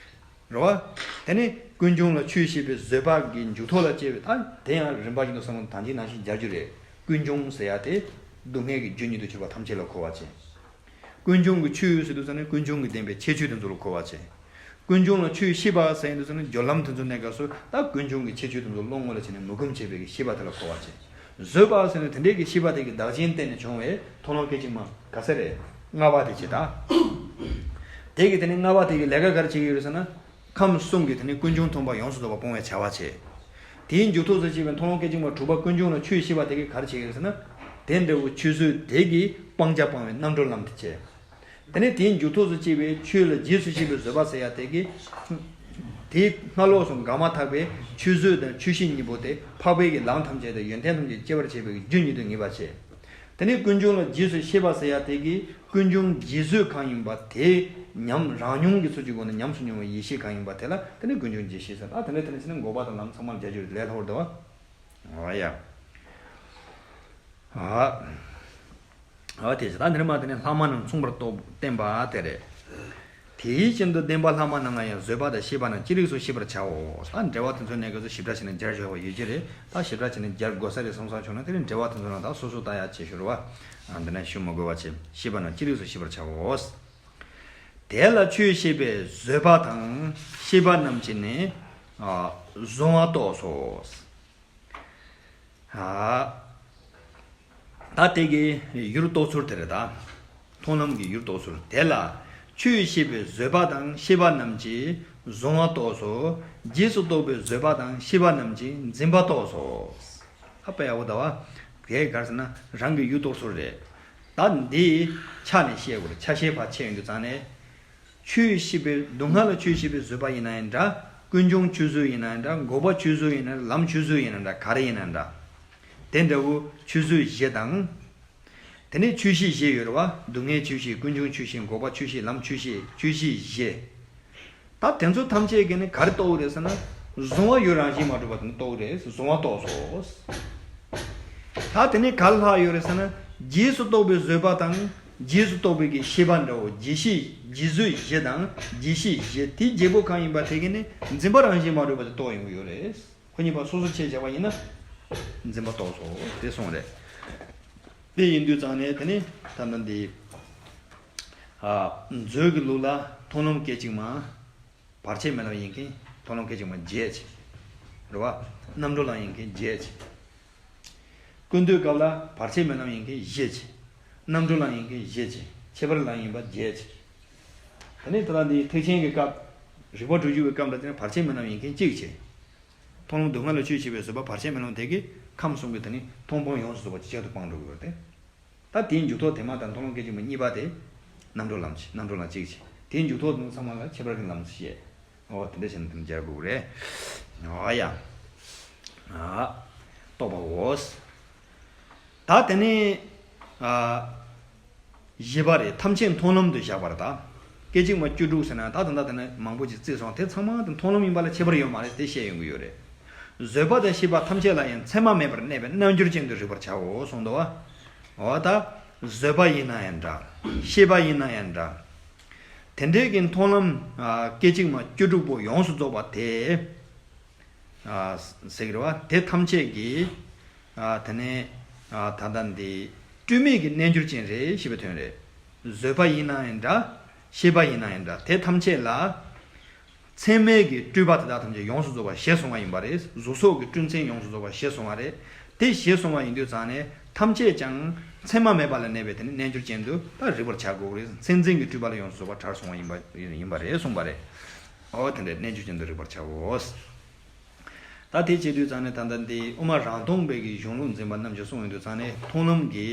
རེད་བ། དེ་ནས་ཀུན་འབྱུང་ལ་ཆོས་ཤེས་པའི་བཟོད་པ་གི་མཇུག་ཐོགས་ལ་སྐྱེ་བའི་ད་དེ་ཡང་རིམ་པ་བཞིན་དུ་བསམ་བློ་ད་གིན་ནང་བཞིན་སྦྱར་རྒྱུ་རེད། ཀུན་འབྱུང་ཟེར་ཡ་དེ་སྡུག་བསྔལ་གྱི་རྒྱུ་ཉིད་དུ་གྱུར་པ་ཐམས་ཅད་ལ་གོ་བ་བྱེད། ཀུན་འབྱུང་གི་ཆོས་ཟེར་དུས་ཙང་ནས་ཀུན་འབྱུང་གི་བདེན་པའི་ཁྱད་ཆོས་དེ་ཚོ་ལ་གོ་བ་བྱེད། ཀུན་འབྱུང་ལ་ཆོས་ཤེས་པ་ཟེར་ཡིན་དུས་ཙང་ནས་སྦྱོར་ལམ་དེ་ཚོ་གནས་སྐབས་སུ་ད་ཀུན་འབྱུང་གི་ཁྱད་ཆོས་དེ་ཚོ་བློ་ངོ་ལ་བྱས་ནས་མུ་གུམ་བྱེད་པའི་ཤེས་པ་དེ་ལ་གོ་བ་བྱེད། བཟོད་པ་ཟེར་ནས་དེ་འདྲའི་གི་ཤེས་པ་དེ་གི་བདག་རྐྱེན་བརྟེན་ནས་བྱུང་བའི་མཐོང་ལམ་སྐད་ཅིག་མ་ག་ས་རེད། ལྔ་པ་དེ་བྱེད་ད། དེ་གི་དེ་ནས་ལྔ་པ་དེ་གི་ལས་ཀ་ག་རེ་བྱེད་ཀྱི་ཡོད་རེད་ཟེར་ན། ཁམས་གསུམ་གྱི་དེ་ནས་ཀུན་འབྱུང་མཐོང་བ་ཡོངས་སུ་རྫོགས་པ་སྤོང་བའི་བྱ་བ་བྱེད། དེའི་མཇུག་ཐོགས་སུ་སྐྱེས་པའི་མཐོང་ལམ་སྐད་ཅིག་མ་དྲུག་པ་ཀུན་འབྱུང་ལ་ཆོས་ཤེས་པ་དེ་གིས་ག་རེ་བྱེད་ཀྱི་ཡོད་ཟེར་ན། དེ་འདྲ་བོ་ཆོས་བཟོད་དེ་གིས་སྤང་བྱ་སྤང་བའི་རྣམ་གྲོལ་ལམ་དེ་བྱེད། དེ་ནས་དེའི་མཇུག་ཐོགས་སུ་སྐྱེས་པའི་ཆོས་ལ་རྗེས་སུ་ཤེས་པའི་བཟོད་པ་ཟེར་ཡ་དེ་གིས། དེའི་སྔ་ལོགས་སུ་འགགས་མ་ཐག་པའི་ཆོས་བཟོད་དང་ཆོས་ཤེས་གཉིས་པོ་དེ་འཕགས་པའི་གི་ལམ་ཐམས་ཅད་དང་ཡོན་ཏན་ཐམས་ཅད་སྐྱེ་བར་བྱེད་པའི་རྒྱུ་ཉིད་དུ་ངེས་པར་བྱེད། དེ་ནས་ཀུན་འབྱུང་ལ་རྗེས་སུ་ཤེས་པ་ཟེར་ཡ་དེ་གིས་ཀུན་འབྱུང་རྗེས་བཟོད་གང་ཡིན་པ་དེ་ཉམས་རང་མྱོང་གི་ཚུལ་གྱི་སྒོ་ནས་ཉམས་སུ་མྱོང་བའི་ཡེ་ཤེས་གང་ཡིན་པ་དེ་ལ་དེ་ནས་ཀུན་འབྱུང་རྗེས་ཤེས་ཟེར། ད་དེ་འདྲ་དེ་འདྲ་བྱས་ནས་འགོག་པ་དང་ལམ་ཚང་མ་ལ་སྦྱར་རྒྱུ་ལས་སླ་པོ་རེད་བ། འོ་ཡ། ཨ། ཨ་དེ་ད་འདིར་མ་དེ་ནས་ལྷག་མ་རྣམས་མཚུངས་པར་རྟོགས་བསྟན་པ་དེ་རེད། དེའི་རྐྱེན་དུ་བདེན་པ་ལྷག་མ་རྣམས་ལ་ཡང་བཟོད་པ་དང་ཤེས་པ་རྣམས་ཅི་རིགས་སུ་ཤེས་པར་བྱའོ། ད་འགྲེལ་པ་དེ་ཚོ་གནས་སྐབས་སུ་ཞིབ་ཕྲ་བྱས་ནས་སྦྱར་བཞག་པ་ཡོད་ཀྱི་རེད། ད་ཞིབ་ཕྲ་བྱས་ནས་སྦྱར་དགོས་ས་རེད་བསམ་ས་བྱུང་ན་དེ་ནས་འགྲེལ་པ་དེ་ཚོ་ནང་ད་སོ་སོ་ལྟ་ཡག་བྱེད་ཤོར་བ། ཨ་འདི་ན་ཞུ་མི་དགོས་པ་བྱས། ཤེས་པ་རྣམས་ཅི་རིགས་སུ་ཤེས་པར་བྱའོ། དེ་ལ་ཆོས་ཤེས་པའི་བཟོད་པ་དང་ཤེས་པ་རྣམས་ཀྱིས་ནི་ཨ་གཟུང་བ་རྟོགས་སོ། ཨ། ད་དེ་གི་ཡུལ་རྟོགས་ཚུལ་དེ་རེད་ད། མཐོང་ལམ་གྱི་ཡུལ་རྟོགས་ཚུལ་དེ་ལ་ཆོས་ཤེས་པའི་བཟོད་པ་དང་ཤེས་པ་རྣམས་ཀྱིས་གཟུང་བ་རྟོགས་སོ། རྗེས་སུ་རྟོགས་པའི་བཟོད་པ་དང་ཤེས་པ་རྣམས་ཀྱིས་འཛིན་པ་རྟོགས་སོ། ད་དཔེ་ཡག་པོ་ད་བ། དེ་ག་རེ་ཟེར་ན་རང་གི་ཡུལ་རྟོགས་ཚུལ་རེད། ད་འདི་ཆ་ནས་བཤད་དགོས་རེད། ཆ་ཤས་ཕར་ཕྱེ་ཡོང་དུས་ཙང་ནས། ཆོས་ཤེས་པའི་སྡུག་བསྔལ་ལ་ཆོས་ཤེས་པའི་བཟོད་པ་ཡིན་ན་ཡང་འདྲ། ཀུན་འབྱུང་ཆོས་བཟོད་ཡིན་ན་ཡང་འདྲ། འགོག་པ་ཆོས་བཟོད་ཡིན་ན་ལམ་ཆོས་བཟོད་ཡིན་ན་འདྲ། ག་རེ་ཡིན་ན་འདྲ། དེ་འདྲ་བོ་ཆོས་བཟོད་བཞི་དང་། དེ་ནས་ཆོས་ཤེས་བཞི་ཡོད་རེད་བ། སྡུག་བསྔལ་ཆོས་ཤེས། ཀུན་འབྱུང་ཆོས་ཤེས། འགོག་པ་ཆོས་ཤེས། ལམ་ཆོས་ཤེས། ཆོས་ཤེས་བཞི། ད་དེ་ཚོ་ཐམས་ཅད་ཀྱིས་ནི་ག་རེ་རྟོགས་རེད་ཟེར་ན། གཟུང་བ་ཡོད་རང་བཞིན་མ་གྲུབ་པ་དེ་ནི་རྟོགས་རེད། གཟུང་བ་རྟོགས་སོ། ད་དེ་ནས་ག་རེ་ལྷག་ཡོད་རེད་ཟེར་ན། རྗེས་སུ་རྟོགས་པའི་བཟོད་པ་དང་། རྗེས་སུ་རྟོགས་པའི་གི་ཤེས་པ་འདྲ་བོ། རྗེས་ཤེས། རྗེས་བཟོད་བཞི་དང་རྗེས་ཤེས་བཞི། དེའི་བརྒྱད་པོ་གང་ཡིན་པ་དེ་གིས་ནི་འཛིན་པ་རང་བཞིན་མ་གྲུབ་པ་དེ་རྟོགས་ཡོང་གི་ཡོད་རེད། ཁོ་གཉིས་པ་སོ་སོར་ཕྱེ་བཞག་པ་ཡིན་ན། འཛིན་པ་རྟོགས་སོ་དེ་གསུངས་རེད། དེ་ཡིན་དུས་ཙང་ནས་དེ་ནི་ད་ལྟ་འདི། ཨ། མཛོད་ཀྱི་ལུགས་ལ་མཐོང་ལམ་སྐད་ཅིག་མ། བར་ཆད་མེད་ལམ་ཡིན་མཁན་མཐོང་ལམ་སྐད་ཅིག་མ་བརྒྱད་ཅིག་རེད་བ། རྣམ་གྲོལ་ལམ་ཡིན་མཁན་བརྒྱད་ཅིག་ཀུན་བཏུས་སྐབས་ལ་བར་ཆད་མེད་ལམ་ཡིན་མཁན་བཞི་ཅིག་རྣམ་གྲོལ་ལམ་ཡིན་མཁན་བཞི་ཅིག་ཁྱད་པར་ལམ་ཡིན་པ་བརྒྱད་ཅིག་དེ་ནས་ད་ལྟ་འདི་ཐེག་ཆེན་གྱི་སྐབས། རིགས་པ་དྲུག་ཅུ་གི་སྐབས་ལ་དེ་ནས་བར་ཆད་མེད་ལམ་ཡིན་མཁན་གཅིག་ཅིག་མཐོང་ལམ་སྡུག་བསྔལ་ལ་ཆོས་ཤེས་པའི་བཟོད་པ་བར་ཆད་མེད་ལམ་དེ་གིས་ཁམས་གསུམ་གྱི་དེ་ནི་མཐོང་སྤང་ཡོངས་སུ་རྫོགས་པ་ཅིག་ཅར་དུ་སྤང་འགྲོ་གི་ཡོད་རེད་དེ། ད་དེའི་མཇུག་ཐོགས་དེ་མ་དང་མཐོང་ལམ་སྐད་ཅིག་མ་གཉིས་པ་དེ། རྣམ་གྲོལ་ལམ་བྱེད། རྣམ་གྲོལ་ལམ་གཅིག་བྱེད། དེའི་མཇུག་ཐོག་ཏུ་ཚང་མ་ལ་ཁྱད་པར་གྱི་ལམ་བཤད། འོ་དེ་འདྲ་བྱས་ནས་དེ་འདྲ་སྦྱར་དགོས་རེད། འོ་ཡ། ཨ། རྟོགས་པའོ། ད་དེ་ནས་ཨ། བཞི་པ་རེད། ཐམས་ཅད་མཐོང་ལམ་དུ་བཞག་པར་གདའ། སྐད་ཅིག་མ་བཅུ་དྲུག་ཟེར་ན་ད་ད་ད་དེ་ནས་མང་པོ་ཅིག་བརྩིས་སོང་། དེ་ཚང་མ་དེ་མཐོང་ལམ་ཡིན་པ་ལ་ཁྱད་པར་ཡོད་མ་རེད། དེ་བཤད་ཡོང་གི་ཡོད་རེད། བཟོད་པ་དང་ཤེས་པ་ཐམས་ཅད་ལ་ཡང་མཚན་མ་མེད་པར་གནས་པའི་རྣལ་འབྱོར་ཅན་དུ་རིག་པར་བྱའོ་གསུངས་འདུག་བ། འོ་ད། བཟོད་པ་ཡིན་ན་ཡང་འདྲ། ཤེས་པ་ཡིན་ན་ཡང་འདྲ། དེ་འདྲའི་གི་མཐོང་ལམ་ཨ། སྐད་ཅིག་མ་བཅུ་དྲུག་པོ་ཡོངས་སུ་རྫོགས་པ་དེ། ཨ། ཟེར་གི་རེད་བ། དེ་ཐམས་ཅད་ཀྱི་ཨ། དེ་ནས་ཨ། ད་ལྟ་འདི་སྤྲོས་མེད་ཀྱི་རྣལ་འབྱོར་ཅན་རེད་ཞེས་པའི་དོན་རེད། བཟོད་པ་ཡིན་ན་ཡང་འདྲ། ཤེས་པ་ཡིན་ན་ཡང་འདྲ། དེ་ཐམས་ཅད་ལ། མཚན་མེད་ཀྱི་སྤྲོས་པ་དེ་དག་ཐམས་ཅད་ཡོངས་སུ་རྫོགས་པ་ཞེས་གསུངས་པ་ཡིན་པ་རེད། གཟུགས་སོགས་ཀྱི་སྤྲོས་མཚན་ཡོངས་སུ་རྫོགས་པ་ཞེས་གསུངས་པ་རེད། དེ་ཞེས་གསུངས་པ་ཡིན་དུས་ཙང་ནས་ཐམས་ཅད་ཀྱང་མཚན་མ་མེད་པ་ལ་གནས་པའི་དེ་ནི་རྣལ་འབྱོར་ཅན་དུ་ད་རིག་པར་བྱ་དགོས་རེད། མཚན་འཛིན་གྱི་སྤྲོས་པ་ལ་ཡོངས་སུ་རྫོགས་པ་བྲལ་སོང་བ་ཡིན་པ་ཡིན་པ་རེད་གསུངས་པ་རེད། འོ་དེ་འདྲའི་རྣལ་འབྱོར་ཅན་དུ་རིག་པར་བྱའོ། ད་དེ་བྱེད་དུས་ཙང་ནས་ད་ལྟ་འདི་དབུ་མ་རང་སྟོང་པའི་གི་གཞུང་ལུགས་འཛིན་པ་རྣམས་ཀྱིས་གསུངས་ཡོང་དུས་ཙང་ནས་མཐོང་ལམ་གྱི་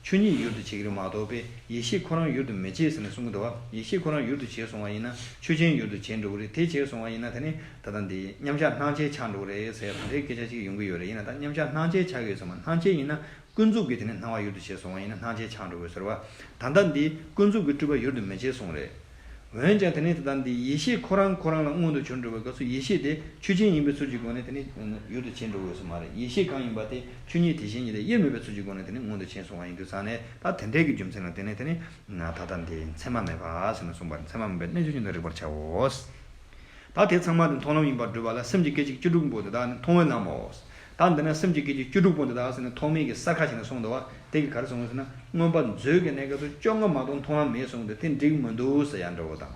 ཆོས་ཉིད་ཡུལ་དུ་བྱེད་ཀྱི་རེད་མ་གཏོགས་པའི་ཡེ་ཤེས་ཁོ་རང་ཡུལ་དུ་མི་བྱེད་ཟེར་ནས་གསུང་གི་འདུག་བ། ཡེ་ཤེས་ཁོ་རང་ཡུལ་དུ་བྱེད་སོང་བ་ཡིན་ན་ཆོས་ཅན་ཡུལ་དུ་བྱེད་འགྲོ་གི་རེད། དེ་བྱེད་སོང་བ་ཡིན་ན་དེ་ནི་ད་ལྟ་འདི་མཉམ་གཞག་སྣང་བྱེད་ཆགས་འགྲོ་གི་རེད་ཟེར་ཡ་དེ་འདྲའི་སྐད་ཆ་ཞིག་ཡོང་གི་ཡོད་རེད། ཡིན་ན་ད་མཉམ་གཞག་སྣང་བྱེད་ཆགས་ཀྱི་ཡོད་ཚང་མ་སྣང་བྱེད་ཡིན་ན། ཀུན་རྫོབ་ཀྱི་དེ་ནི་སྣང་བ་ཡུལ་དུ་བྱས་སོང་བ་ཡིན་ན་སྣང་བྱེད་ཆགས་འགྲོ་དགོས་ཟེར་བ། ད་ལྟ་འདི་ཀུན་རྫོབ་ཀྱི་སྤྲོས་པ་ཡུལ་དུ་མི་བྱེད་གསུངས་རེད། འོན་ཀྱང་དེ་ནི་ད་ལྟ་འདི་ཡེ་ཤེས་ཁོ་རང་ཁོ་རང་ལ་མངོན་དུ་གྱུར་འགྲོ་བའི་སྐབས་སུ་ཡེ་ཤེས་དེ་ཆོས་ཅན་ཡིན་པའི་ཚུལ་གྱི་སྒོ་ནས་དེ་ནི་ཡུལ་དུ་བྱེད་འགྲོ་དགོས་སུ་མ་རེད། ཡེ་ཤེས་གང་ཡིན་པ་དེ་ཆོས་ཉིད་དེ་བཞིན་ཉིད་དེ་དབྱེར་མེད་པའི་ཚུལ་གྱི་སྒོ་ནས་དེ་ནི་མངོན་དུ་བྱས་སོང་བ་ཡིན་དུས་ཙང་ནས་ད་དེ་འདྲའི་གི་རྒྱུ་མཚན་ལ་བརྟེན་ནས་དེ་ནི་ད་ལྟ་འདི་མཚན་མ་མེད་པ་ཟེར་ནས་གསུངས་པ་རེད། མཚན་མ་མེད་པའི་རྣལ་འབྱོར་ཅན་དུ་རིག་པར་བྱའོ། ད་དེ་ཚང་མ་དེ་མཐོང་ལམ་ཡིན་པར་སྒྲུབ་པ་ལ་སེམས་ཀྱི་སྐད་ཅིག་བཅུ་དྲུག་པོ་དེ་དག་ནི་མཐོང་བའི་ལམ་མོ། ད་འདི་ན་སེམས་ཀྱི་སྐད་ཅིག་བཅུ་དྲུག་པོ་དེ་དག་ཟེར་ནས་ཐོགས་མེད་ཀྱི་ས་ཁ་ཞིག་ནས་གསུངས་འདུག་བ། དེ་གི་ག་རེ་གསུངས་ཟེར་ན་མངོན་པ་མཛོད་ཀྱི་གནས་སྐབས་སུ་བཅོ་ལྔ་མ་གཏོགས་མཐོང་ལམ་མེད་གསུངས་ཏེ་དེ་འགྲིག་མི་འདུག་ཟེར་ཡ་འདྲ་བོ་དང་།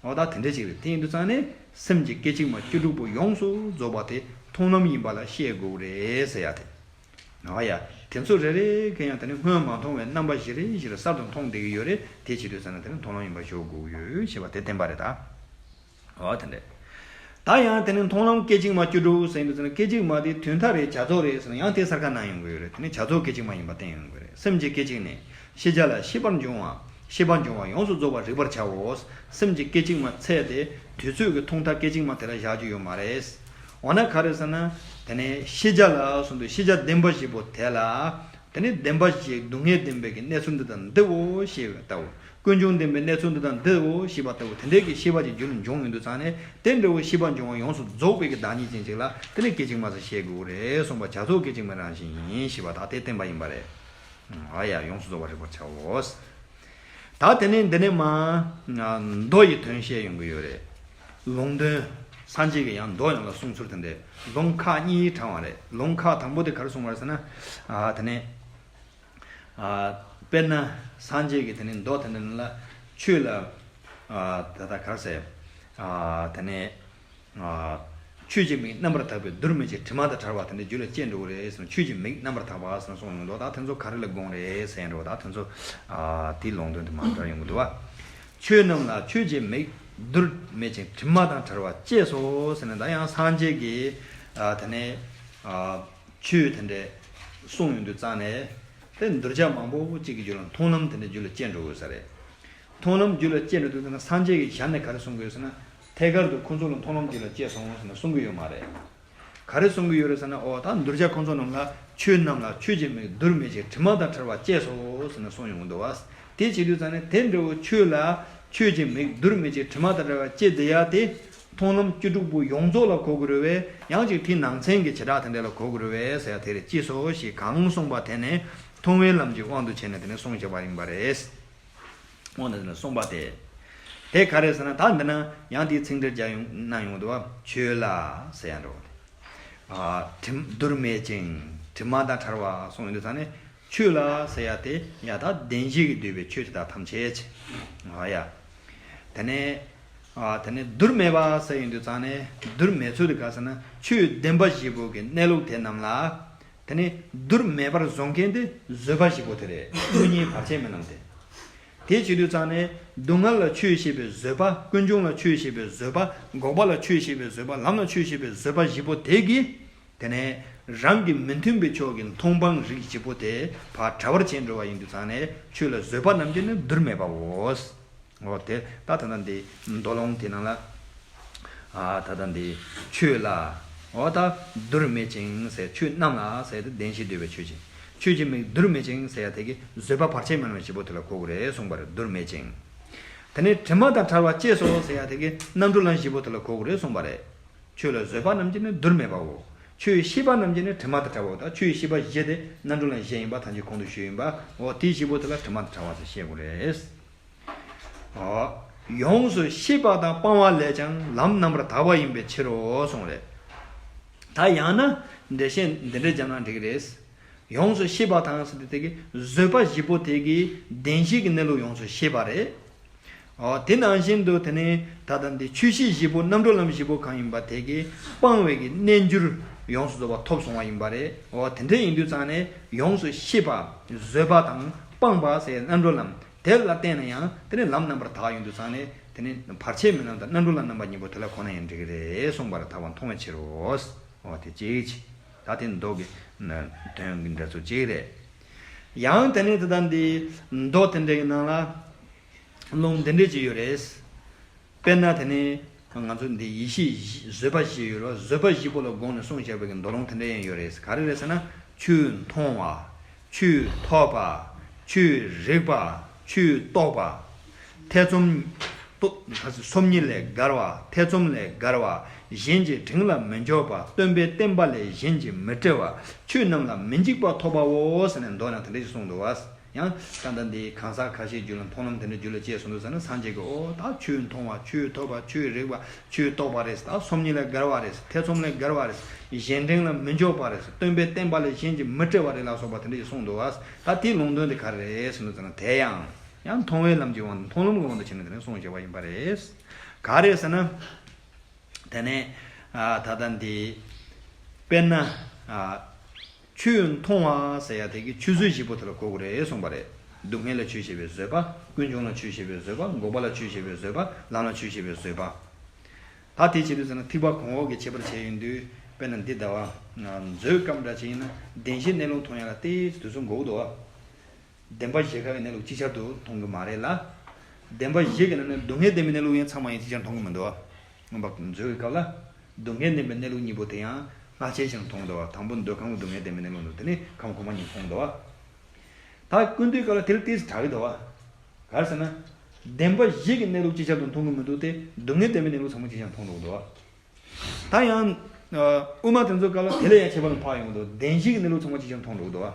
འོ་ད་དེ་འདྲ་ཅིག་རེད། དེ་ཡིན་དུས་ཙང་ནས་སེམས་ཀྱི་སྐད་ཅིག་མ་བཅུ་དྲུག་པོ་ཡོངས་སུ་རྫོགས་པ་དེ་མཐོང་ལམ་ཡིན་པ་ལ་བཤད་དགོས་རེད་ཟེར་ཡ་དེ། འོ་ཡ། དེ་ཚོ་རེ་རེ་གས་ཡང་དེ་ནི་སྔོན་མ་མཐོང་བའི་རྣམ་པ་བཞི་རེ་བཞི་རེ་གསར་དུ་མཐོང་བསྡད་ཀྱི་ཡོད་རེད། དེ་བྱེད་དུས་ཙམ་ན་དེ་ནི་མཐོང་ལམ་ཡིན་པ་ཞུ་དགོས་ཡོད་ཞེས་པ་དེ་བསྟན་པ་རེད་ད། འོ་དེ་འདྲ། ད་ཡང་དེ་ནི་མཐོང་ལམ་སྐད་ཅིག་མ་བཅུ་དྲུག་ཟེར་དུས་ཙམ་ན་སྐད་ཅིག་མ་དེ་དོན་མཐའ་རེད་བྱ་རྫོགས་རེད་ཟེར་ན་ཡང་དེ་གསར་ཁ་གནང་ཡོང་གི་ཡོད་རེད། དེ་ནི་བྱ་རྫོགས་སྐད་ཅིག་མ་ཡིན་པ་བསྟན་ཡོང་གི་རེད། སེམས་ཀྱི་སྐད་ཅིག་ནི་ཤེས་བྱ་ལ་ཤེས་པར་འབྱུང་བ། ཤེས་པ་འབྱུང་བ་ཡོངས་སུ་རྫོགས་པར་རིག་པར་བྱའོ། སེམས་ཀྱི་སྐད་ཅིག་མ་ཚད་དེ་དུས་ཚོད་ཀྱི་ཐུང་མཐའ་སྐད་ཅིག་མ་དེ་ལ་བཞག་རྒྱུ་ཡོད་མ་རེད། འོ་ན་ག་རེ་ཟེར་ན། དེ་ནས་ཤེས་བྱ་ལ་གསུངས་དུས་ཤེས་བྱ་བདེན་པ་བཞི་པོ་དེ་ལ། དེ་ནས་བདེན་པ་བཞིའི་སྡུག་བསྔལ་བདེན་པའི་གི་གནས་ཚུལ་འདི་དང་འདིའོ་ཞེས་པ་ལྟ་བུ། ཀུན་འབྱུང་བདེན་པའི་གནས་ཚུལ་འདི་དང་འདིའོ་ཞེས་པ་ལྟ་བུ་དེ་འདྲའི་གི་ཤེས་པ་ཅིག་རྒྱུད་ལ་འབྱུང་ཡོང་དུས་ཙང་ནས་དེ་འདྲ་བོ་ཤེས་པ་འབྱུང་བ་ཡོངས་སུ་རྫོགས་པའི་གི་བདག་ཉིད་ཅན་ཅིག་ལ་དེ་ནས་སྐད་ཅིག་མ་ཟེར་བཤད་དགོས་རེད་གསུངས་པ་བྱ་རྫོགས་སྐད་ཅིག་མའི་རང་བཞིན་ཡིན་ཞེས་པ་དག་དེ་བསྟན་པ་ཡིན་པ་རེད། ཨ་ཡ་ཡོངས་སུ་རྫོགས་པར་རིག་པར་བྱའོ། ད་དེ་ནས་འདི་ནས་མ། མདོ་ཡི་དོན་བཤད་ཡོང་གི་ཡོད་རེད། ལུང་དོན། སངས་རྒྱས་ཀྱིས་ཡང་མདོ་ཡོངས་ལ་གསུངས་ཚུལ་དེ་འདྲའི་ལུང་ཁག་གཉིས་དྲངས་པ་རེད། ལུང་ཁག་དང་པོ་དེ་ག་རེ་གསུངས་པ་རེད་ཟེར་ན། ཨ་དེ་ནས། ཨ་དཔེར་ན་སངས་རྒྱས་ཀྱིས་དེ་ནས་མདོ་དེ་འདྲ་ནང་ལ་ཆོས་ལ། ཨ་ད་ལྟ་ག་རེ་ཟེར། ཨ་དེ་ནས། ཆོས་ཀྱི་མིག་རྣམ་པར་དག་པས་རྡུལ་མེད་ཅིང་དྲི་མ་དང་བྲལ་བ་དེ་འདྲ་རྒྱུད་ལ་སྐྱེ་འགྲོ་གི་རེད་ཟེར་ན། ཆོས་ཀྱི་མིག་རྣམ་པར་དག་པ་ཟེར་ན་གསུངས་ཡོང་འདུག་ད་དེ་ཚོ་ག་རེ་ལ་དགོངས་རེད་ཟེར་ཡང་འགྲོ། ད་དེ་ཚོ་དེའི་ལུང་དོན་དུ་མ་འདྲ་ཡོང་གི་འདུག་བ། ཆོས་རྣམས་ལ་ཆོས་ཀྱི་མིག་རྡུལ་མེད་ཅིང་དྲི་མ་དང་བྲལ་བ་སྐྱེས་སོ་ཟེར་ན། ད་ཡང་སངས་རྒྱས་ཀྱིས་དེ་ནས་ཆོས་དེ་འདྲ་གསུངས་ཡོང་དུས་ཙང་ནས་དེ་གདུལ་བྱ་མང་པོ་གཅིག་གི་རྒྱུད་ལ་མཐོང་ལམ་དེ་འདྲ་རྒྱུད་ལ་སྐྱེ་འགྲོ་དགོས་ས་རེད། མཐོང་ལམ་རྒྱུད་ལ་སྐྱེ་འགྲོ་དུས་ཙམ་ན་སངས་རྒྱས་ཀྱི་ཞལ་ནས་ག་རེ་གསུང་གི་ཡོད་ཟེར་ན། ཐད་ཀར་དུ་ཁོ་ཚོ་ལ་མཐོང་ལམ་རྒྱུད་ལ་སྐྱེས་སོང་ཟེར་ནས་གསུང་གི་ཡོད་མ་རེད། ག་རེ་གསུང་གི་ཡོད་རེད་ཟེར་ན། འོ་ད་གདུལ་བྱ་ཁོ་ཚོ་རྣམས་ལ་ཆོས་རྣམས་ལ་ཆོས་ཀྱི་མིག་རྡུལ་མེད་ཅིང་དྲི་མ་དང་བྲལ་བ་སྐྱེས་སོ་ཟེར་ནས་གསུང་ཡོང་གི་འདུག་བ། དེ་བྱེད་དུས་ཙམ་ནས་དེ་འདྲ་བོ་ཆོས་ལ་ཆོས་ཀྱི་མིག་རྡུལ་མེད་ཅིང་དྲི་མ་དང་བྲལ་བ་སྐྱེ་བསྡད་ཡ་དེ། མཐོང་ལམ་བཅུ་དྲུག་པོ་ཡོངས་རྫོགས་ལ་གོ་དགོས་རེད་བས། ཡང་ཅིག་དེའི་ནང་ཚན་གྱི་བྱེ་བྲག་དེ་འདྲ་ལ་གོ་དགོས་རེད་བས་ཟེར་ཡ་དེ་རེད། ཅེས་སོ་ཞེས་གང་གསུངས་པ་དེ་ནི་མཐོང་བའི་ལམ་གྱི་དབང་དུ་བྱས་ནས་དེ་ནི་གསུངས་བཞག་པ་ཡིན་པ་རེད། འོ་ན་དེ་ནི་གསུངས་པ་དེ། དེ་ག་རེ་ཟེར་ན། ད་འདི་ན་ཡང་དེའི་ཚིག་འགྲེལ་རྒྱག་ཡོང་གནང་ཡོང་འདུག་བ། ཆོས་ལ་ཟེར་ཡ་འགྲོ། ཨ་དྲི་རྡུལ་མེད་ཅིང་དྲི་མ་དང་བྲལ་བ་གསུངས་ཡོང་དུས་ཙང་ནས། ཆོས་ལ་ཟེར་ཡ་དེ་ཡ་ད་བདེན་བཞི་གིས་བསྡུས་པའི་ཆོས་དེ་དག་ཐམས་ཅད་ཅེས། ཨ་ཡ། དེ་ནས་ཨ་དེ་ནས་རྡུལ་མེད་པ་ཟེར་ཡོང་དུས་ཙང་ནས་རྡུལ་མེད་ཚུལ་དེ་ག་ཟེར་ན། ཆོས་བདེན་པ་བཞི་པོ་གི་གནས་ལུགས་དེ་རྣམས་ལ། དེ་ནས་རྡུལ་མེད་པར་བཟུང་མཁན་དེ་བཟོད་པ་བཞི་པོ་དེ་རེད། དངོས་གཉེན་བར་ཆད་མེད་ལམ་དེ། དེ་བྱེད་དུས་ཙང་ནས་སྡུག་བསྔལ་ལ་ཆོས་ཤེས་པའི་བཟོད་པ། ཀུན་འབྱུང་ལ་ཆོས་ཤེས་པའི་བཟོད་པ། འགོག་པ་ལ་ཆོས་ཤེས་པའི་བཟོད་པ། ལམ་ལ་ཆོས་ཤེས་པའི་བཟོད་པ་བཞི་པོ་དེ་གིས། དེ་ནས་རང་གི་མི་མཐུན་པའི་ཕྱོགས་ཀྱི་མཐོང་སྤང་རིགས་བཞི་པོ་དེ་ཕར་བྲལ་བར་བྱེད་འགྲོ་བ་ཡིན་དུས་ཙང་ནས་ཆོས་ལ་བཟོད་པ་རྣམས་ཀྱིས་ནི་རྡུལ་མེད་པའོ། འོ་དེ་ད་ད་ལྟ་འདི་མདོ་ལུང་དེ་ནང་ལ། ཨ་ད་ལྟ་འདི་ཆོས་ལ། འོ་ད་བསྡུར་མེད་ཅིང་ཟེར། ཆོས་རྣམས་ལ་ཟེར་ཏེ་བདེན་བཞི་འདོད་པའི་ཆོས་ཅན། ཆོས་ཀྱི་མིང་བསྡུར་མེད་ཅིང་ཟེར་ཡ་དེ་གི་བཟོད་པ་བར་ཆད་མེད་ལམ་བཞི་པོ་དེ་ལ་གོ་དགོས་རེད་གསུངས་པ་རེད། བསྡུར་མེད་ཅིང་། དེ་ནས་དྲི་མ་དང་བྲལ་བ་སྐྱེས་སོ་ཟེར་ཡ་དེ་གི་རྣམ་གྲོལ་ལམ་བཞི་པོ་དེ་ལ་གོ་དགོས་རེད་གསུངས་པ་རེད། ཆོས་ལ་བཟོད་པ་རྣམས་ཀྱི་ནི་བསྡུར་མེད་པའོ། ཆོས་ཤེས་པ་རྣམས་ཀྱི་ནི་དྲི་མ་དང་བྲལ་བའོ། ད་ཆོས་ཤེས་པ་བཞི་དེ་རྣམ་གྲོལ་ལམ་བཞི་ཡིན་པ་ཐམས་ཅད་གོང་དུ་ཞུས་ཡིན་པ། འོ་དེའི་བཞི་པོ་དེ་ལ་དྲི་མ་དང་བྲལ་བ་ཟེར་བཤད་དགོས་རེད། འོ། ཡོངས་སུ་ཤེས་པ་དང་སྤང་བ་ལས་ཀྱང་ལམ་རྣམ་པར་དག་པ་ཡིན་པའི་ཕྱིར་རོ་གསུངས་རེད། ད་ཡང་ན་འགྲེལ་བཤད་འདི་འདྲ་བརྒྱབ་ན་འགྲིག་གི་རེད། ཡོངས་སུ་ཤེས་པ་དང་ཟེར་དུས་དེ་གི་བཟོད་པ་བཞི་པོ་དེ་གི་བདེན་བཞི་གི་གནས་ལུགས་ཡོངས་སུ་ཤེས་པ་རེད། འོ་དེ་ནང་བཞིན་དུ་དེ་ནས་ད་ལྟ་འདི་ཆོས་ཤེས་བཞི་པོ་རྣམ་གྲོལ་ལམ་བཞི་པོ་གང་ཡིན་པ་དེ་གི་སྤང་བའི་གི་རྣལ་འབྱོར་ཡོངས་སུ་རྫོགས་པ་ཐོབ་སོང་བ་ཡིན་པ་རེད། འོ་དེ་འདྲ་ཡིན་དུས་ཙང་ནས་ཡོངས་སུ་ཤེས་པ་བཟོད་པ་དང་སྤངས་པ་ཟེར་རྣམ་གྲོལ་ལམ། དེ་ལ་བརྟེན་ནས་ཡང་དེ་ནས་ལམ་རྣམ་པར་དག་ཡོང་དུས་ཙང་ནས་དེ་ནས་བར་ཆད་མེད་ལམ་དང་རྣམ་གྲོལ་ལམ་རྣམ་པ་གཉིས་པོ་དེ་ལ་གོ་ན་ཡང་འགྲིག་གི་རེད་གསུངས་པར་ཐལ་བ་མཐོང་བའི་ཕྱིར་རོ། འོ་དེ་གཅིག་བྱས། ད་དེ་མདོ་གི་དོན་གྱི་འགྲེལ་ཚུལ་གཅིག་རེད། ཡང་དེ་ནས་དེ་ལྟ་འདི་མདོ་དེ་འདྲ་གི་ནང་ལ་ལུང་འདི་འདྲ་ཅིག་ཡོད་རེད། དཔེར་ན་དེ་ནས་ང་ཚོ་འདི་ཡེ་ཤེས་བཞི་བཟོད་པ་བཞི་ཡོད་རེད་བ། བཟོད་པ་བཞི་པོ་ལ་དགོངས་ནས་གསུངས་བཞག་པའི་གི་མདོ་ལུང་དེ་འདྲ་ཡང་ཡོད་རེད། ག་རེ་རེད་ཟེར་ན། ཆོས་མཐོང་བ། ཆོས་ཐོབ་པ། ཆོས་རིག་པ། ཆོས་རྟོགས་པ། ཐེ་ཚོམ། ཏོ། སོམ་ཉི་ལས་བརྒལ་བ། ཐེ་ཚོམ་ལས་བརྒལ་བ། གཞན་གྱི་དྲིང་ལ་མི་འཇོག་པ། སྟོན་པའི་བསྟན་པ་ལས་གཞན་གྱིས་མི་སྤྲོ་བ། ཆོས་རྣམས་ལ་མི་འཇིགས་པ་ཐོབ་པའོ་ཟེར་ནས་མདོ་ནང་དེ་འདྲ་ཞིག་གསུངས་འདུག་བ། ཡང་ད་ལྟ་འདི་གང་ཟག་ཁ་ཤས་རྒྱུད་ལ་མཐོང་ལམ་དེ་འདྲ་རྒྱུད་ལ་སྐྱེས་སོང་དུས་ཙ་ན་སངས་རྒྱས་ཀྱིས་འོ་ད་ཆོས་མཐོང་བ། ཆོས་ཐོབ་པ། ཆོས་རིག་པ། ཆོས་རྟོགས་པ་རེད། ད་སོམ་ཉི་ལས་བརྒལ་བ་རེད། ཐེ་ཚོམ་ལས་བརྒལ་བ་རེད། གཞན་དྲིང་ལ་མི་འཇོག་པ་རེད། སྟོན་པའི་བསྟན་པ་ལས་གཞན་གྱིས་མི་སྤྲོ་བ་རེད་ལ་སོགས་པ་དེ་འདྲ་ཞིག་གསུངས་འདུག་བ། ད་དེའི་ལུང་དོན་དེ་ག་རེ་རེད་ཟེར་དུས་ཙ་ན། དེ་ཡང་ཡང་མཐོང་བའི་ལམ་གྱི་དབང་དུ། མཐོང་ལམ་གྱི་དབང་དུ་བྱས་ནས་དེ་ནས་གསུངས་བཞག་པ་ཡིན་པ་རེད། ག་རེ་ཟེར་ན། དེ་ནས་ཨ་ད་ལྟ་འདི་དཔེར་ན་ཨ་ཆོས་མཐོང་བ་ཟེར་ཡ་དེ་གི་ཆོས་བཟོད་བཞི་པོ་དེ་ལ་གོ་དགོས་རེད་གསུངས་པ་རེད། སྡུག་བསྔལ་ལ་ཆོས་བྱེད་པའི་བཟོད་པ། ཀུན་འབྱུང་ལ་ཆོས་བྱེད་པའི་བཟོད་པ། འགོག་པ་ལ་ཆོས་བྱེད་པའི་བཟོད་པ། ལམ་ལ་ཆོས་བྱེད་པའི་བཟོད་པ། ད་དེ་བྱེད་དུས་ཙ་ན་ཐེག་པ་གོང་འོག་གི་ཁྱད་པར་བྱས་ཡོང་དུས། དཔེར་ན་འདི་ལྟ་བུ། མཛོད་སྐབས་འདྲ་ཅིག་ཡིན་ན་བདེན་བཞིའི་གནས་ལུགས་མཐོང་ཡ་ལ་ཏོག་ཙམ་དུས་ཚོད་འགོར་གི་འདུག་བ། བདེན་པ་བཞི་ཀ་གི་གནས་ལུགས་ཅིག་ཅར་དུ་མཐོང་གི་མ་རེད་ལ། བདེན་པ་བཞི་གི་ནང་ནས་སྡུག་བསྔལ་བདེན་པའི་གནས་ལུགས་ཡང་ཚང་མ་ཡང་ཅིག་ཅར་མཐོང་གི་མི་འདུག་བ། མངོན་པ་མཛོད་ཀྱི་སྐབས་ལ། སྡུག་བསྔལ་བདེན་པའི་གནས་ལུགས་གཉིས་པོ་དེ་ཡང་སླ་ཆ་ཅིག་མཐོང་གི་འདུག་བ། དང་པོ་འདོད་ཁམས་ཀྱི་སྡུག་བསྔལ་བདེན་པའི་གནས་ལུགས་འདུག་དེ་ནས་ཁམས་གོང་མ་གཉིས་མཐོང་གི་འདུག་བ། ད་ཀུན་བཏུས་སྐབས་ལ་དེ་ལ་ཏོག་ཙམ་དྲག་གི་འདུག་བ། ག་རེ་ཟེར་ན། བདེན་པ་བཞི་གི་གནས་ལུགས་ཅིག་ཅར་དུ་མཐོང་གི་མི་འདུག་སྟེ། སྡུག་བསྔལ་བདེན་པའི་གནས་ལུགས་ཚང་མ་ཅིག་ཅར་མཐོང་འགྲོ་གི་འདུག་བ། ད་ཡང་། ཨ། དབུ་མ་དེ་ཚོའི་སྐབས་ལ་དེ་ལས་ཡང་ཁྱད་པར་ཕར་ཡོང་གི་འདུག་བདེན་བཞི་གི་གནས་ལུགས་ཚང་མ་ཅིག་ཅར་མཐོང་འགྲོ་གི་འདུག་བ།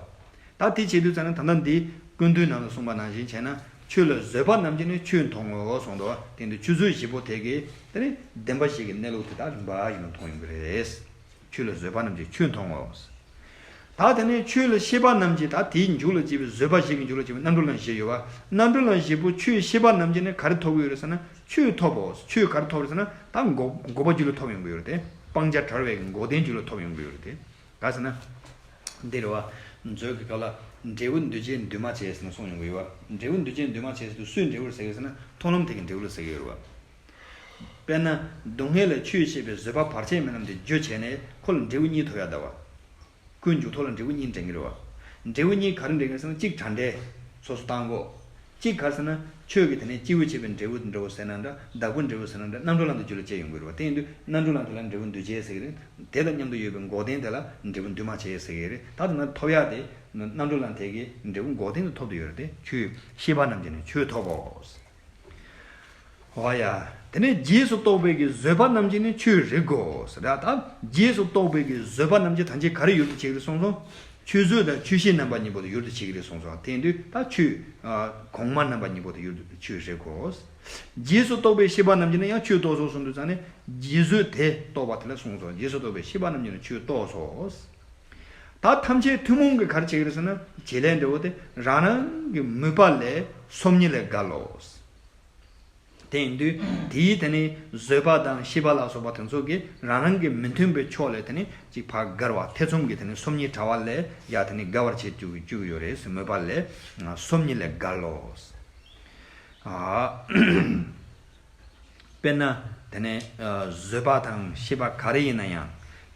ད་དེ་བྱེད་དུས་ཙ་ན་ད་ལྟ་འདི་ཀུན་བཏུས་ནང་ལ་གསུངས་པ་ནང་བཞིན་བྱས་ན། ཆོས་ལ་བཟོད་པ་རྣམས་ཀྱིས་ནི་ཆོས་མཐོང་ངོ་གསུངས་འདུག་བ། དེ་འདི་ཆོས་བཟོད་བཞི་པོ་དེ་གིས་དེ་ནི་བདེན་པ་བཞི་གི་གནས་ལུགས་དེ་དག་རིམ་པ་བཞིན་དུ་མཐོང་ཡོང་གི་རེད། ཆོས་ལ་བཟོད་པ་རྣམས་ཀྱིས་ཆོས་མཐོང་ངོ་། ད་དེ་ནས་ཆོས་ལ་ཤེས་པ་རྣམས་ཀྱིས། ད་དེའི་མཇུག་ལ་སྐྱེས་པའི། བཟོད་པ་བཞི་གི་མཇུག་ལ་སྐྱེས་པའི་རྣམ་གྲོལ་ལམ་བཞི་ཡོད་པ། རྣམ་གྲོལ་ལམ་བཞི་པོ་ཆོས་ཤེས་པ་རྣམས་ཀྱིས་ནི་ག་རེ་ཐོབ་ཀྱི་ཡོད་རེད་ཟེར་ན། ཆོས་ཐོབ་བོ། ཆོས་ག་རེ་ཐོབ་རེད་ཟེར་ན། ད་འགོག་འགོག་པ་རྒྱུད་ལ་ཐོབ་ཡོང་གི་ཡོད་རེད་དེ། སྤང་བྱ་བྲལ་བའི་འགོག་བདེན་རྒྱུད་ལ་ཐོབ་ཡོང་གི་ཡོད་རེད་དེ། ག་ཟེར་ན། འདི་རེད་བ། མཛོད་ཀྱི་སྐབས་ལ། འབྲས་བུ་འདུས་བྱས་འདུས་མ་བྱས་ཟེར་ནས་གསུངས་ཡོང་གི་ཡོད་བ། འབྲས་བུ་འདུས་བྱས་འདུས་མ་བྱས་ཟེར་དུས་སུས་འབྲས་བུར་ཟེར་གི་ཟེར་ན། མཐོང་ལམ་དེ་གིས་འབྲས་བུ་ལ་ཟེར་གི་ཡོད་རེད་བ། དཔེར་ན། སྡུག་བསྔལ་ལ་ཆོས་བཤད་པའི་བཟོད་པ་བར་ཆད་མེད་ལམ་དེ་རྒྱུ་བྱས་ནས་ཁོ་ལ་འབྲས་བུ་གཉིས་ཐོབ་ཡ་གདའ་བ། ཀུན་འབྱུང་ཐོག་ལ་འབྲས་བུ་གཉིས་འདྲེན་གྱི་རེད་བ། འབྲས་བུ་གཉིས་ག་རེ་འདྲེན་གྱི་རེད་ཟེར་ན། གཅིག་དྲང་འབྲས། སོ་སོ་བཏང་གོ། གཅིག་ག་རེ་ཟེར་ན། ཆོས་ཀྱི་དེ་ནས་སྐྱེས་བུ་བྱེད་པའི་འབྲས་བུ་འདྲ་བོ་ཟེར་ན་འདྲ། བདག་པོའི་འབྲས་བུ་ཟེར་ན་འདྲ། རྣམ་གྲོལ་ལམ་དུ་རྒྱུད་ལ་སྐྱེ་ཡོང་གི་རེད་བ། དེ་ཡིན་དུས་རྣམ་གྲོལ་ལམ་དེ་ལ་འབྲས་བུ་འདུས་བྱས་ཟེར་གྱི་རེད། དེ་དང་མཉམ་དུ་ཡོད་པའི་འགོག་བདེན་དེ་ལ་འབྲས་བུ་འདུས་མ་བྱས་ཟེར་གྱི་རེད། ད་དེ་ན་ཐོབ་ཡག་དེ། རྣམ་གྲོལ་ལམ་དེ་གིས་འབྲས་བུ་འགོག་བདེན་དུ་ཐོབ་ཏུ་ཡོད་རེད་དེ། ཆོས་ཤེས་པ་རྣམས་ཀྱིས་ནི་ཆོས་ཐོབ་བོ། འོ་ཡ། དེ་ནས་རྗེས་སུ་རྟོགས་པའི་གི་བཟོད་པ་རྣམས་ཀྱིས་ནི་ཆོས་རིག་གོ་ཟེར། ད་རྗེས་སུ་རྟོགས་པའི་གི་བཟོད་པ་རྣམས་ཀྱིས་ཐམས་ཅད་ག་རེ་ཡུལ་དུ་བྱེད་ཀྱི་རེད་གསུངས་སོང་། ཆོས་བཟོད་དང་ཆོས་ཤེས་རྣམ་པ་གཉིས་པོ་དེ་ཡུལ་དུ་བྱེད་ཀྱི་རེད་གསུངས་སོང་། དེ་ཡིན་དུས་ད་ཆོས། ཨ། གོང་མ་རྣམ་པ་གཉིས་པོ་དེ་ཡུལ་དུ་ཆོས་རིག་གོ། རྗེས་སུ་རྟོགས་པའི་ཤེས་པ་རྣམས་ཀྱིས་ནི་ཡང་ཆོས་རྟོགས་སོ་གསུངས་དུས་ཙང་ནས། རྗེས་བཟོད་དེ་རྟོགས་པ་དེ་ལ་གསུངས་སོ། རྗེས་སུ་རྟོགས་པའི་ཤེས་པ་རྣམས་ཀྱིས་ནི་ཆོས་རྟོགས་སོ། ད་ཐམས་ཅད་ཐུན་མོང་གི་ག་རེ་བྱེད་ཀྱི་རེད་ཟེར་ན། བྱེད་ལས་འབྲས་བུ་དེ་རང་རང་གི་མོས་པ་ལས་སོམ་ཉི་ལས་བརྒལ་ལོ། དེ་ཡིན་དུས་དེའི་དེ་ནི་བཟོད་པ་དང་ཤེས་པ་ལ་སོགས་པ་དེ་ཚོ་གིས་རང་རང་གི་མི་མཐུན་པའི་ཕྱོགས་ལས་དེ་ནི་ཅིག་ཕར་བརྒལ་བ། ཐེ་ཚོམ་གྱི་དེ་ནི་སོམ་ཉི་དྲ་བ་ལས་ཡ་དེ་ནི་བརྒལ་བར་བྱེད་བཅུག་བཅུག་ཡོད་རེད་ཟེར། མོས་པ་ལས་སོམ་ཉི་ལས་བརྒལ་ལོ། ཨ། དཔེར་ན། དེ་ནས་ཨ་བཟོད་པ་དང་ཤེས་པ་ག་རེ་ཡིན་ན་ཡང་།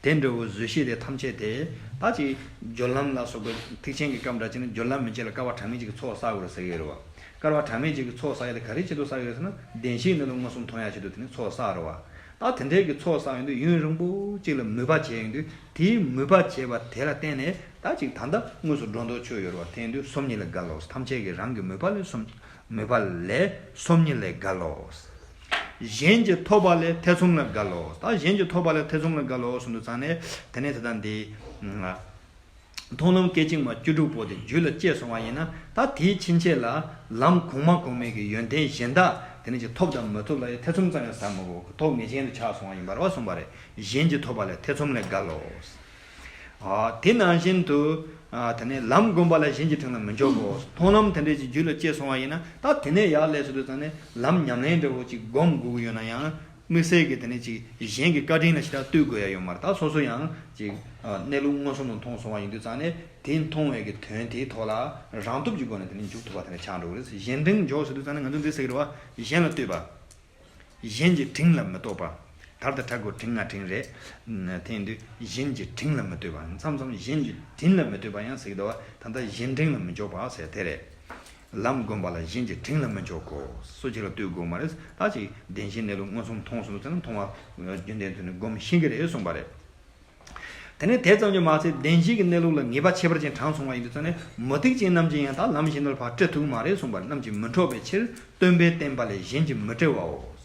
དེ་འདྲ་བོ་བཟོད་ཤེས་དེ་ཐམས་ཅད་དེ། ད་ཅིག་སྦྱོར་ལམ་ལ་སོགས་པའི་ཐེག་ཆེན་གྱི་སྐབས་འདྲ་ཅིག་ན་སྦྱོར་ལམ་མན་ཆད་ལ་སྐལ་བ་གྲངས་མེད་ཅིག་གི་ཚོགས་བསགས་དགོས་རེད་ཟེར་གྱི་ཡོད་རེད་བ། བསྐལ་པ་གྲངས་མེད་ཅིག་གི་ཚོགས་བསགས་ཡ་དེ་ག་རེ་བྱེད་དུ་བསགས་ཡོད་ཟེར་ན། བདེན་བཞིའི་གནས་ལུགས་མངོན་སུམ་མཐོང་ཡ་ཆེད་དུ་དེ་ནི་ཚོགས་བསགས་རེད་བ། ད་དེ་འདྲའི་གི་ཚོགས་བསགས་ཡོང་དུས་ཡུན་རིང་པོ་ཅིག་ལ་མོས་པ་བྱས་ཡོང་དུས། དེའི་མོས་པ་བྱས་པ་དེ་ལ་བརྟེན་ནས་ད་ཅིག་ད་ལྟ་དངོས་སུ་སྒྲོ་འདོགས་ཆོད་ཡོད་རེད་བ། དེ་ཡིན་དུས་སོམ་ཉི་ལས་བརྒལ་ལོ། ཐམས་ཅད་ཀྱི་རང་གི་མོས་པ་ལས་སོམ། མོས་པ་ལས་སོམ་ཉི་ལས་བརྒལ་ལོ། གཞན་གྱིས་ཐོབ་པ་ལས་ཐེ་ཚོམ་ལས་བརྒལ་ལོ། ད་གཞན་གྱིས་ཐོབ་པ་ལས་ཐེ་ཚོམ་ལས་བརྒལ་ལོ་གསུངས་དུས་ཙང་ནས། དེ་ནས་ད་ལྟ་འདི། མཐོང་ལམ་སྐད་ཅིག་མ་བཅུ་དྲུག་པོ་དེ་རྒྱུད་ལ་སྐྱེས་སོང་བ་ཡིན་ན། ད་དེའི་ཕྱིན་ཆད་ལ་ལམ་གོང་མ་གོང་མའི་གི་ཡོན་ཏན་གཞན་དག་དེ་ནས་ཅིག་ཐོབ་དང་མི་ཐོབ་ལ་ཡང་ཐེ་ཚོམ་ཙམ་ཡང་ཟ་མི་དགོས། ཐོབ་ངེས་ཅན་དུ་ཆགས་སོང་བ་ཡིན་པ་རེད་བ། གསུངས་པ་རེད། གཞན་གྱིས་ཐོབ་པ་ལས་ཐེ་ཚོམ་ལས་བརྒལ་ལོ། ཨ། དེ་ནང་བཞིན་དུ། ཨ། དེ་ནས་ལམ་བསྒོམ་པ་ལ་གཞན་གྱི་དྲིན་ལ་མི་འཇོག་གོ། མཐོང་ལམ་དེ་འདྲས་ཀྱི་རྒྱུད་ལ་སྐྱེས་སོང་བ་ཡིན་ན། ད་དེ་ནས་ཡར་ལས་སུ་དུ་ཙང་ནས་ལམ་ཉམས་ལེན་འདྲ་བོ་ཅིག་སྒོམ་དགོས་ཀྱི་ཡོད་ན་ཡང་། དམིགས་བསལ་གྱི་དེ་ནས་ཅིག་གཞན་གྱི་བཀའ་དྲིན་ལ་ཞེ་དྲག་ལྟོས་དགོས་ཡ་ཡོད་མ་རེད། ད་སོ་སོ་ཡང་ཅིག་ཨ། གནས་ལུགས་མངོན་སུམ་དུ་མཐོང་སོང་བ་ཡིན་དུས་ཙང་ནས། དེ་མཐོང་བའི་གི་དོན་དེའི་ཐོག་ལ་རང་སྟོབས་ཀྱི་སྒོ་ནས་དེ་ནས་འཇུག་ཐུབ་པ་དེ་འདྲ་ཆགས་འགྲོ་གི་རེད། གཞན་དྲིན་འཇོག་ཟེར་དུས་ཙང་ནས་ང་ཚོ་འདི་ཟེར་གི་རེད་བ། གཞན་ལ་ལྟོས་པ། གཞན་གྱི་དྲིན་ལ་མི་ལྟོས་པ། དར་དང་དྲག་གོ་དྲིན་ང་དྲིན་རེད། དེ་ཡིན་དུས་གཞན་གྱི་དྲིན་ལ་མི་ལྟོས་པ། མཚམས་མཚམས་གཞན་གྱི་དྲིན་ལ་མི་ལྟོས་པ་ཡང་ཟེར་གི་འདུག་བ། ད་ལྟ་གཞན་དྲིན་ལ་མི་འཇོག་པ་ཟེར་དེ་རེད། ལམ་བསྒོམ་པ་ལ་གཞན་གྱི་དྲིན་ལ་མི་འཇོག་གོ། སུ་གཅིག་ལ་ལྟོས་དགོས་མ་རེད། ད་ཅིག་བདེན་བཞིའི་གནས་ལུགས་མངོན་སུམ་མཐོང་སོང་ཙང་ནས། མཐོང་བ་རྒྱུན་ལྡན་དུ་ནི་སྒོམ་ཤེས་ཀྱི་རེད་གསུངས་པ་རེད། དེ་ནས་དེ་ཙམ་གྱིས་མ་ཚད། བདེན་བཞི་གི་གནས་ལུགས་ལ་ངེས་པ་ཁྱད་པར་ཅན་དྲངས་སོང་བ་ཡིན་དུས་ཙང་ནས། མུ་སྟེགས་ཅན་རྣམས་ཀྱིས་ཡང་དག་ལམ་གཞན་དུ་ཕར་བཀྲི་ཐུབ་མ་རེད་གསུངས་པ་རེད། རྣམས་ཀྱིས་མི་འཕྲོག་པའི་ཕྱིར། སྟོན་པས་བསྟན་པ་ལས་གཞན་གྱིས་མི་བཀྲི་བའོ།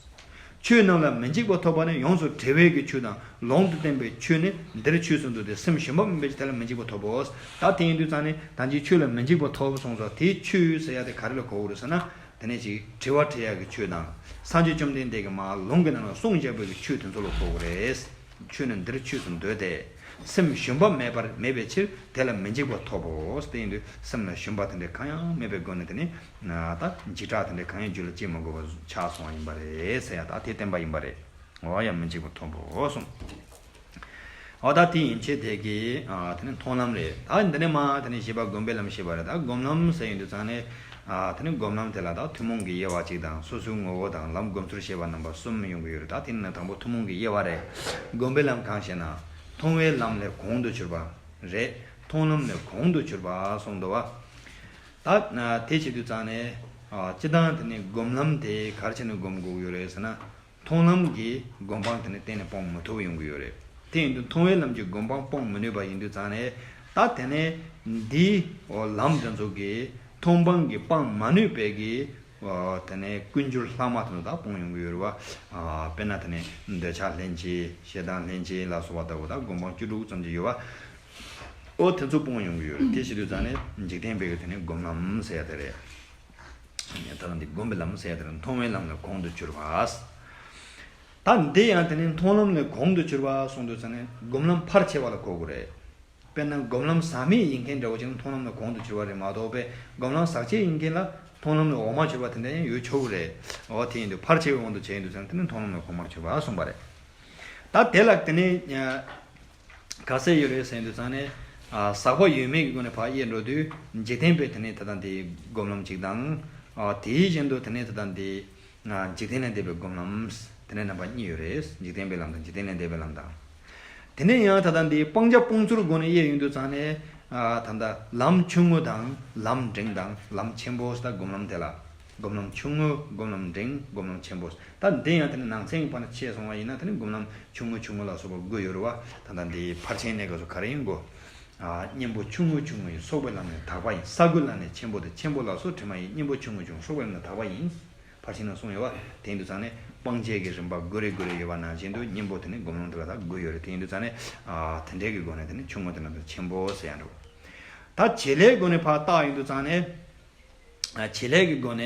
ཆོས་རྣམས་ལ་མི་འཇིགས་པ་ཐོབ་པ་ནི་ཡོངས་སུ་བྲལ་བའི་གི་ཆོས་དང་། ལུང་དུ་བསྟན་པའི་ཆོས་ནི་འདིར་ཆོས་སུ་འདུ་སྟེ། སེམས་ཞུམ་པ་མེད་པའི་ཕྱིར་དེ་ལ་མི་འཇིགས་པ་ཐོབ་བོ། ད་དེ་ཡིན་དུས་ཙང་ནས་ད་ཅིག་ཆོས་ལ་མི་འཇིགས་པ་ཐོབ་སོང་ཙང་། དེའི་ཆོས་ཟེར་ཡ་དེ་ག་རེ་ལ་གོ་དགོས་རེད་ཟེར་ན། དེ་ནས་ཅིག་དྲི་བ་དྲི་ཡ་གི་ཆོས་དང་། སངས་རྒྱས་བཅོམ་ལྡན་འདས་ཀྱིས་མར་ལུང་གི་ནང་ལ་གསུངས་བཞག་པའི་གི་ཆོས་དེ་ཚོ་ལ་གོ་དགོས་རེད། ཆོས་ནི་འདིར་ཆོས་སུ་འདུ་སྟེ། སེམས་ཞུམ་པ་མེད་པར་མེད་པའི་ཕྱིར་དེ་ལ་མི་འཇིགས་པ་ཐོབ་བོ། དེ་ཡིན་དུས་སེམས་ལ་ཞུམ་པ་དེ་འདྲ་གང་ཡང་མེད་པའི་སྒོ་ནས། དེ་ནི་ད་འཇིགས་སྐྲག་དེ་འདྲ་གང་ཡང་རྒྱུད་ལ་སྐྱེ་མི་དགོས་པ་ཆགས་སོང་བ་ཡིན་པ་རེད་ཟེར་ཡ། ད་དེ་བསྟན་པ་ཡིན་པ་རེད། འོ་ཡ། མི་འཇིགས་པ་ཐོབ་བོ་གསུངས། འོ་ད་དེ་ཡན་ཆད་དེ་གི། ཨ། དེ་ནི་མཐོང་ལམ་རེད། ད་འདི་ནས་མར་དེ་ནི་བཞི་པ་སྒོམ་པའི་ལམ་བཤད་པ་རེད། ད་སྒོམ་ལམ་ཟེར་ཡོང་དུས་ཙང་ནས། ཨ། དེ་ནི་སྒོམ་ལམ་དེ་ལ་ད་ཐུན་མོང་གི་དབྱེ་བ་གཅིག་དང་། སོ་སོའི་ངོ་བོ་དང་། ལམ་སྒོམ་ཚུལ་བཤད་པ་རྣམ་པ་གསུམ་ཡོང་གི་ཡོད་རེད། ད་དེ་ནི་དང་པོ་ཐུན་མོང་གི་དབྱེ་བ་རེད། སྒོམ་པའི་ལམ་གང་ཞེ་ན། མཐོང་བའི་ལམ་ལས་གོང་དུ་གྱུར་པ་རེད། མཐོང་ལམ་ལས་གོང་དུ་གྱུར་པ་གསུངས་འདུག་བ། ད་དེ་བྱེད་དུས་ཙང་ནས། ཨ། སྤྱིར་བཏང་དེ་ནི་སྒོམ་ལམ་དེ་ག་རེ་བྱས་ནས་སྒོམ་དགོས་ཀྱི་ཡོད་རེད་ཟེར་ན། མཐོང་ལམ་གྱི་སྒོམ་སྤང་དེ་ནི་གཏན་ནས་སྤོང་མི་ཐུབ་ཡོང་གི་ཡོད་རེད། དེ་ཡིན་དུས་མཐོང་བའི་ལམ་གྱི་སྒོམ་སྤང་སྤོང་མི་ནུས་པ་ཡིན་དུས་ཙང་ནས། ད་དེ་ནས་འདིའི་ལམ་དེ་ཚོ་གི་མཐོང་སྤང་གི་སྤང་མ་ནུས་པའི་གི། ཨ། དེ་ནས་ཀུན་འགྱུར་ལྷག་མ་དེ་ཚོ་ད་སྤོང་ཡོང་གི་ཡོད་རེད་བ། ཨ། དཔེར་ན་དེ་ནས་འདོད་ཆགས་ལྷན་སྐྱེས། ཞེ་སྡང་ལྷན་སྐྱེས་ལ་སོགས་པ་ལྟ་བུ། ད་སྒོམ་སྤང་བཅུ་དྲུག་ཙམ་ཅིག་ཡོད་བ། ཨོ། དེ་ཚོ་སྤོང་ཡོང་གི་ཡོད་རེད། དེ་བྱེད་དུས་ཙང་ནས་འཇིག་རྟེན་པའི་གི་དེ་ནས་སྒོམ་ལམ་ཟེར་ཡ་དེ་རེད། ད་ལྟ་འདི་སྒོམ་པའི་ལམ་ཟེར་ཡ་དེ་རེད། མཐོང་བའི་ལམ་ལས་གོང་དུ་གྱུར་པ། ད་འདི་ཡང་དེ་ནས་མཐོང་ལམ་ལས་གོང་དུ་གྱུར་པ་གསུངས་དུས་ཙང་ནས་སྒོམ་ལམ་ཕལ་ཆེ་བ་ལ་གོ་དགོས་རེད། དཔེར་ན་སྒོམ་ལམ་ཟག་མེད་ཡིན་མཁན་འདྲ་བོ་ཅིག་ན་མཐོང་ལམ་ལས་གོང་དུ་གྱུར་པ་རེད་མ་གཏོགས། པས་སྒོམ་ལམ་ཟག་བཅས་ཡིན་མཁན་ལ་མཐོང་ལམ་ལས་འོག་མ་གྱུར་པ་དེ་འདྲ་ཡང་ཡོད་ཆོག་གི་རེད། འོ། དེ་ཡིན་དུས་ཕལ་ཆེ་བའི་དབང་དུ་བྱས་ཡིན་དུས་ཙང་དེ་ནི་མཐོང་ལམ་ལས་གོང་མར་གྱུར་པ་གསུངས་པ་རེད། ད་དེ་ལ་དེ་ནས། ཨ། ག་ཚད་ཡོད་རེད་ཟེར་དུས་ཙང་ནས། ཨ། ཟག་པ་ཡོད་མེད་ཀྱི་སྒོ་ནས་ཕར་དབྱེ་འགྲོ་དུས། འཇིག་རྟེན་པའི་དེ་ནས་ད་ལྟ་འདི་སྒོམ་ལམ་གཅིག་དང་། ཨ། དེའི་གཞན་དུ་དེ་ནས་ད་ལྟ་འདི། ཨ། འཇིག་རྟེན་ལས་འདས་པའི་སྒོམ་ལམ། དེ་ནས་རྣམ་པ་གཉིས་ཡོད་རེད། འཇིག་རྟེན་པའི་ལམ་དང་འཇིག་རྟེན་ལས་འདས་པའི་ལམ་དང་། དེ་ནས་ཡང་ད་ལྟ་འདི་སྤང་བྱ་སྤོང་ཚུལ་སྒོ་ནས་དབྱེ་ཡོང་དུས་ཙང་ནས། ཨ། ད་ལྟ་ལམ་ཆུང་ངུ་དང་། ལམ་འབྲིང་དང་། ལམ་ཆེན་པོ་ཟེར། ད་སྒོམ་ལམ་དེ་ལ། སྒོམ་ལམ་ཆུང་ངུ། སྒོམ་ལམ་འབྲིང་། སྒོམ་ལམ་ཆེན་པོ། ད་འདི་ཡང་དེ་ནི་ནང་ཚན་གྱི་བར་ན་ཕྱེ་སོང་བ་ཡིན་ན། དེ་ནི་སྒོམ་ལམ་ཆུང་ངུ་ཆུང་ངུ་ལ་སོགས་པ་དགུ་ཡོད་རེད་བ། ད་ལྟ་འདི་ཕར་ཕྱིན་གནས་སྐབས་སུ་ག་རེ་ཡིན་དགོས། ཨ། གཉེན་པོ་ཆུང་ངུ་ཆུང་ངུ་ཡིས། སོགས་པའི་ལམ་ནི་དག་པ་ཡིན། ས་དགུ་ལ་ནི་ཆེན་པོ་སྟེ། ཆེན་པོ་ལ་སོགས་དྲི་མ་ཡིས། གཉེན་པོ་ཆུང་ངུ་ཆུང་ངུ། སོགས་པའི་ལམ་ནི་དག་པ་ཡིན། ཕར་ཕྱིན་ན་གསུངས་ཡོད་བ། དེ་ཡིན་དུས་ཙང་ནས་སྤང་བྱའི་གི་རིམ་པ་དགུ་རེ་དགུ་རེ་ཡོད་པ་ནང་བཞིན་དུ། གཉེན་པོ་དེ་ནི་སྒོམ་ལམ་དེ་ལ་ད་དགུ་ཡོད་རེད། དེ་ཡིན་དུས་ཙང་ནས། ཨ། དེ་འདྲའི་གི་སྒོ་ནས་དེ་ནི་ཆུང་ངུ་དེ་ནི་ཆེན་པོ་ཟེར་ཡ་འགྲོ། ད་བྱེད་ལས་སྒོ་ནས་ཕར་བརྟགས་ཡོང་དུས་ཙང་ནས། ཨ། བྱེད་ལས་ཀྱི་སྒོ་ནས།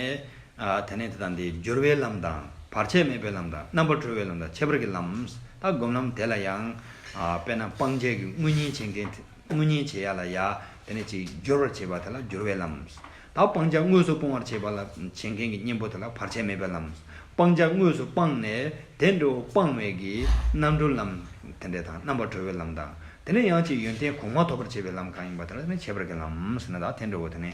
ཨ། དེ་ནས་ད་ལྟ་འདི་སྦྱོར་བའི་ལམ་དང་། བར་ཆད་མེད་པའི་ལམ་དང་། རྣམ་པར་གྲོལ་བའི་ལམ་དང་། ཁྱད་པར་གྱི་ལམ། ད་སྒོམ་ལམ་དེ་ལ་ཡང་། ཨ། དཔེར་ན་སྤང་བྱ་གི་དངོས་གཉེན་བྱེད་མཁན། དངོས་གཉེན་བྱེད་ཡ་ལ་ཡ། དེ་ནས་ཅིག་སྦྱོར་བར་བྱེད་པ་དེ་ལ་སྦྱོར་བའི་ལམ། ད་སྤང་བྱ་དངོས་སུ་སྤོང་བར་བྱེད་པ་ལ་བྱེད་མཁན་གྱི་གཉེན་པོ་དེ་ལ་བར་ཆད་མེད་པའི་ལམ། སྤང་བྱ་དངོས་སུ་སྤངས་ནས་དེ་འདྲ་བོ་སྤང་བའི་གི་རྣམ་གྲོལ་ལམ་དེ་འདྲ་དང་། རྣམ་པར་གྲོལ་བའི་ལམ་དང་། དེ་ནས་ཡང་ཅིག་ཡོན་ཏན་གོང་མ་ཐོབ་པར་བྱེད་པའི་ལམ་གང་ཡིན་པ་དེ་ལ་ནི་ཁྱད་པར་གྱི་ལམ་ཟེར་ན། ད་དེ་འདྲ་བོ་དེ་ནི།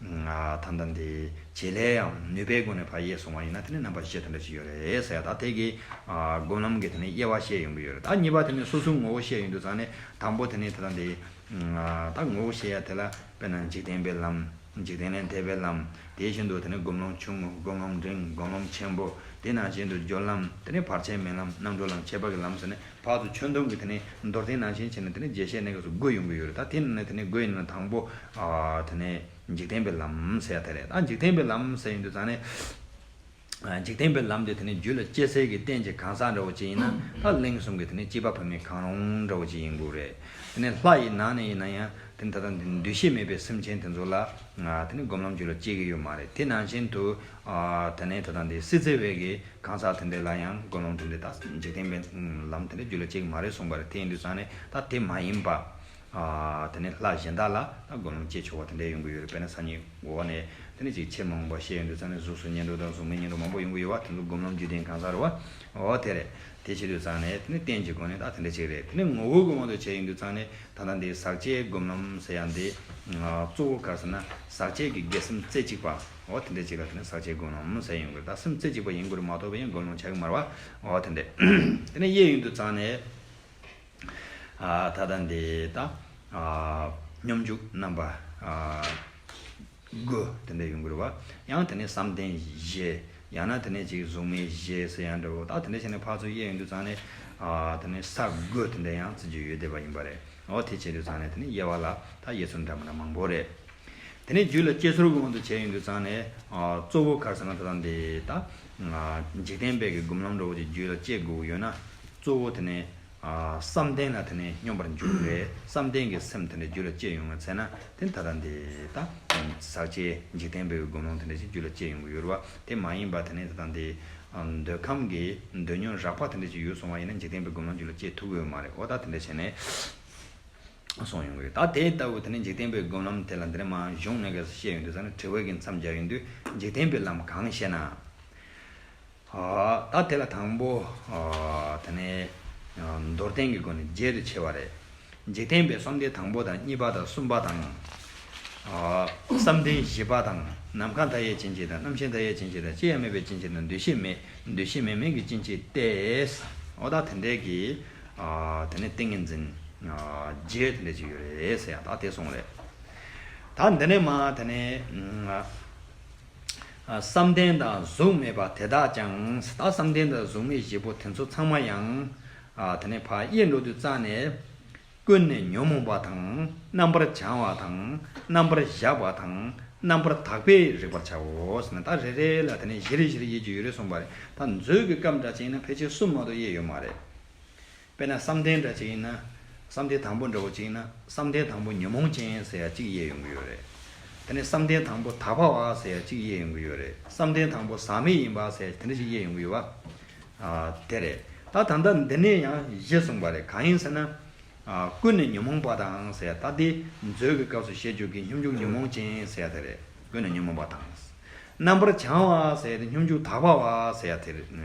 ཨ། ད་ལྟ་འདི་བྱེད་ལས་ཡང་ནུས་པའི་སྒོ་ནས་ཕར་དབྱེ་སོང་བ་ཡིན་ན། དེ་ནི་རྣམ་པ་བཞི་དེ་འདྲ་ཅིག་ཡོད་རེད་ཟེར་ཡ། ད་དེ་གི། ཨ། སྒོམ་ལམ་གྱི་དེ་ནི་དབྱེ་བ་བཤད་ཡོང་གི་ཡོད་རེད། ད་གཉིས་པ་དེ་ནི་སོ་སོའི་ངོ་བོ་བཤད་ཡོང་དུས་ཙང་ནས། དང་པོ་དེ་ནི་ད་ལྟ་འདི། ཨ། ད་ངོ་བོ་བཤད་ཡ་དེ་ལ། དཔེར་ན་འཇིག་རྟེན་པའི་ལམ། འཇིག་རྟེན་ལས་འདས་པའི་ལམ། དེ་བཞིན་དུ་དེ་ནས་སྒོམ་ལམ་ཆུང་ངུ། སྒོམ་ལམ་འབྲིང་། སྒོམ་ལམ་ཆེན་པོ། དེ་ནང་བཞིན་དུ་སྦྱོར་ལམ། དེ་ནས་བར་ཆད་མེད་ལམ། རྣམ་གྲོལ་ལམ། ཁྱད་པར་གྱི་ལམ་ཟེར་ནས་ཕར་ཚུར་ཁྱོན་བསྡོམས་ཀྱི་དེ་ནས་མདོར་བསྟན་ནང་བཞིན་བྱས་ནས་དེ་ནས་རྒྱས་བཤད་གནས་སྐབས་སུ་དགུ་ཡོང་གི་ཡོད་རེད། ད་དེ་ནས་དེ་ནས་དགུ་ཡིན་ན་དང་པོ་ཨ་དེ་ནས་འཇིག་རྟེན་པའི་ལམ་ཟེར་ཡ་དེ་རེད། ད་འཇིག་རྟེན་པའི་ལམ་ཟེར་ཡོང་དུས་ཙང་ནས། འཇིག་རྟེན་པའི་ལམ་དེ་དེ་ནས་རྒྱུད་ལ་སྐྱེ་སའི་གི་རྟེན་གྱི་གང་ཟག་འདྲ་བོ་ཅིག་ཡིན་ན། ད་གླིང་གསུམ་གྱི་དེ་ནས་སྐྱེས་པ་ཕོ་མོའི་གང་རུང་འདྲ་བོ་ཅིག་ཡིན་དགོས་རེད། དེ་ནས་ལྷ་ཡི་ནང་ནས་ཡིན་ན་ཡང་དེ་ནས་ད་ལྟ་འདི་འདུ་ཤེས་མེད་པའི་སེམས་ཅན་དེ་ཚོ་ལ་དེ་ནས་སྒོམ་ལམ་རྒྱུད་ལ་སྐྱེ་གི་ཡོད་མ་རེད། དེ་ནང་བཞིན་དུ་དེ་ནས་ད་ལྟ་འདི་སྲིད་རྩེ་བའི་གི་གང་ཟག་དེ་འདྲ་ལ་ཡང་སྒོམ་ལམ་དེ་འདྲ་ད་འཇིག་རྟེན་པའི་ལམ་དེ་འདྲ་རྒྱུད་ལ་སྐྱེ་གི་མ་རེད་གསུངས་པ་རེད། དེ་ཡིན་དུས་ཙང་ནས་ད་དེ་མ་ཡིན་པ། ཨ་དེ་ནས་ལྷ་གཞན་དག་ལ་ད་སྒོམ་ལམ་སྐྱེ་ཆོག་པ་དེ་འདྲ་ཡོང་གི་ཡོད་རེད། དཔེར་ན་སང་ཉིན་འོག་ནས་དེ་ནས་ཅིག་ཆེས་མང་པོ་བཤད་ཡོང་དུས་ཙང་ནས་གཟུགས་སུ་ཉེ་འགྲོ་དང་གཟུགས་མེད་ཉེ་འགྲོ་མང་པོ་ཡོང་གི་ཡོད་པ། དེ་ཚོ་སྒོམ་ལམ་རྒྱུད་ལྡན་གང་ཟག་རེད་པ། འོ་དེ་རེད། དེ་བྱེད་དུས་ཙང་ནས་དེ་ནས་རྟེན་གྱི་སྒོ་ནས་ད་དེ་འདྲ་ཅིག་རེད། དེ་ནས་ངོ་བོ་གི་དབང་དུ་བྱས་ཡོང་དུས་ཙང་ནས་ད་ལྟ་འདི་ཟག་བཅས་སྒོམ་ལམ་ཟེར་ཡ་འདི་གཙོ་བོ་ག་རེ་ཟེར་ན་ཟག་བཅས་ཀྱི་དགེ་སེམས་རྩེ་གཅིག་པ། འོ་དེ་འདྲ་ཅིག་ལ་དེ་ནས་ཟག་བཅས་སྒོམ་ལམ་ཟེར་ཡོང་གི་རེད། ད་སེམས་རྩེ་གཅིག་པ་ཡིན་དགོས་རེད་མ་གཏོགས་པའི་ཡང་སྒོམ་ལམ་ཆགས་ཀྱི་མ་རེད་པ། འོ་དེ་འདྲ། དེ་ནས་དབྱེ་ཡོང་དུས་ཙང་ནས། ཨ་ད་ལྟ་འདི་ད་ཨ་སྙོམས་འཇུག་རྣམ་པ་ཨ་དགུ་དེ་འདྲ་ཡོང་གི་རེད་པ། ཡང་དེ་ནས་བསམ་གཏན་བཞི། ཡང་ན་དེ་ནས་ཅིག་གཟུགས་མེད་བཞི་ཟེར་ཡང་འདྲ་བོ། ད་དེ་འདྲ་བྱས་ནས་ཕར་ཚུར་དབྱེ་ཡོང་དུས་ཙང་ནས་ཨ་དེ་ནས་ས་དགུ་དེ་འདྲ་ཡང་བརྩི་རྒྱུ་ཡོད་བསྡད་པ་ཡིན་པ་རེད། འོ་དེ་བྱེད་དུས་ཙང་ནས་དེ་ནས་དབྱེ་བ་ལ་ད་དབྱེ་ཚུལ་འདྲ་མི་འདྲ་མང་པོ་རེད། དེ་ནས་རྒྱུད་ལ་སྐྱེ་ཚུལ་གྱི་དབང་དུ་བྱས་ཡོང་དུས་ཙང་ནས་ཨ་གཙོ་བོ་ག་རེ་ཟེར་ན་ད་ལྟ་འདི་ད་ཨ་འཇིག་རྟེན་པའི་གི་སྒོམ་ལམ་འདྲ་བོ་ཅིག་རྒྱུད་ལ་སྐྱེ་དགོས་ཀྱི་ཡོད་ན། གཙོ་བོ་དེ་ནས་ཨ་བསམ་གཏན་ལ་དེ་ནས་སྙོམས་པར་འཇུག་རེད། བསམ་གཏན་གྱི་སེམས་དེ་འདྲ་རྒྱུད་ལ་སྐྱེ་ཡོང་བ་བྱས་ན་དེ་ད་ལྟ་འདི་ད་ཟག་བཅས་འཇིག་རྟེན་པའི་གི་སྒོམ་ལམ་དེ་འདྲ་ཞིག་རྒྱུད་ལ་སྐྱེ་ཡོང་གི་ཡོད་རེད་པ། དེ་མ་ཡིན་པ་དེ་ནས་ད་ལྟ་འདི་ཨ་འདོད་ཁམས་ཀྱི་འདོད་ཉོན་རགས་པ་དེ་འདྲ་ཞིག་ཡོད་སོང་བ་ཡིན་ན་འཇིག་རྟེན་པའི་སྒོམ་ལམ་རྒྱུད་ལ་སྐྱེ་ཐུབ་ཀྱི་ཡོད་མ་རེད། འོ་ད་དེ་འདྲ་བྱས་ནས། གསུངས་ཡོང་གི་ཡོད། ད་དེ་ལྟ་བུ་དེ་ནི་འཇིག་རྟེན་པའི་སྒོམ་ལམ་དེ་ལ་འདི་ནས་མར་གཞུང་ནས་ག་ཚོད་བཤད་ཡོང་དུས་ཙང་ནས་དྲི་བའི་གི་མཚམས་སྦྱར་ཡོང་དུས་འཇིག་རྟེན་པའི་ལམ་གང་ཞེ་ན། ཨ་ད་དེ་ལ་དང་པོ་ཨ་དེ་ནས་ཨ་མདོར་བསྟན་གྱི་སྒོ་ནས་བརྒྱད་དུ་ཕྱེ་བ་རེད། འཇིག་རྟེན་པའི་བསམ་གཏན་དང་པོ་དང་གཉིས་པ་དང་གསུམ་པ་དང་། ཨ་བསམ་གཏན་བཞི་པ་དང་ནམ་མཁའ་མཐའ་ཡས་སྐྱེ་མཆེད་དང་རྣམ་ཤེས་མཐའ་ཡས་སྐྱེ་མཆེད་དང་སྐྱེ་ཡང་མེད་པའི་སྐྱེ་མཆེད་དང་འདུ་ཤེས་མེད་འདུ་ཤེས་མེད་མིན་གྱི་སྐྱེ་མཆེད་སྟེ། འོ་ད་དེ་འདྲའི་གི་ཨ་དེ་ནས་ཏིང་ངེ་འཛིན་ཨ་བརྒྱད་དེ་འདྲ་ཅིག་ཡོད་རེད་ཟེར་ཡ་ད་དེ་གསུངས་རེད། ད་འདི་ནས་མར་དེ་ནས་ཨ་བསམ་གཏན་དང་གཟུགས་མེད་པ་དེ་དག་ཀྱང་། ད་བསམ་གཏན་དང་གཟུགས་མེད་བཞི་པོ་དེ་ཚོ་ཚང་མ་ཡང་ཨ་དེ་ནས་ཕར་དབྱེ་འགྲོ་དུས་ཙང་ནས། ཀུན་ནས་ཉོན་མོངས་པ་དང་། རྣམ་པར་བྱང་བ་དང་། རྣམ་པར་གཞག་པ་དང་། རྣམ་པར་དག་པས་རིག་པར་བྱའོ་ཟེར་ནས། ད་རེ་རེ་ལ་དེ་ནས་བཞི་རེ་བཞི་རེ་དབྱེ་རྒྱུ་ཡོད་རེད་གསུངས་པ་རེད། ད་མཛོད་ཀྱི་སྐབས་འདྲ་ཅིག་ཡིན་ན་ཕལ་ཆེར་གསུམ་མ་གཏོགས་དབྱེ་ཡོད་མ་རེད། དཔེར་ན་བསམ་གཏན་འདྲ་ཅིག་ཡིན་ན། བསམ་གཏན་དང་པོ་འདྲ་བོ་ཅིག་ཡིན་ན། བསམ་གཏན་དང་པོ་ཉོན་མོངས་ཅན་ཟེར་ཡ་གཅིག་དབྱེ་ཡོང་གི་ཡོད་རེད། དེ་ནས་བསམ་གཏན་དང་པོ་དག་པ་བ་ཟེར་ཡ་གཅིག་དབྱེ་ཡོང་གི་ཡོད་རེད། བསམ་གཏན་དང་པོ་ཟག་མེད་ཡིན་པ་ཟེར་ཡ་དེ་འདྲ་ཅིག་དབྱེ་ཡོང་གི་ཡོད་པ། ཨ་དེ་རེད། ད་ད་ལྟ་འདི་ནས་ཡང་བཞི་གསུངས་པ་རེད། གང་ཡིན་ཟེར་ན། ཨ་ཀུན་ནས་ཉོན་མོངས་པ་དང་ཟེར་ཡ་ད་དེ་མཛོད་ཀྱི་སྐབས་སུ་བཤད་རྒྱུ་གི་སྙོམས་འཇུག་ཉོན་མོངས་ཅན་ཟེར་ཡ་དེ་རེད། ཀུན་ནས་ཉོན་མོངས་པ་དང་། རྣམ་པར་བྱང་བ་ཟེར་ཡ་དེ་སྙོམས་འཇུག་དག་པ་བ་ཟེར་ཡ་དེ་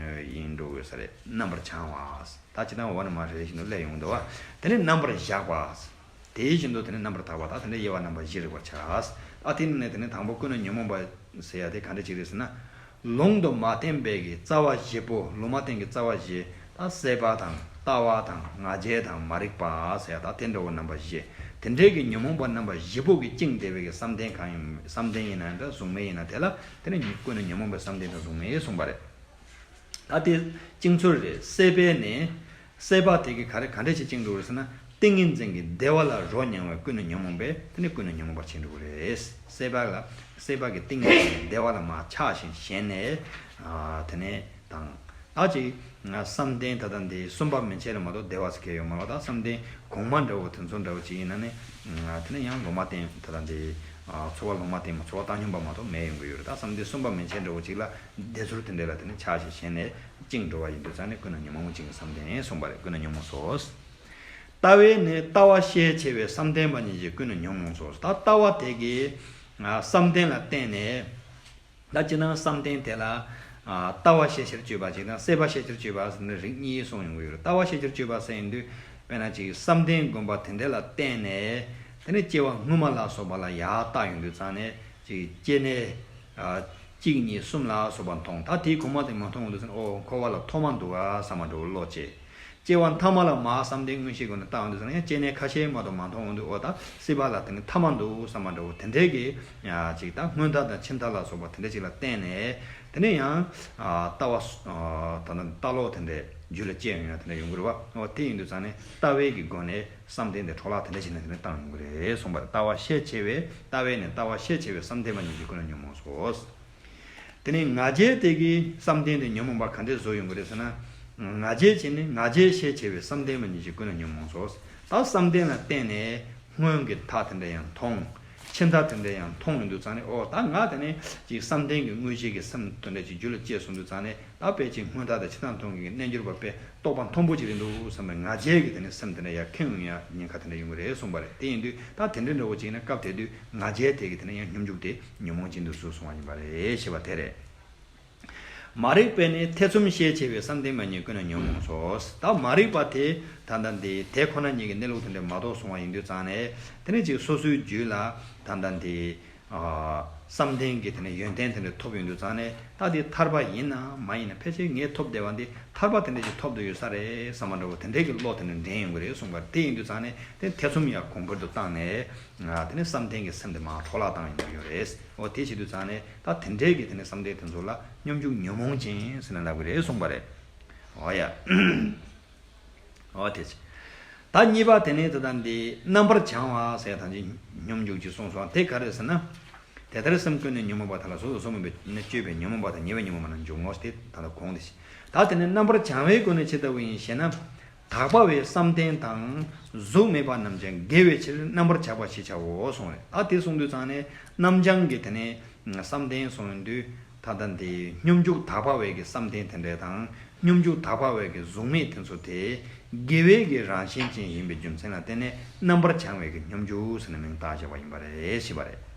ཡིན་འགྲོ་དགོས་ས་རེད། རྣམ་པར་བྱང་བ། ད་ཅི་ལྟར་འོག་ནས་མར་རེ་རེ་བཞིན་དུ་སླེབས་ཡོང་འདུག་བ། དེ་ནས་རྣམ་པར་གཞག་པ། དེ་བཞིན་དུ་དེ་ནས་རྣམ་པར་དག་པ། ད་དེ་འདྲའི་དབྱེ་བ་རྣམ་པ་བཞི་རིག་པར་བྱ། ད་དེ་ནས་དེ་ནས་དང་པོ་ཀུན་ནས་ཉོན་མོངས་པ་ཟེར་ཡ་དེ་ག་འདྲ་ཅིག་རེད་ཟེར་ན། ལུང་དུ་མ་བསྟན་པའི་གི་རྩ་བ་བཞི་པོ། ལུང་མ་བསྟན་གྱི་རྩ་བ་བཞི། ད་སྲེད་པ་དང་ལྟ་བ་དང་ང་རྒྱལ་དང་མ་རིག་པ་ཟེར་ཡ་ད་དེ་འདྲ་བོ་རྣམ་པ་བཞི། དེ་འདྲའི་གི་ཉོན་མོངས་པ་རྣམ་པ་བཞི་པོ་གིས་བཅིངས་བསྡད་པའི་གི་བསམ་གཏན་གང་ཡིན། བསམ་གཏན་ཡིན་ན་འདྲ། གཟུགས་མེད་ཡིན་ན། དེ་ལ་དེ་ནས་ཀུན་ནས་ཉོན་མོངས་པའི་བསམ་གཏན་དང་གཟུགས་མེད་གསུངས་པ་རེད། ད་དེ་བཅིངས་ཚུལ་རེད། སྲེད་པས་ནི། སྲེད་པ་དེ་གིས་ག་རེ་ག་འདྲ་ཞིག་བཅིངས་འགྲོ་གི་རེད་ཟེར་ན། ཏིང་ངེ་འཛིན་གྱི་བདེ་བ་ལ་རོ་མྱང་བའི་ཀུན་ནས་ཉོན་མོངས་པས་དེ་ནི་ཀུན་ནས་ཉོན་མོངས་པར་བྱེད་འགྲོ་གི་རེད། སྲེད་པ་ལ། སྲེད་པ་གི་ཏིང་ངེ་འཛིན་གྱི་བདེ་བ་ལ་མར་ཆགས་ཤིང་ཞེན་ནས། ཨ་དེ་ནས་དང་། ད་ཅིག་བསམ་གཏན་ད་ལྟ་འདི་གསུམ་པ་མན་ཆད་ལ་མ་གཏོགས་བདེ་བ་ཟེར་མཁན་ཡོད་མ་རེད། ད་བསམ་གཏན་གོང་མ་འདྲ་བོ་དེ་ཚོ་འདྲ་བོ་ཅིག་ཡིན་ན་ནི། དེ་ནས་ཡང་ལུང་མ་བསྟན་ད་ལྟ་འདི་ཚོར་བ་ལུང་མ་བསྟན་མ། ཚོར་བ་བཏང་སྙོམས་པ་མ་གཏོགས་མེད་ཡོང་གི་ཡོད་རེད། ད་བསམ་གཏན་གསུམ་པ་མན་ཆད་འདྲ་བོ་ཅིག་ལ་བདེ་ཚོར་དེ་འདྲ་ལ་དེ་ནས་ཆགས་ཤིང་ཞེན་ནས་བཅིངས་འགྲོ་བ་ཡིན་དུས་ཙང་ནས་ཀུན་ནས་ཉོན་མོངས་བཅིངས་བསམ་གཏན་གསུངས་པ་རེད། ཀུན་ནས་ཉོན་མོངས་སོ། ལྟ་བས་ནི་ལྟ་བ་ཤས་ཆེ་བའི་བསམ་གཏན་པ་ཉིད་ཀྱིས་ཀུན་ནས་ཉོན་མོངས་སོ། ད་ལྟ་བ་དེ་གིས་བསམ་གཏན་ལ་བརྟེན་ནས། ད་ཅི་ན་བསམ་གཏན་དེ་ལ་ཨ་ལྟ་བ་ཤས་ཆེར་སྤྱོད་པ་ཅིག་དང་སྲེད་པ་ཤས་ཆེར་སྤྱོད་པ་ཟེར་ནས་རིགས་གཉིས་གསུངས་ཡོང་གི་ཡོད་རེད། ལྟ་བ་ཤས་ཆེར་སྤྱོད་པ་ཟེར་ཡིན་དུས་དཔེར་ན་ཅིག་བསམ་གཏན་སྒོམ་པ་དེ་འདྲ་ལ་བརྟེན་ནས་དེ་ནས་སྐྱེ་བ་སྔོན་མ་ལ་སོགས་པ་ལ་ཡར་བལྟ་ཡོང་དུས་ཙང་ནས་ཅིག་སྐྱེ་གནས་ཨ་གཅིག་གཉིས་གསུམ་ལ་སོགས་པ་མཐོང་། ད་དེའི་གོང་མ་དེ་མ་མཐོང་ཡོང་དུས་ཙང་ནས་ཨོ་འཁོར་བ་ལ་ཐོག་མ་འདུག་ག་བསམ་པ་འདྲ་བོ་བློ་སྐྱེ། སྐྱེ་བ་མཐའ་མ་ལ་མར་བསམ་གཏན་མངོན་ཤེས་སྒོ་ནས་བལྟ་ཡོང་དུས་ཙང་ན་ཡང་སྐྱེ་གནས་ཁ་ཤས་མ་གཏོགས་མ་མཐོང་ཡོང་དུས། འོ་ད་སྲིད་པ་ལ་དེ་ནི་ཐ་མ་འདུག་བསམ་པ་འདྲ་བོ་དེ་འདྲའི་གི་ཡང་ཅིག་ད་སྔོན་མཐའ་དང་ཕྱི་མཐའ་ལ་སོགས་པ་དེ་འདྲ་ཅིག་ལ་བརྟེན་ནས། དེ་ནས་ཡང་ལྟ་བ་ད་ལྟ་ལྟ་ལོག་དེ་འདྲའི་རྒྱུད་ལ་སྐྱེ་ཡོང་ཡ་དེ་འདྲ་ཡོང་གི་རེད་བ། འོ་དེ་ཡིན་དུས་ཙང་ནས་ལྟ་བའི་གི་སྒོ་ནས་བསམ་གཏན་དེ་འཕྲོ་བརླག་དེ་འདྲ་ཅིག་ན་དེ་འདྲ་བཏང་ཡོང་གི་རེད་གསུངས་པ་རེད། ལྟ་བ་ཤས་ཆེ་བས། ལྟ་བས་ནི་ལྟ་བ་ཤས་ཆེ་བས་བསམ་གཏན་པ་ཉིད་ཀྱི་ཀུན་ནས་ཉོན་མོངས་སོ། དེ་ནས་ང་རྒྱལ་དེ་གིས་བསམ་གཏན་དེ་ཉོན་མོངས་པ་ག་འདྲས་བཟོ་ཡོང་གི་རེད་ཟེར་ན། ང་རྒྱལ་བྱས་ནས་ང་རྒྱལ་ཤས་ཆེ་བས་བསམ་གཏན་པ་ཉིད་ཀྱི་ཀུན་ནས་ཉོན་མོངས་སོ། ད་བསམ་གཏན་ལ་བརྟེན་ནས་སྔོན་གྱི་མཐའ་དེ་འདྲ་ཡང་མཐོང་། ཕྱི་མཐའ་དེ་འདྲ་ཡང་མཐོང་ཡོང་དུས་ཙང་ནས། འོ་ད་ང་དེ་ནས་ཅིག་བསམ་གཏན་གྱི་དངོས་གཞི་གི་སེམས་དེ་འདྲ་ཅིག་རྒྱུད་ལ་སྐྱེས་སོང་དུས་ཙང་ནས། ད་དཔེ་ཅིག་སྔོན་མཐའ་དང་ཕྱི་མཐའ་མཐོང་གི་རྣལ་འབྱོར་པ་དཔེ་རྟོགས་པ་མཐོན་པོ་ཅིག་རེད་འདུག་བསམ་པའི་ང་རྒྱལ་གྱི་དེ་ནས་སེམས་དེ་འདྲ་ཡར་ཁེངས་ཡོང་ཡ་ཉེན་ཁ་དེ་འདྲ་ཡོང་གི་རེད་གསུངས་པ་རེད། དེ་ཡིན་དུས་ད་དེ་འདྲའི་འདྲ་བོ་ཅིག་ཡིན་ན་སྐབས་དེ་དུས་ང་རྒྱལ་དེ་གི་དེ་ནས་ཡང་སྙོམས་འཇུག་དེ་ཉོན་མོངས་ཅན་དུ་གཟུགས་སོང་བ་ཡིན་པ་རེད་ཞེས་པ་དེ་རེད། མ་རིག་པས་ནི་ཐེ་ཚོམ་ཤས་ཆེ་བས་བསམ་གཏན་པ་ཉིད་ཀུན་ནས་ཉོན་མོངས་སོ། ད་མ་རིག་པ་དེ་ད་ལྟ་འདི་དེ་ཁོ་ན་ཉིད་ཀྱི་གནས་ལུགས་དེ་འདྲ་མ་རྟོགས་སོང་བ་ཡིན་དུས་ཙང་ནས། དེ་ནས་ཅིག་སོ་སོའི་རྒྱུད་ལ་ད་ལྟ་འདི་བསམ་གཏན་གྱི་དེ་ནས་ཡོན་ཏན་དེ་འདྲ་ཐོབ་ཡོང་དུས་ཙང་ནས། ད་འདི་ཐར་པ་ཡིན་ན་མ་ཡིན་ན་ཕལ་ཆེར་ངས་ཐོབ་བསྡད་པ་འདི་ཐར་པ་དེ་འདྲ་ཞིག་ཐོབ་བསྡད་ཡོད་ས་རེད་བསམ་པ་འདྲ་བོ་དེ་འདྲའི་གི་བློ་དེ་འདྲ་འདྲེན་ཡོང་གི་རེད་གསུངས་པ་རེད། དེ་ཡིན་དུས་ཙང་ནས་དེ་ཐེ་ཚོམ་ཡང་གོང་འཕེལ་དུ་བཏང་ནས། དེ་ནས་བསམ་གཏན་གྱི་སེམས་དེ་མར་འཕྲོ་བརླག་བཏང་ཡོང་གི་ཡོད་རེད། འོ་དེ་བྱེད་དུས་ཙང་ནས་ད་དེ་འདྲའི་གི་དེ་ནས་བསམ་གཏན་དེ་ཚོ་ལ་སྙོམས་འཇུག་ཉོན་མོངས་ཅན་ཟེར་ནས་ལབ་གི་རེད་གསུངས་པ་རེད། འོ་ཡ། འོ་དེ་བྱས། ད་གཉིས་པ་དེ་ནས་ད་ལྟ་འདི་རྣམ་པར་བྱང་བ་ཟེར་ཡ་ཐམས་ཅད་སྙོམས་འཇུག་ཅིག་གསུངས་སོང་། དེ་ག་རེ་ཟེར་ན། དེ་ལྟར་སེམས་ཀུན་ནས་ཉོན་མོངས་པ་དག་ལ་གཟུགས་སུ་གསུངས་པས་ནི་སྤྱོད་པའི་ཉོན་མོངས་པ་དང་ཉེ་བའི་ཉོན་མོངས་པ་རྣམས་འཇུག་ངོ་། དེ་ད་ལྟ་གོང་དེ་བྱས། ད་དེ་ནས་རྣམ་པར་བྱང་བའི་སྒོ་ནས་ཇི་ལྟ་བུ་ཡིན་ཞེ་ན། དག་པ་བའི་བསམ་གཏན་དང་གཟུགས་མེད་པ་རྣམས་ཀྱང་དགེ་བའི་ཕྱིར་རྣམ་པར་གཞག་པ་ཞེས་བྱའོ་གསུངས་རེད། ད་དེ་གསུངས་དུས་ཙང་ནས་རྣམ་བྱང་གི་དེ་ནས་བསམ་གཏན་གསུངས་ཡོང་དུས། ད་ལྟ་འདི་སྙོམས་འཇུག་དག་པ་བའི་གི་བསམ་གཏན་དེ་འདྲ་དང་། སྙོམས་འཇུག་དག་པ་བའི་གི་གཟུགས་མེད་དེ་ཚོ་དེ་དགེ་བའི་གི་རང་བཞིན་ཅན་ཡིན་པའི་རྒྱུ་མཚན་ལ་བརྟེན་ནས་རྣམ་པར་བྱང་བའི་གི་སྙོམས་འཇུག་ཟེར་ནས་མིང་བཏགས་བཞག་པ་ཡིན་པ་རེད་ཞེས་པ་རེད།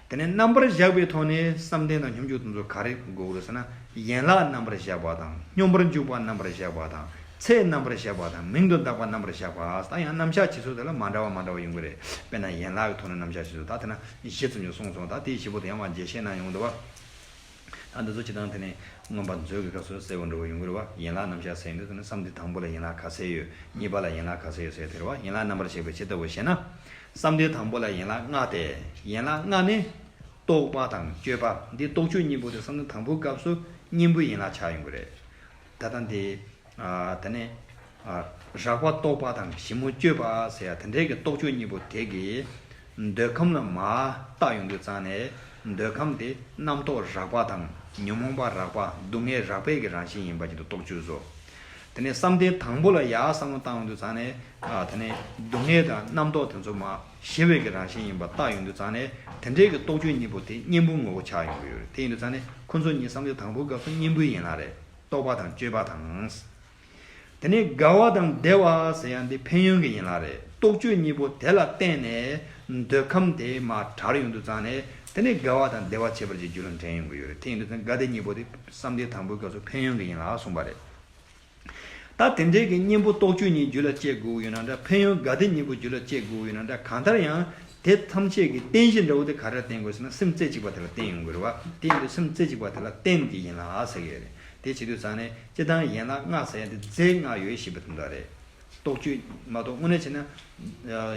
དེ་ནས་རྣམ་པར་བཞག་པའི་ཐོག་ནས་བསམ་གཏན་དང་སྙོམས་འཇུག་དེ་ཚོ་ག་རེ་དགོས་རེད་ཟེར་ན། ཡན་ལག་རྣམ་པར་བཞག་པ་དང་། སྙོམས་པར་འཇུག་པ་རྣམ་པར་བཞག་པ་དང་། ཚད་རྣམ་པར་བཞག་པ་དང་། མིང་དུ་གདགས་པ་རྣམ་པར་བཞག་པ། ད་ཡང་རྣམ་གཞག་བྱེད་ཚུལ་དེ་ལ་མ་འདྲ་བ་མ་འདྲ་བ་ཡོང་གི་རེད། དཔེར་ན་ཡན་ལག་གི་ཐོག་ནས་རྣམ་གཞག་བྱེད་ཚུལ་ད་དེ་ན་བཞི་ཙམ་ཞིག་གསུངས་སོང་། ད་དེའི་བཞི་པོ་དེ་ཡང་མར་རྒྱས་བཤད་གནང་ཡོང་འདུག་བ། ད་འདི་ཚོ་སྤྱིར་བཏང་དེ་ནས་མངོན་པ་མཛོད་ཀྱི་སྐབས་སུ་གསལ་པོ་འདྲ་བོ་ཡོང་གི་རེད་བ། ཡན་ལག་རྣམ་གཞག་ཟེར་ཡོང་དུས་དེ་ནི་བསམ་གཏན་དང་པོ་ལ་ཡན་ལག་ག་ཚད་ཡོད། གཉིས་པ་ལ་ཡན་ལག་ག་ཚད་ཡོད་ཟེར་དེ་རེད་བ། ཡན་ལག་རྣམ་པར་བཤད་པའི་ཕྱིར་ལྟ་བུ་ཞེ་ན། བསམ་གཏན་དང་པོ་ལ་ཡན་ལག་ལྔ་སྟེ། ཡན་ལག་ལྔ་ནི། རྟོག་པ་དང་དཔྱོད་པ། འདི་རྟོག་དཔྱོད་གཉིས་པོ་དེ་བསམ་གཏན་དང་པོའི་སྐབས་སུ་གཉེན་པོའི་ཡན་ལག་ཆགས་ཡོང་གི་རེད། ད་ལྟ་འདི། ཨ། དེ་ནས། ཨ། རགས་པ་རྟོག་པ་དང་ཞིབ་མོ་དཔྱོད་པ་ཟེར་ཡ་དེ་འདྲའི་གི་རྟོག་དཔྱོད་གཉིས་པོ་དེ་གིས་འདོད་ཁམས་ལ་མར་བལྟ་ཡོང་དུས་ཙང་ནས། འདོད་ཁམས་དེ་རྣམ་རྟོག་རགས་པ་དང་ཉོན་མོངས་པ་རགས་པ། སྡུག་བསྔལ་རགས་པའི་གི་རང་བཞིན་ཡིན་པ་ཅིག་ཏུ་རྟོག་དཔྱོད་བཟོ། དེ་ནས་བསམ་གཏན་དང་པོ་ལ་ཡར་བསམ་བློ་བཏང་ཡོང་དུས་ཙང་ནས། ཨ། དེ་ནས་སྡུག་བསྔལ་དང་རྣམ་རྟོག་དེ་ཚོ་མར་ཞི་བའི་གི་རང་བཞིན་ཡིན་པ་བལྟ་ཡོང་དུས་ཙང་ནས། དེ་འདྲའི་གི་རྟོག་དཔྱོད་གཉིས་པོ་དེ་གཉེན་པོ་ངོ་བོ་ཆགས་ཡོང་གི་ཡོད་རེད། དེ་ཡིན་དུས་ཙང་ནས་ཁོ་ཚོ་གཉིས་བསམ་གཏན་དང་པོའི་སྐབས་སུ་གཉེན་པོའི་ཡན་ལག་རེད། རྟོག་པ་དང་དཔྱོད་པ་དང་། དེ་ནས་དགའ་བ་དང་བདེ་བ་ཟེར་ཡ་འདི་ཕན་ཡོན་གྱི་ཡན་ལག་རེད། རྟོག་དཔྱོད་གཉིས་པོ་དེ་ལ་བརྟེན་ནས་འདོད་ཁམས་དེ་མར་དྲར་ཡོང་དུས་ཙང་ནས། དེ་ནས་དགའ་བ་དང་བདེ་བ་ཁྱད་པར་ཅན་རྒྱུད་ལ་འདྲེན་ཡོང་གི་ཡོད་རེད། དེ་ཡིན་དུས་ཙང་དགའ་བདེ་གཉིས་པོ་དེ་བསམ་གཏན་དང་པོའི་སྐབས་སུ་ཕན་ཡོན་གྱི་ཡན་ལག་གསུངས་པ་རེད། ད་དེ་འདྲའི་གི་གཉེན་པོ་རྟོག་དཔྱོད་གཉིས་རྒྱུད་ལ་སྐྱེ་དགོས་ཡོད་ན་འདྲ། ཕན་ཡོན་དགའ་བདེ་གཉིས་པོ་རྒྱུད་ལ་སྐྱེ་དགོས་ཡོད་ན་འདྲ། གང་ལྟར་ཡང་དེ་ཐམས་ཅད་ཀྱི་རྟེན་གཞི་འདྲ་བོ་དེ་ག་རེ་ལ་བརྟེན་དགོས་ཟེར་ན། སེམས་རྩེ་གཅིག་པ་དེ་ལ་བརྟེན་ཡོང་གི་རེད་བ། དེ་ཡིན་དུས་སེམས་རྩེ་གཅིག་པ་དེ་ལ་བརྟེན་གྱི་ཡན་ལག་ཟེར་གྱི་རེད། དེ་བྱེད་དུས་ཙང་ནས་སྤྱིར་བཏང་ཡན་ལག་ལྔ་ཟེར་ཡ་དེ་རྫས་ལྔ་ཡོད་ཞེས་པ་དེ་འདྲ་རེད། རྟོག་དཔྱོད་མ་གཏོགས་དངོས་གནས་བྱས་ན།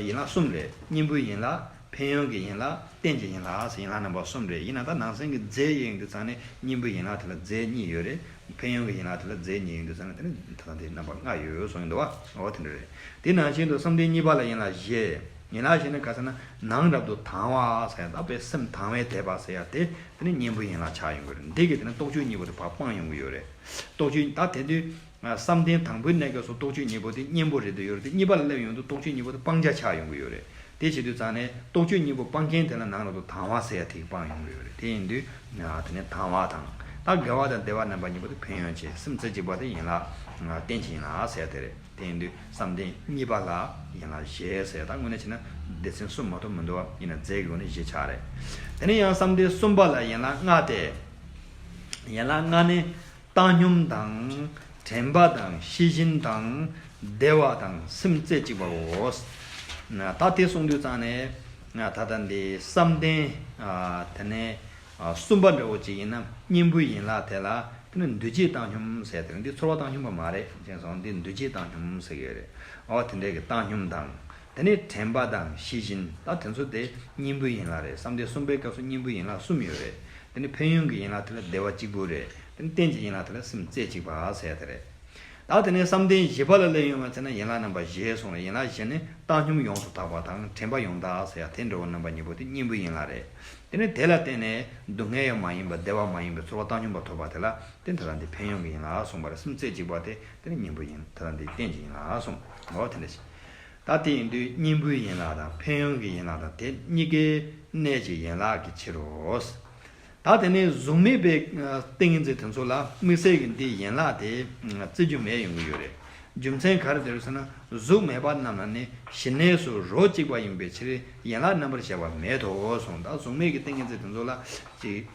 ཡན་ལག་གསུམ་རེད། གཉེན་པོའི་ཡན་ལག་ཕན་ཡོན་གྱི་ཡན་ལག་རྟེན་གྱི་ཡན་ལག་ཟེར་ཡན་ལག་རྣམ་པ་གསུམ་རེད། ཡིན་ན་ད་ནང་གསེས་ཀྱི་རྫས་ཡིན་དུས་ཙང་ནས་གཉེན་པོའི་ཡན་ལག་དེ་ལ་རྫས་གཉིས་ཡོད་རེད། ཕན་ཡོན་གྱི་ཡན་ལག་དེ་ལ་རྫས་གཉིས་ཡིན་དུས་ཙང་ནས་དེ་ནི་ད་ལྟ་འདི་རྣམ་པ་ལྔ་ཡོད་གསུངས་ཡོང་འདུག་བ། འོ་དེ་འདྲ་རེད། དེ་ནང་བཞིན་དུ་བསམ་གཏན་གཉིས་པ་ལ་ཡན་ལག་བཞི། ཡན་ལག་བཞི་ནི་ག་ཟེར་ན། ནང་རབ་ཏུ་དང་བ་ཟེར་ཡ། ད་དཔེ་སེམས་དང་བས་དེད་པ་ཟེར་ཡ་དེ། དེ་ནི་གཉེན་པོའི་ཡན་ལག་ཆགས་ཡོང་གི་རེད། འདི་གིས་དེ་ནི་རྟོག་དཔྱོད་གཉིས་པོ་དེ་ཕར་སྤང་ཡོང་གི་ཡོད་རེད། རྟོག་དཔྱོད་ད་དེ་དུས། བསམ་གཏན་དང་པོའི་གནས་སྐབས་སུ་རྟོག་དཔྱོད་གཉིས་པོ་དེ་གཉེན་པོ་རེད་དུ་ཡོད་རེད་དེ། གཉིས་པ་ལ་སླེབས་ཡོང་དུས་རྟོག་དཔྱོད་གཉིས་པོ་དེ་སྤང་བྱ་ཆགས་ཡོང་གི་ཡོད་རེད། དེ་བྱེད་དུས་ཙང་ནས་རྟོག་དཔྱོད་གཉིས་པོ་སྤང་མཁན་དེ་ལ་ནང་རབ་ཏུ་དང་བ་ཟེར་ཡ་དེ་གིས་སྤང་ཡོང་གི་ཡོད་རེད། དེ་ཡིན་དུས། དེ་ནས་དང་བ་དང་། ད་དགའ་བ་དང་བདེ་བ་རྣམ་པ་གཉིས་པོ་དེ་ཕན་ཡོན་བྱེད། སེམས་རྩེ་གཅིག་པ་དེ་ཡན་ལག་རྟེན་གྱི་ཡན་ལག་ཟེར་ཡ་དེ་རེད། དེ་ཡིན་དུས་བསམ་གཏན་གཉིས་པ་ལ་ཡན་ལག་བཞི་ཟེར་ཡ། ད་དངོས་གནས་བྱས་ན་སྡེ་ཚན་གསུམ་མ་གཏོགས་མི་འདུག་བ། ཡིན་ན་རྫས་ཀྱི་སྒོ་ནས་བཞི་ཆགས་རེད། དེ་ནས་ཡང་བསམ་གཏན་གསུམ་པ་ལ་ཡན་ལག་ལྔ་སྟེ། ཡན་ལག་ལྔ་ནི། བཏང་སྙོམས་དང་། དྲན་པ་དང་། ཤེས་བཞིན་དང་། བདེ་བ་དང་། སེམས་རྩེ་གཅིག་པའོ། ད་དེ་གསུངས་དུས་ཙང་ནས། ད་ལྟ་འདི་བསམ་གཏན། དེ་ནས་གསུམ་པ་འདྲ་བོ་ཅིག་ཡིན་ན་གཉེན་པོའི་ཡན་ལག་དེ་ལ་ དེ་ནི་འདུས་བྱས་བཏང་སྙོམས་ཟེར་དེ་རེད། འདི་ཚོར་བ་བཏང་སྙོམས་པ་མ་རེད་ཅེས་སོང་། འདི་འདུས་བྱས་བཏང་སྙོམས་ཟེར་གྱི་ཡོད་རེད། འོ་དེ་འདྲའི་གི་བཏང་སྙོམས་དང་། དེ་ནས་དྲན་པ་དང་ཤེས་བཞིན། ད་དེ་ཚོ་དེ་གཉེན་པོའི་ཡན་ལག་རེད། བསམ་གཏན་གསུམ་པའི་སྐབས་སུ་གཉེན་པོའི་ཡན་ལག་གསུམ་ཡོད་རེད། དེ་ནི་ཕན་ཡོན་གྱི་ཡན་ལག་དེ་ལ་བདེ་བ་གཅིག་པུ་རེད། དེ་ནི་རྟེན་གྱི་ཡན་ལག་དེ་ལ་སེམས་རྩེ་གཅིག་པ་ཟེར་དེ་རེད། ད་དེ་ནས་བསམ་གཏན་བཞི་པ་ལ་སླེབས་ཡོང་བ་ཚེ་ན་ཡན་ལག་རྣམ་པ་བཞི་གསུངས་རེད། ཡན་ལག་བཞི་ནི་བཏང་སྙོམས་ཡོངས་སུ་དག་པ་དང་དྲན་པ་ཡང་དག་ཟེར་ཡ་དེ་འདྲ་བོ་རྣམ་པ་གཉིས་པོ་དེ་གཉེན་པོའི་ཡན་ལག་རེད། དེ་ནས་དེ་ལ་བརྟེན་ནས་སྡུག་བསྔལ་ཡང་མ་ཡིན་པ་བདེ་བ་མ་ཡིན་པའི་ཚོར་བ་བཏང་སྙོམས་པ་ཐོབ་པ་དེ་ལ་དེ་ད་ལྟ་འདི་ཕན་ཡོན་གྱི་ཡན་ལག་གསུངས་པ་རེད། སེམས་རྩེ་གཅིག་པ་དེ་དེ་ནི་གཉེན་པོའི་ཡན་ད་ལྟ་འདི་རྟེན་གྱི་ཡན་ལག་གསུངས། འོ་དེ་འདྲ་ཞིག་ད་དེ་ཡིན་དུས་གཉེན་པོའི་ཡན་ལག་དང་ཕན་ཡོན་གྱི་ཡན་ལག་དང་དེ་གཉིས་ཀའི་གནས་ཀྱི་ཡན་ལག་གི་ཕྱིར་རོ། ད་དེ་ནས་གཟུགས་མེད་པའི་ཏིང་ངེ་འཛིན་དེ་ཚོ་ལ་དམིགས་བསལ་གྱི་འདིའི་ཡན་ལག་དེ་བརྩི་རྒྱུ་མེད་ཡོང་གི་ཡོད་རེད། རྒྱུ་མཚན་ག་རེ་དེ་རེད་ཟེར་ན། གཟུགས་མེད་པ་རྣམས་ལ་ནི་ཞི་གནས་སུ་རོ་གཅིག་པ་ཡིན་པའི་ཕྱིར་ཡན་ལག་རྣམ་པར་བཞག་པ་མེད་དོ་གསུངས། ད་གཟུགས་མེད་ཀྱི་ཏིང་ངེ་འཛིན་དེ་ཚོ་ལ་ཅིག་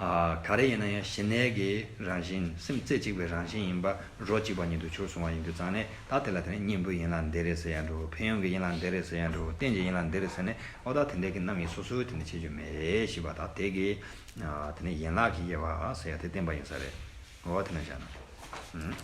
ག་རེ་ཡིན་ན་ཡང་ཞི་གནས་ཀྱི་རང་བཞིན། སེམས་རྩེ་གཅིག་པའི་རང་བཞིན་ཡིན་པ་རོ་གཅིག་པ་ཉིད་དུ་ཕྱིར་གསུངས་པ་ཡིན་དུས་ཙང་ནས། ད་དེ་ལ་དེ་ནས་གཉེན་པོའི་ཡན་ལག་འདི་རེད་ཟེར་ཡ་འགྲོ། ཕན་ཡོན་གྱི་ཡན་ལག་འདི་རེད་ཟེར་ཡ་འགྲོ། རྟེན་གྱི་ཡན་ལག་འདི་རེད་ཟེར་ནས། འོ་ད་དེ་འདྲའི་གི་རྣམ་དབྱེ་སོ་སོའི་དེ་ནས་ཕྱེ་རྒྱུ་མེད་ཞེས་པ། ད་དེ་གི་དེ་ནས་ཡན་ལག་གི་དབྱེ་བ་ཟེར་ཡ་དེ་བསྟན་པ་ཡིན་ས་རེད། འོ་དེ་ནས་བཞག་ན།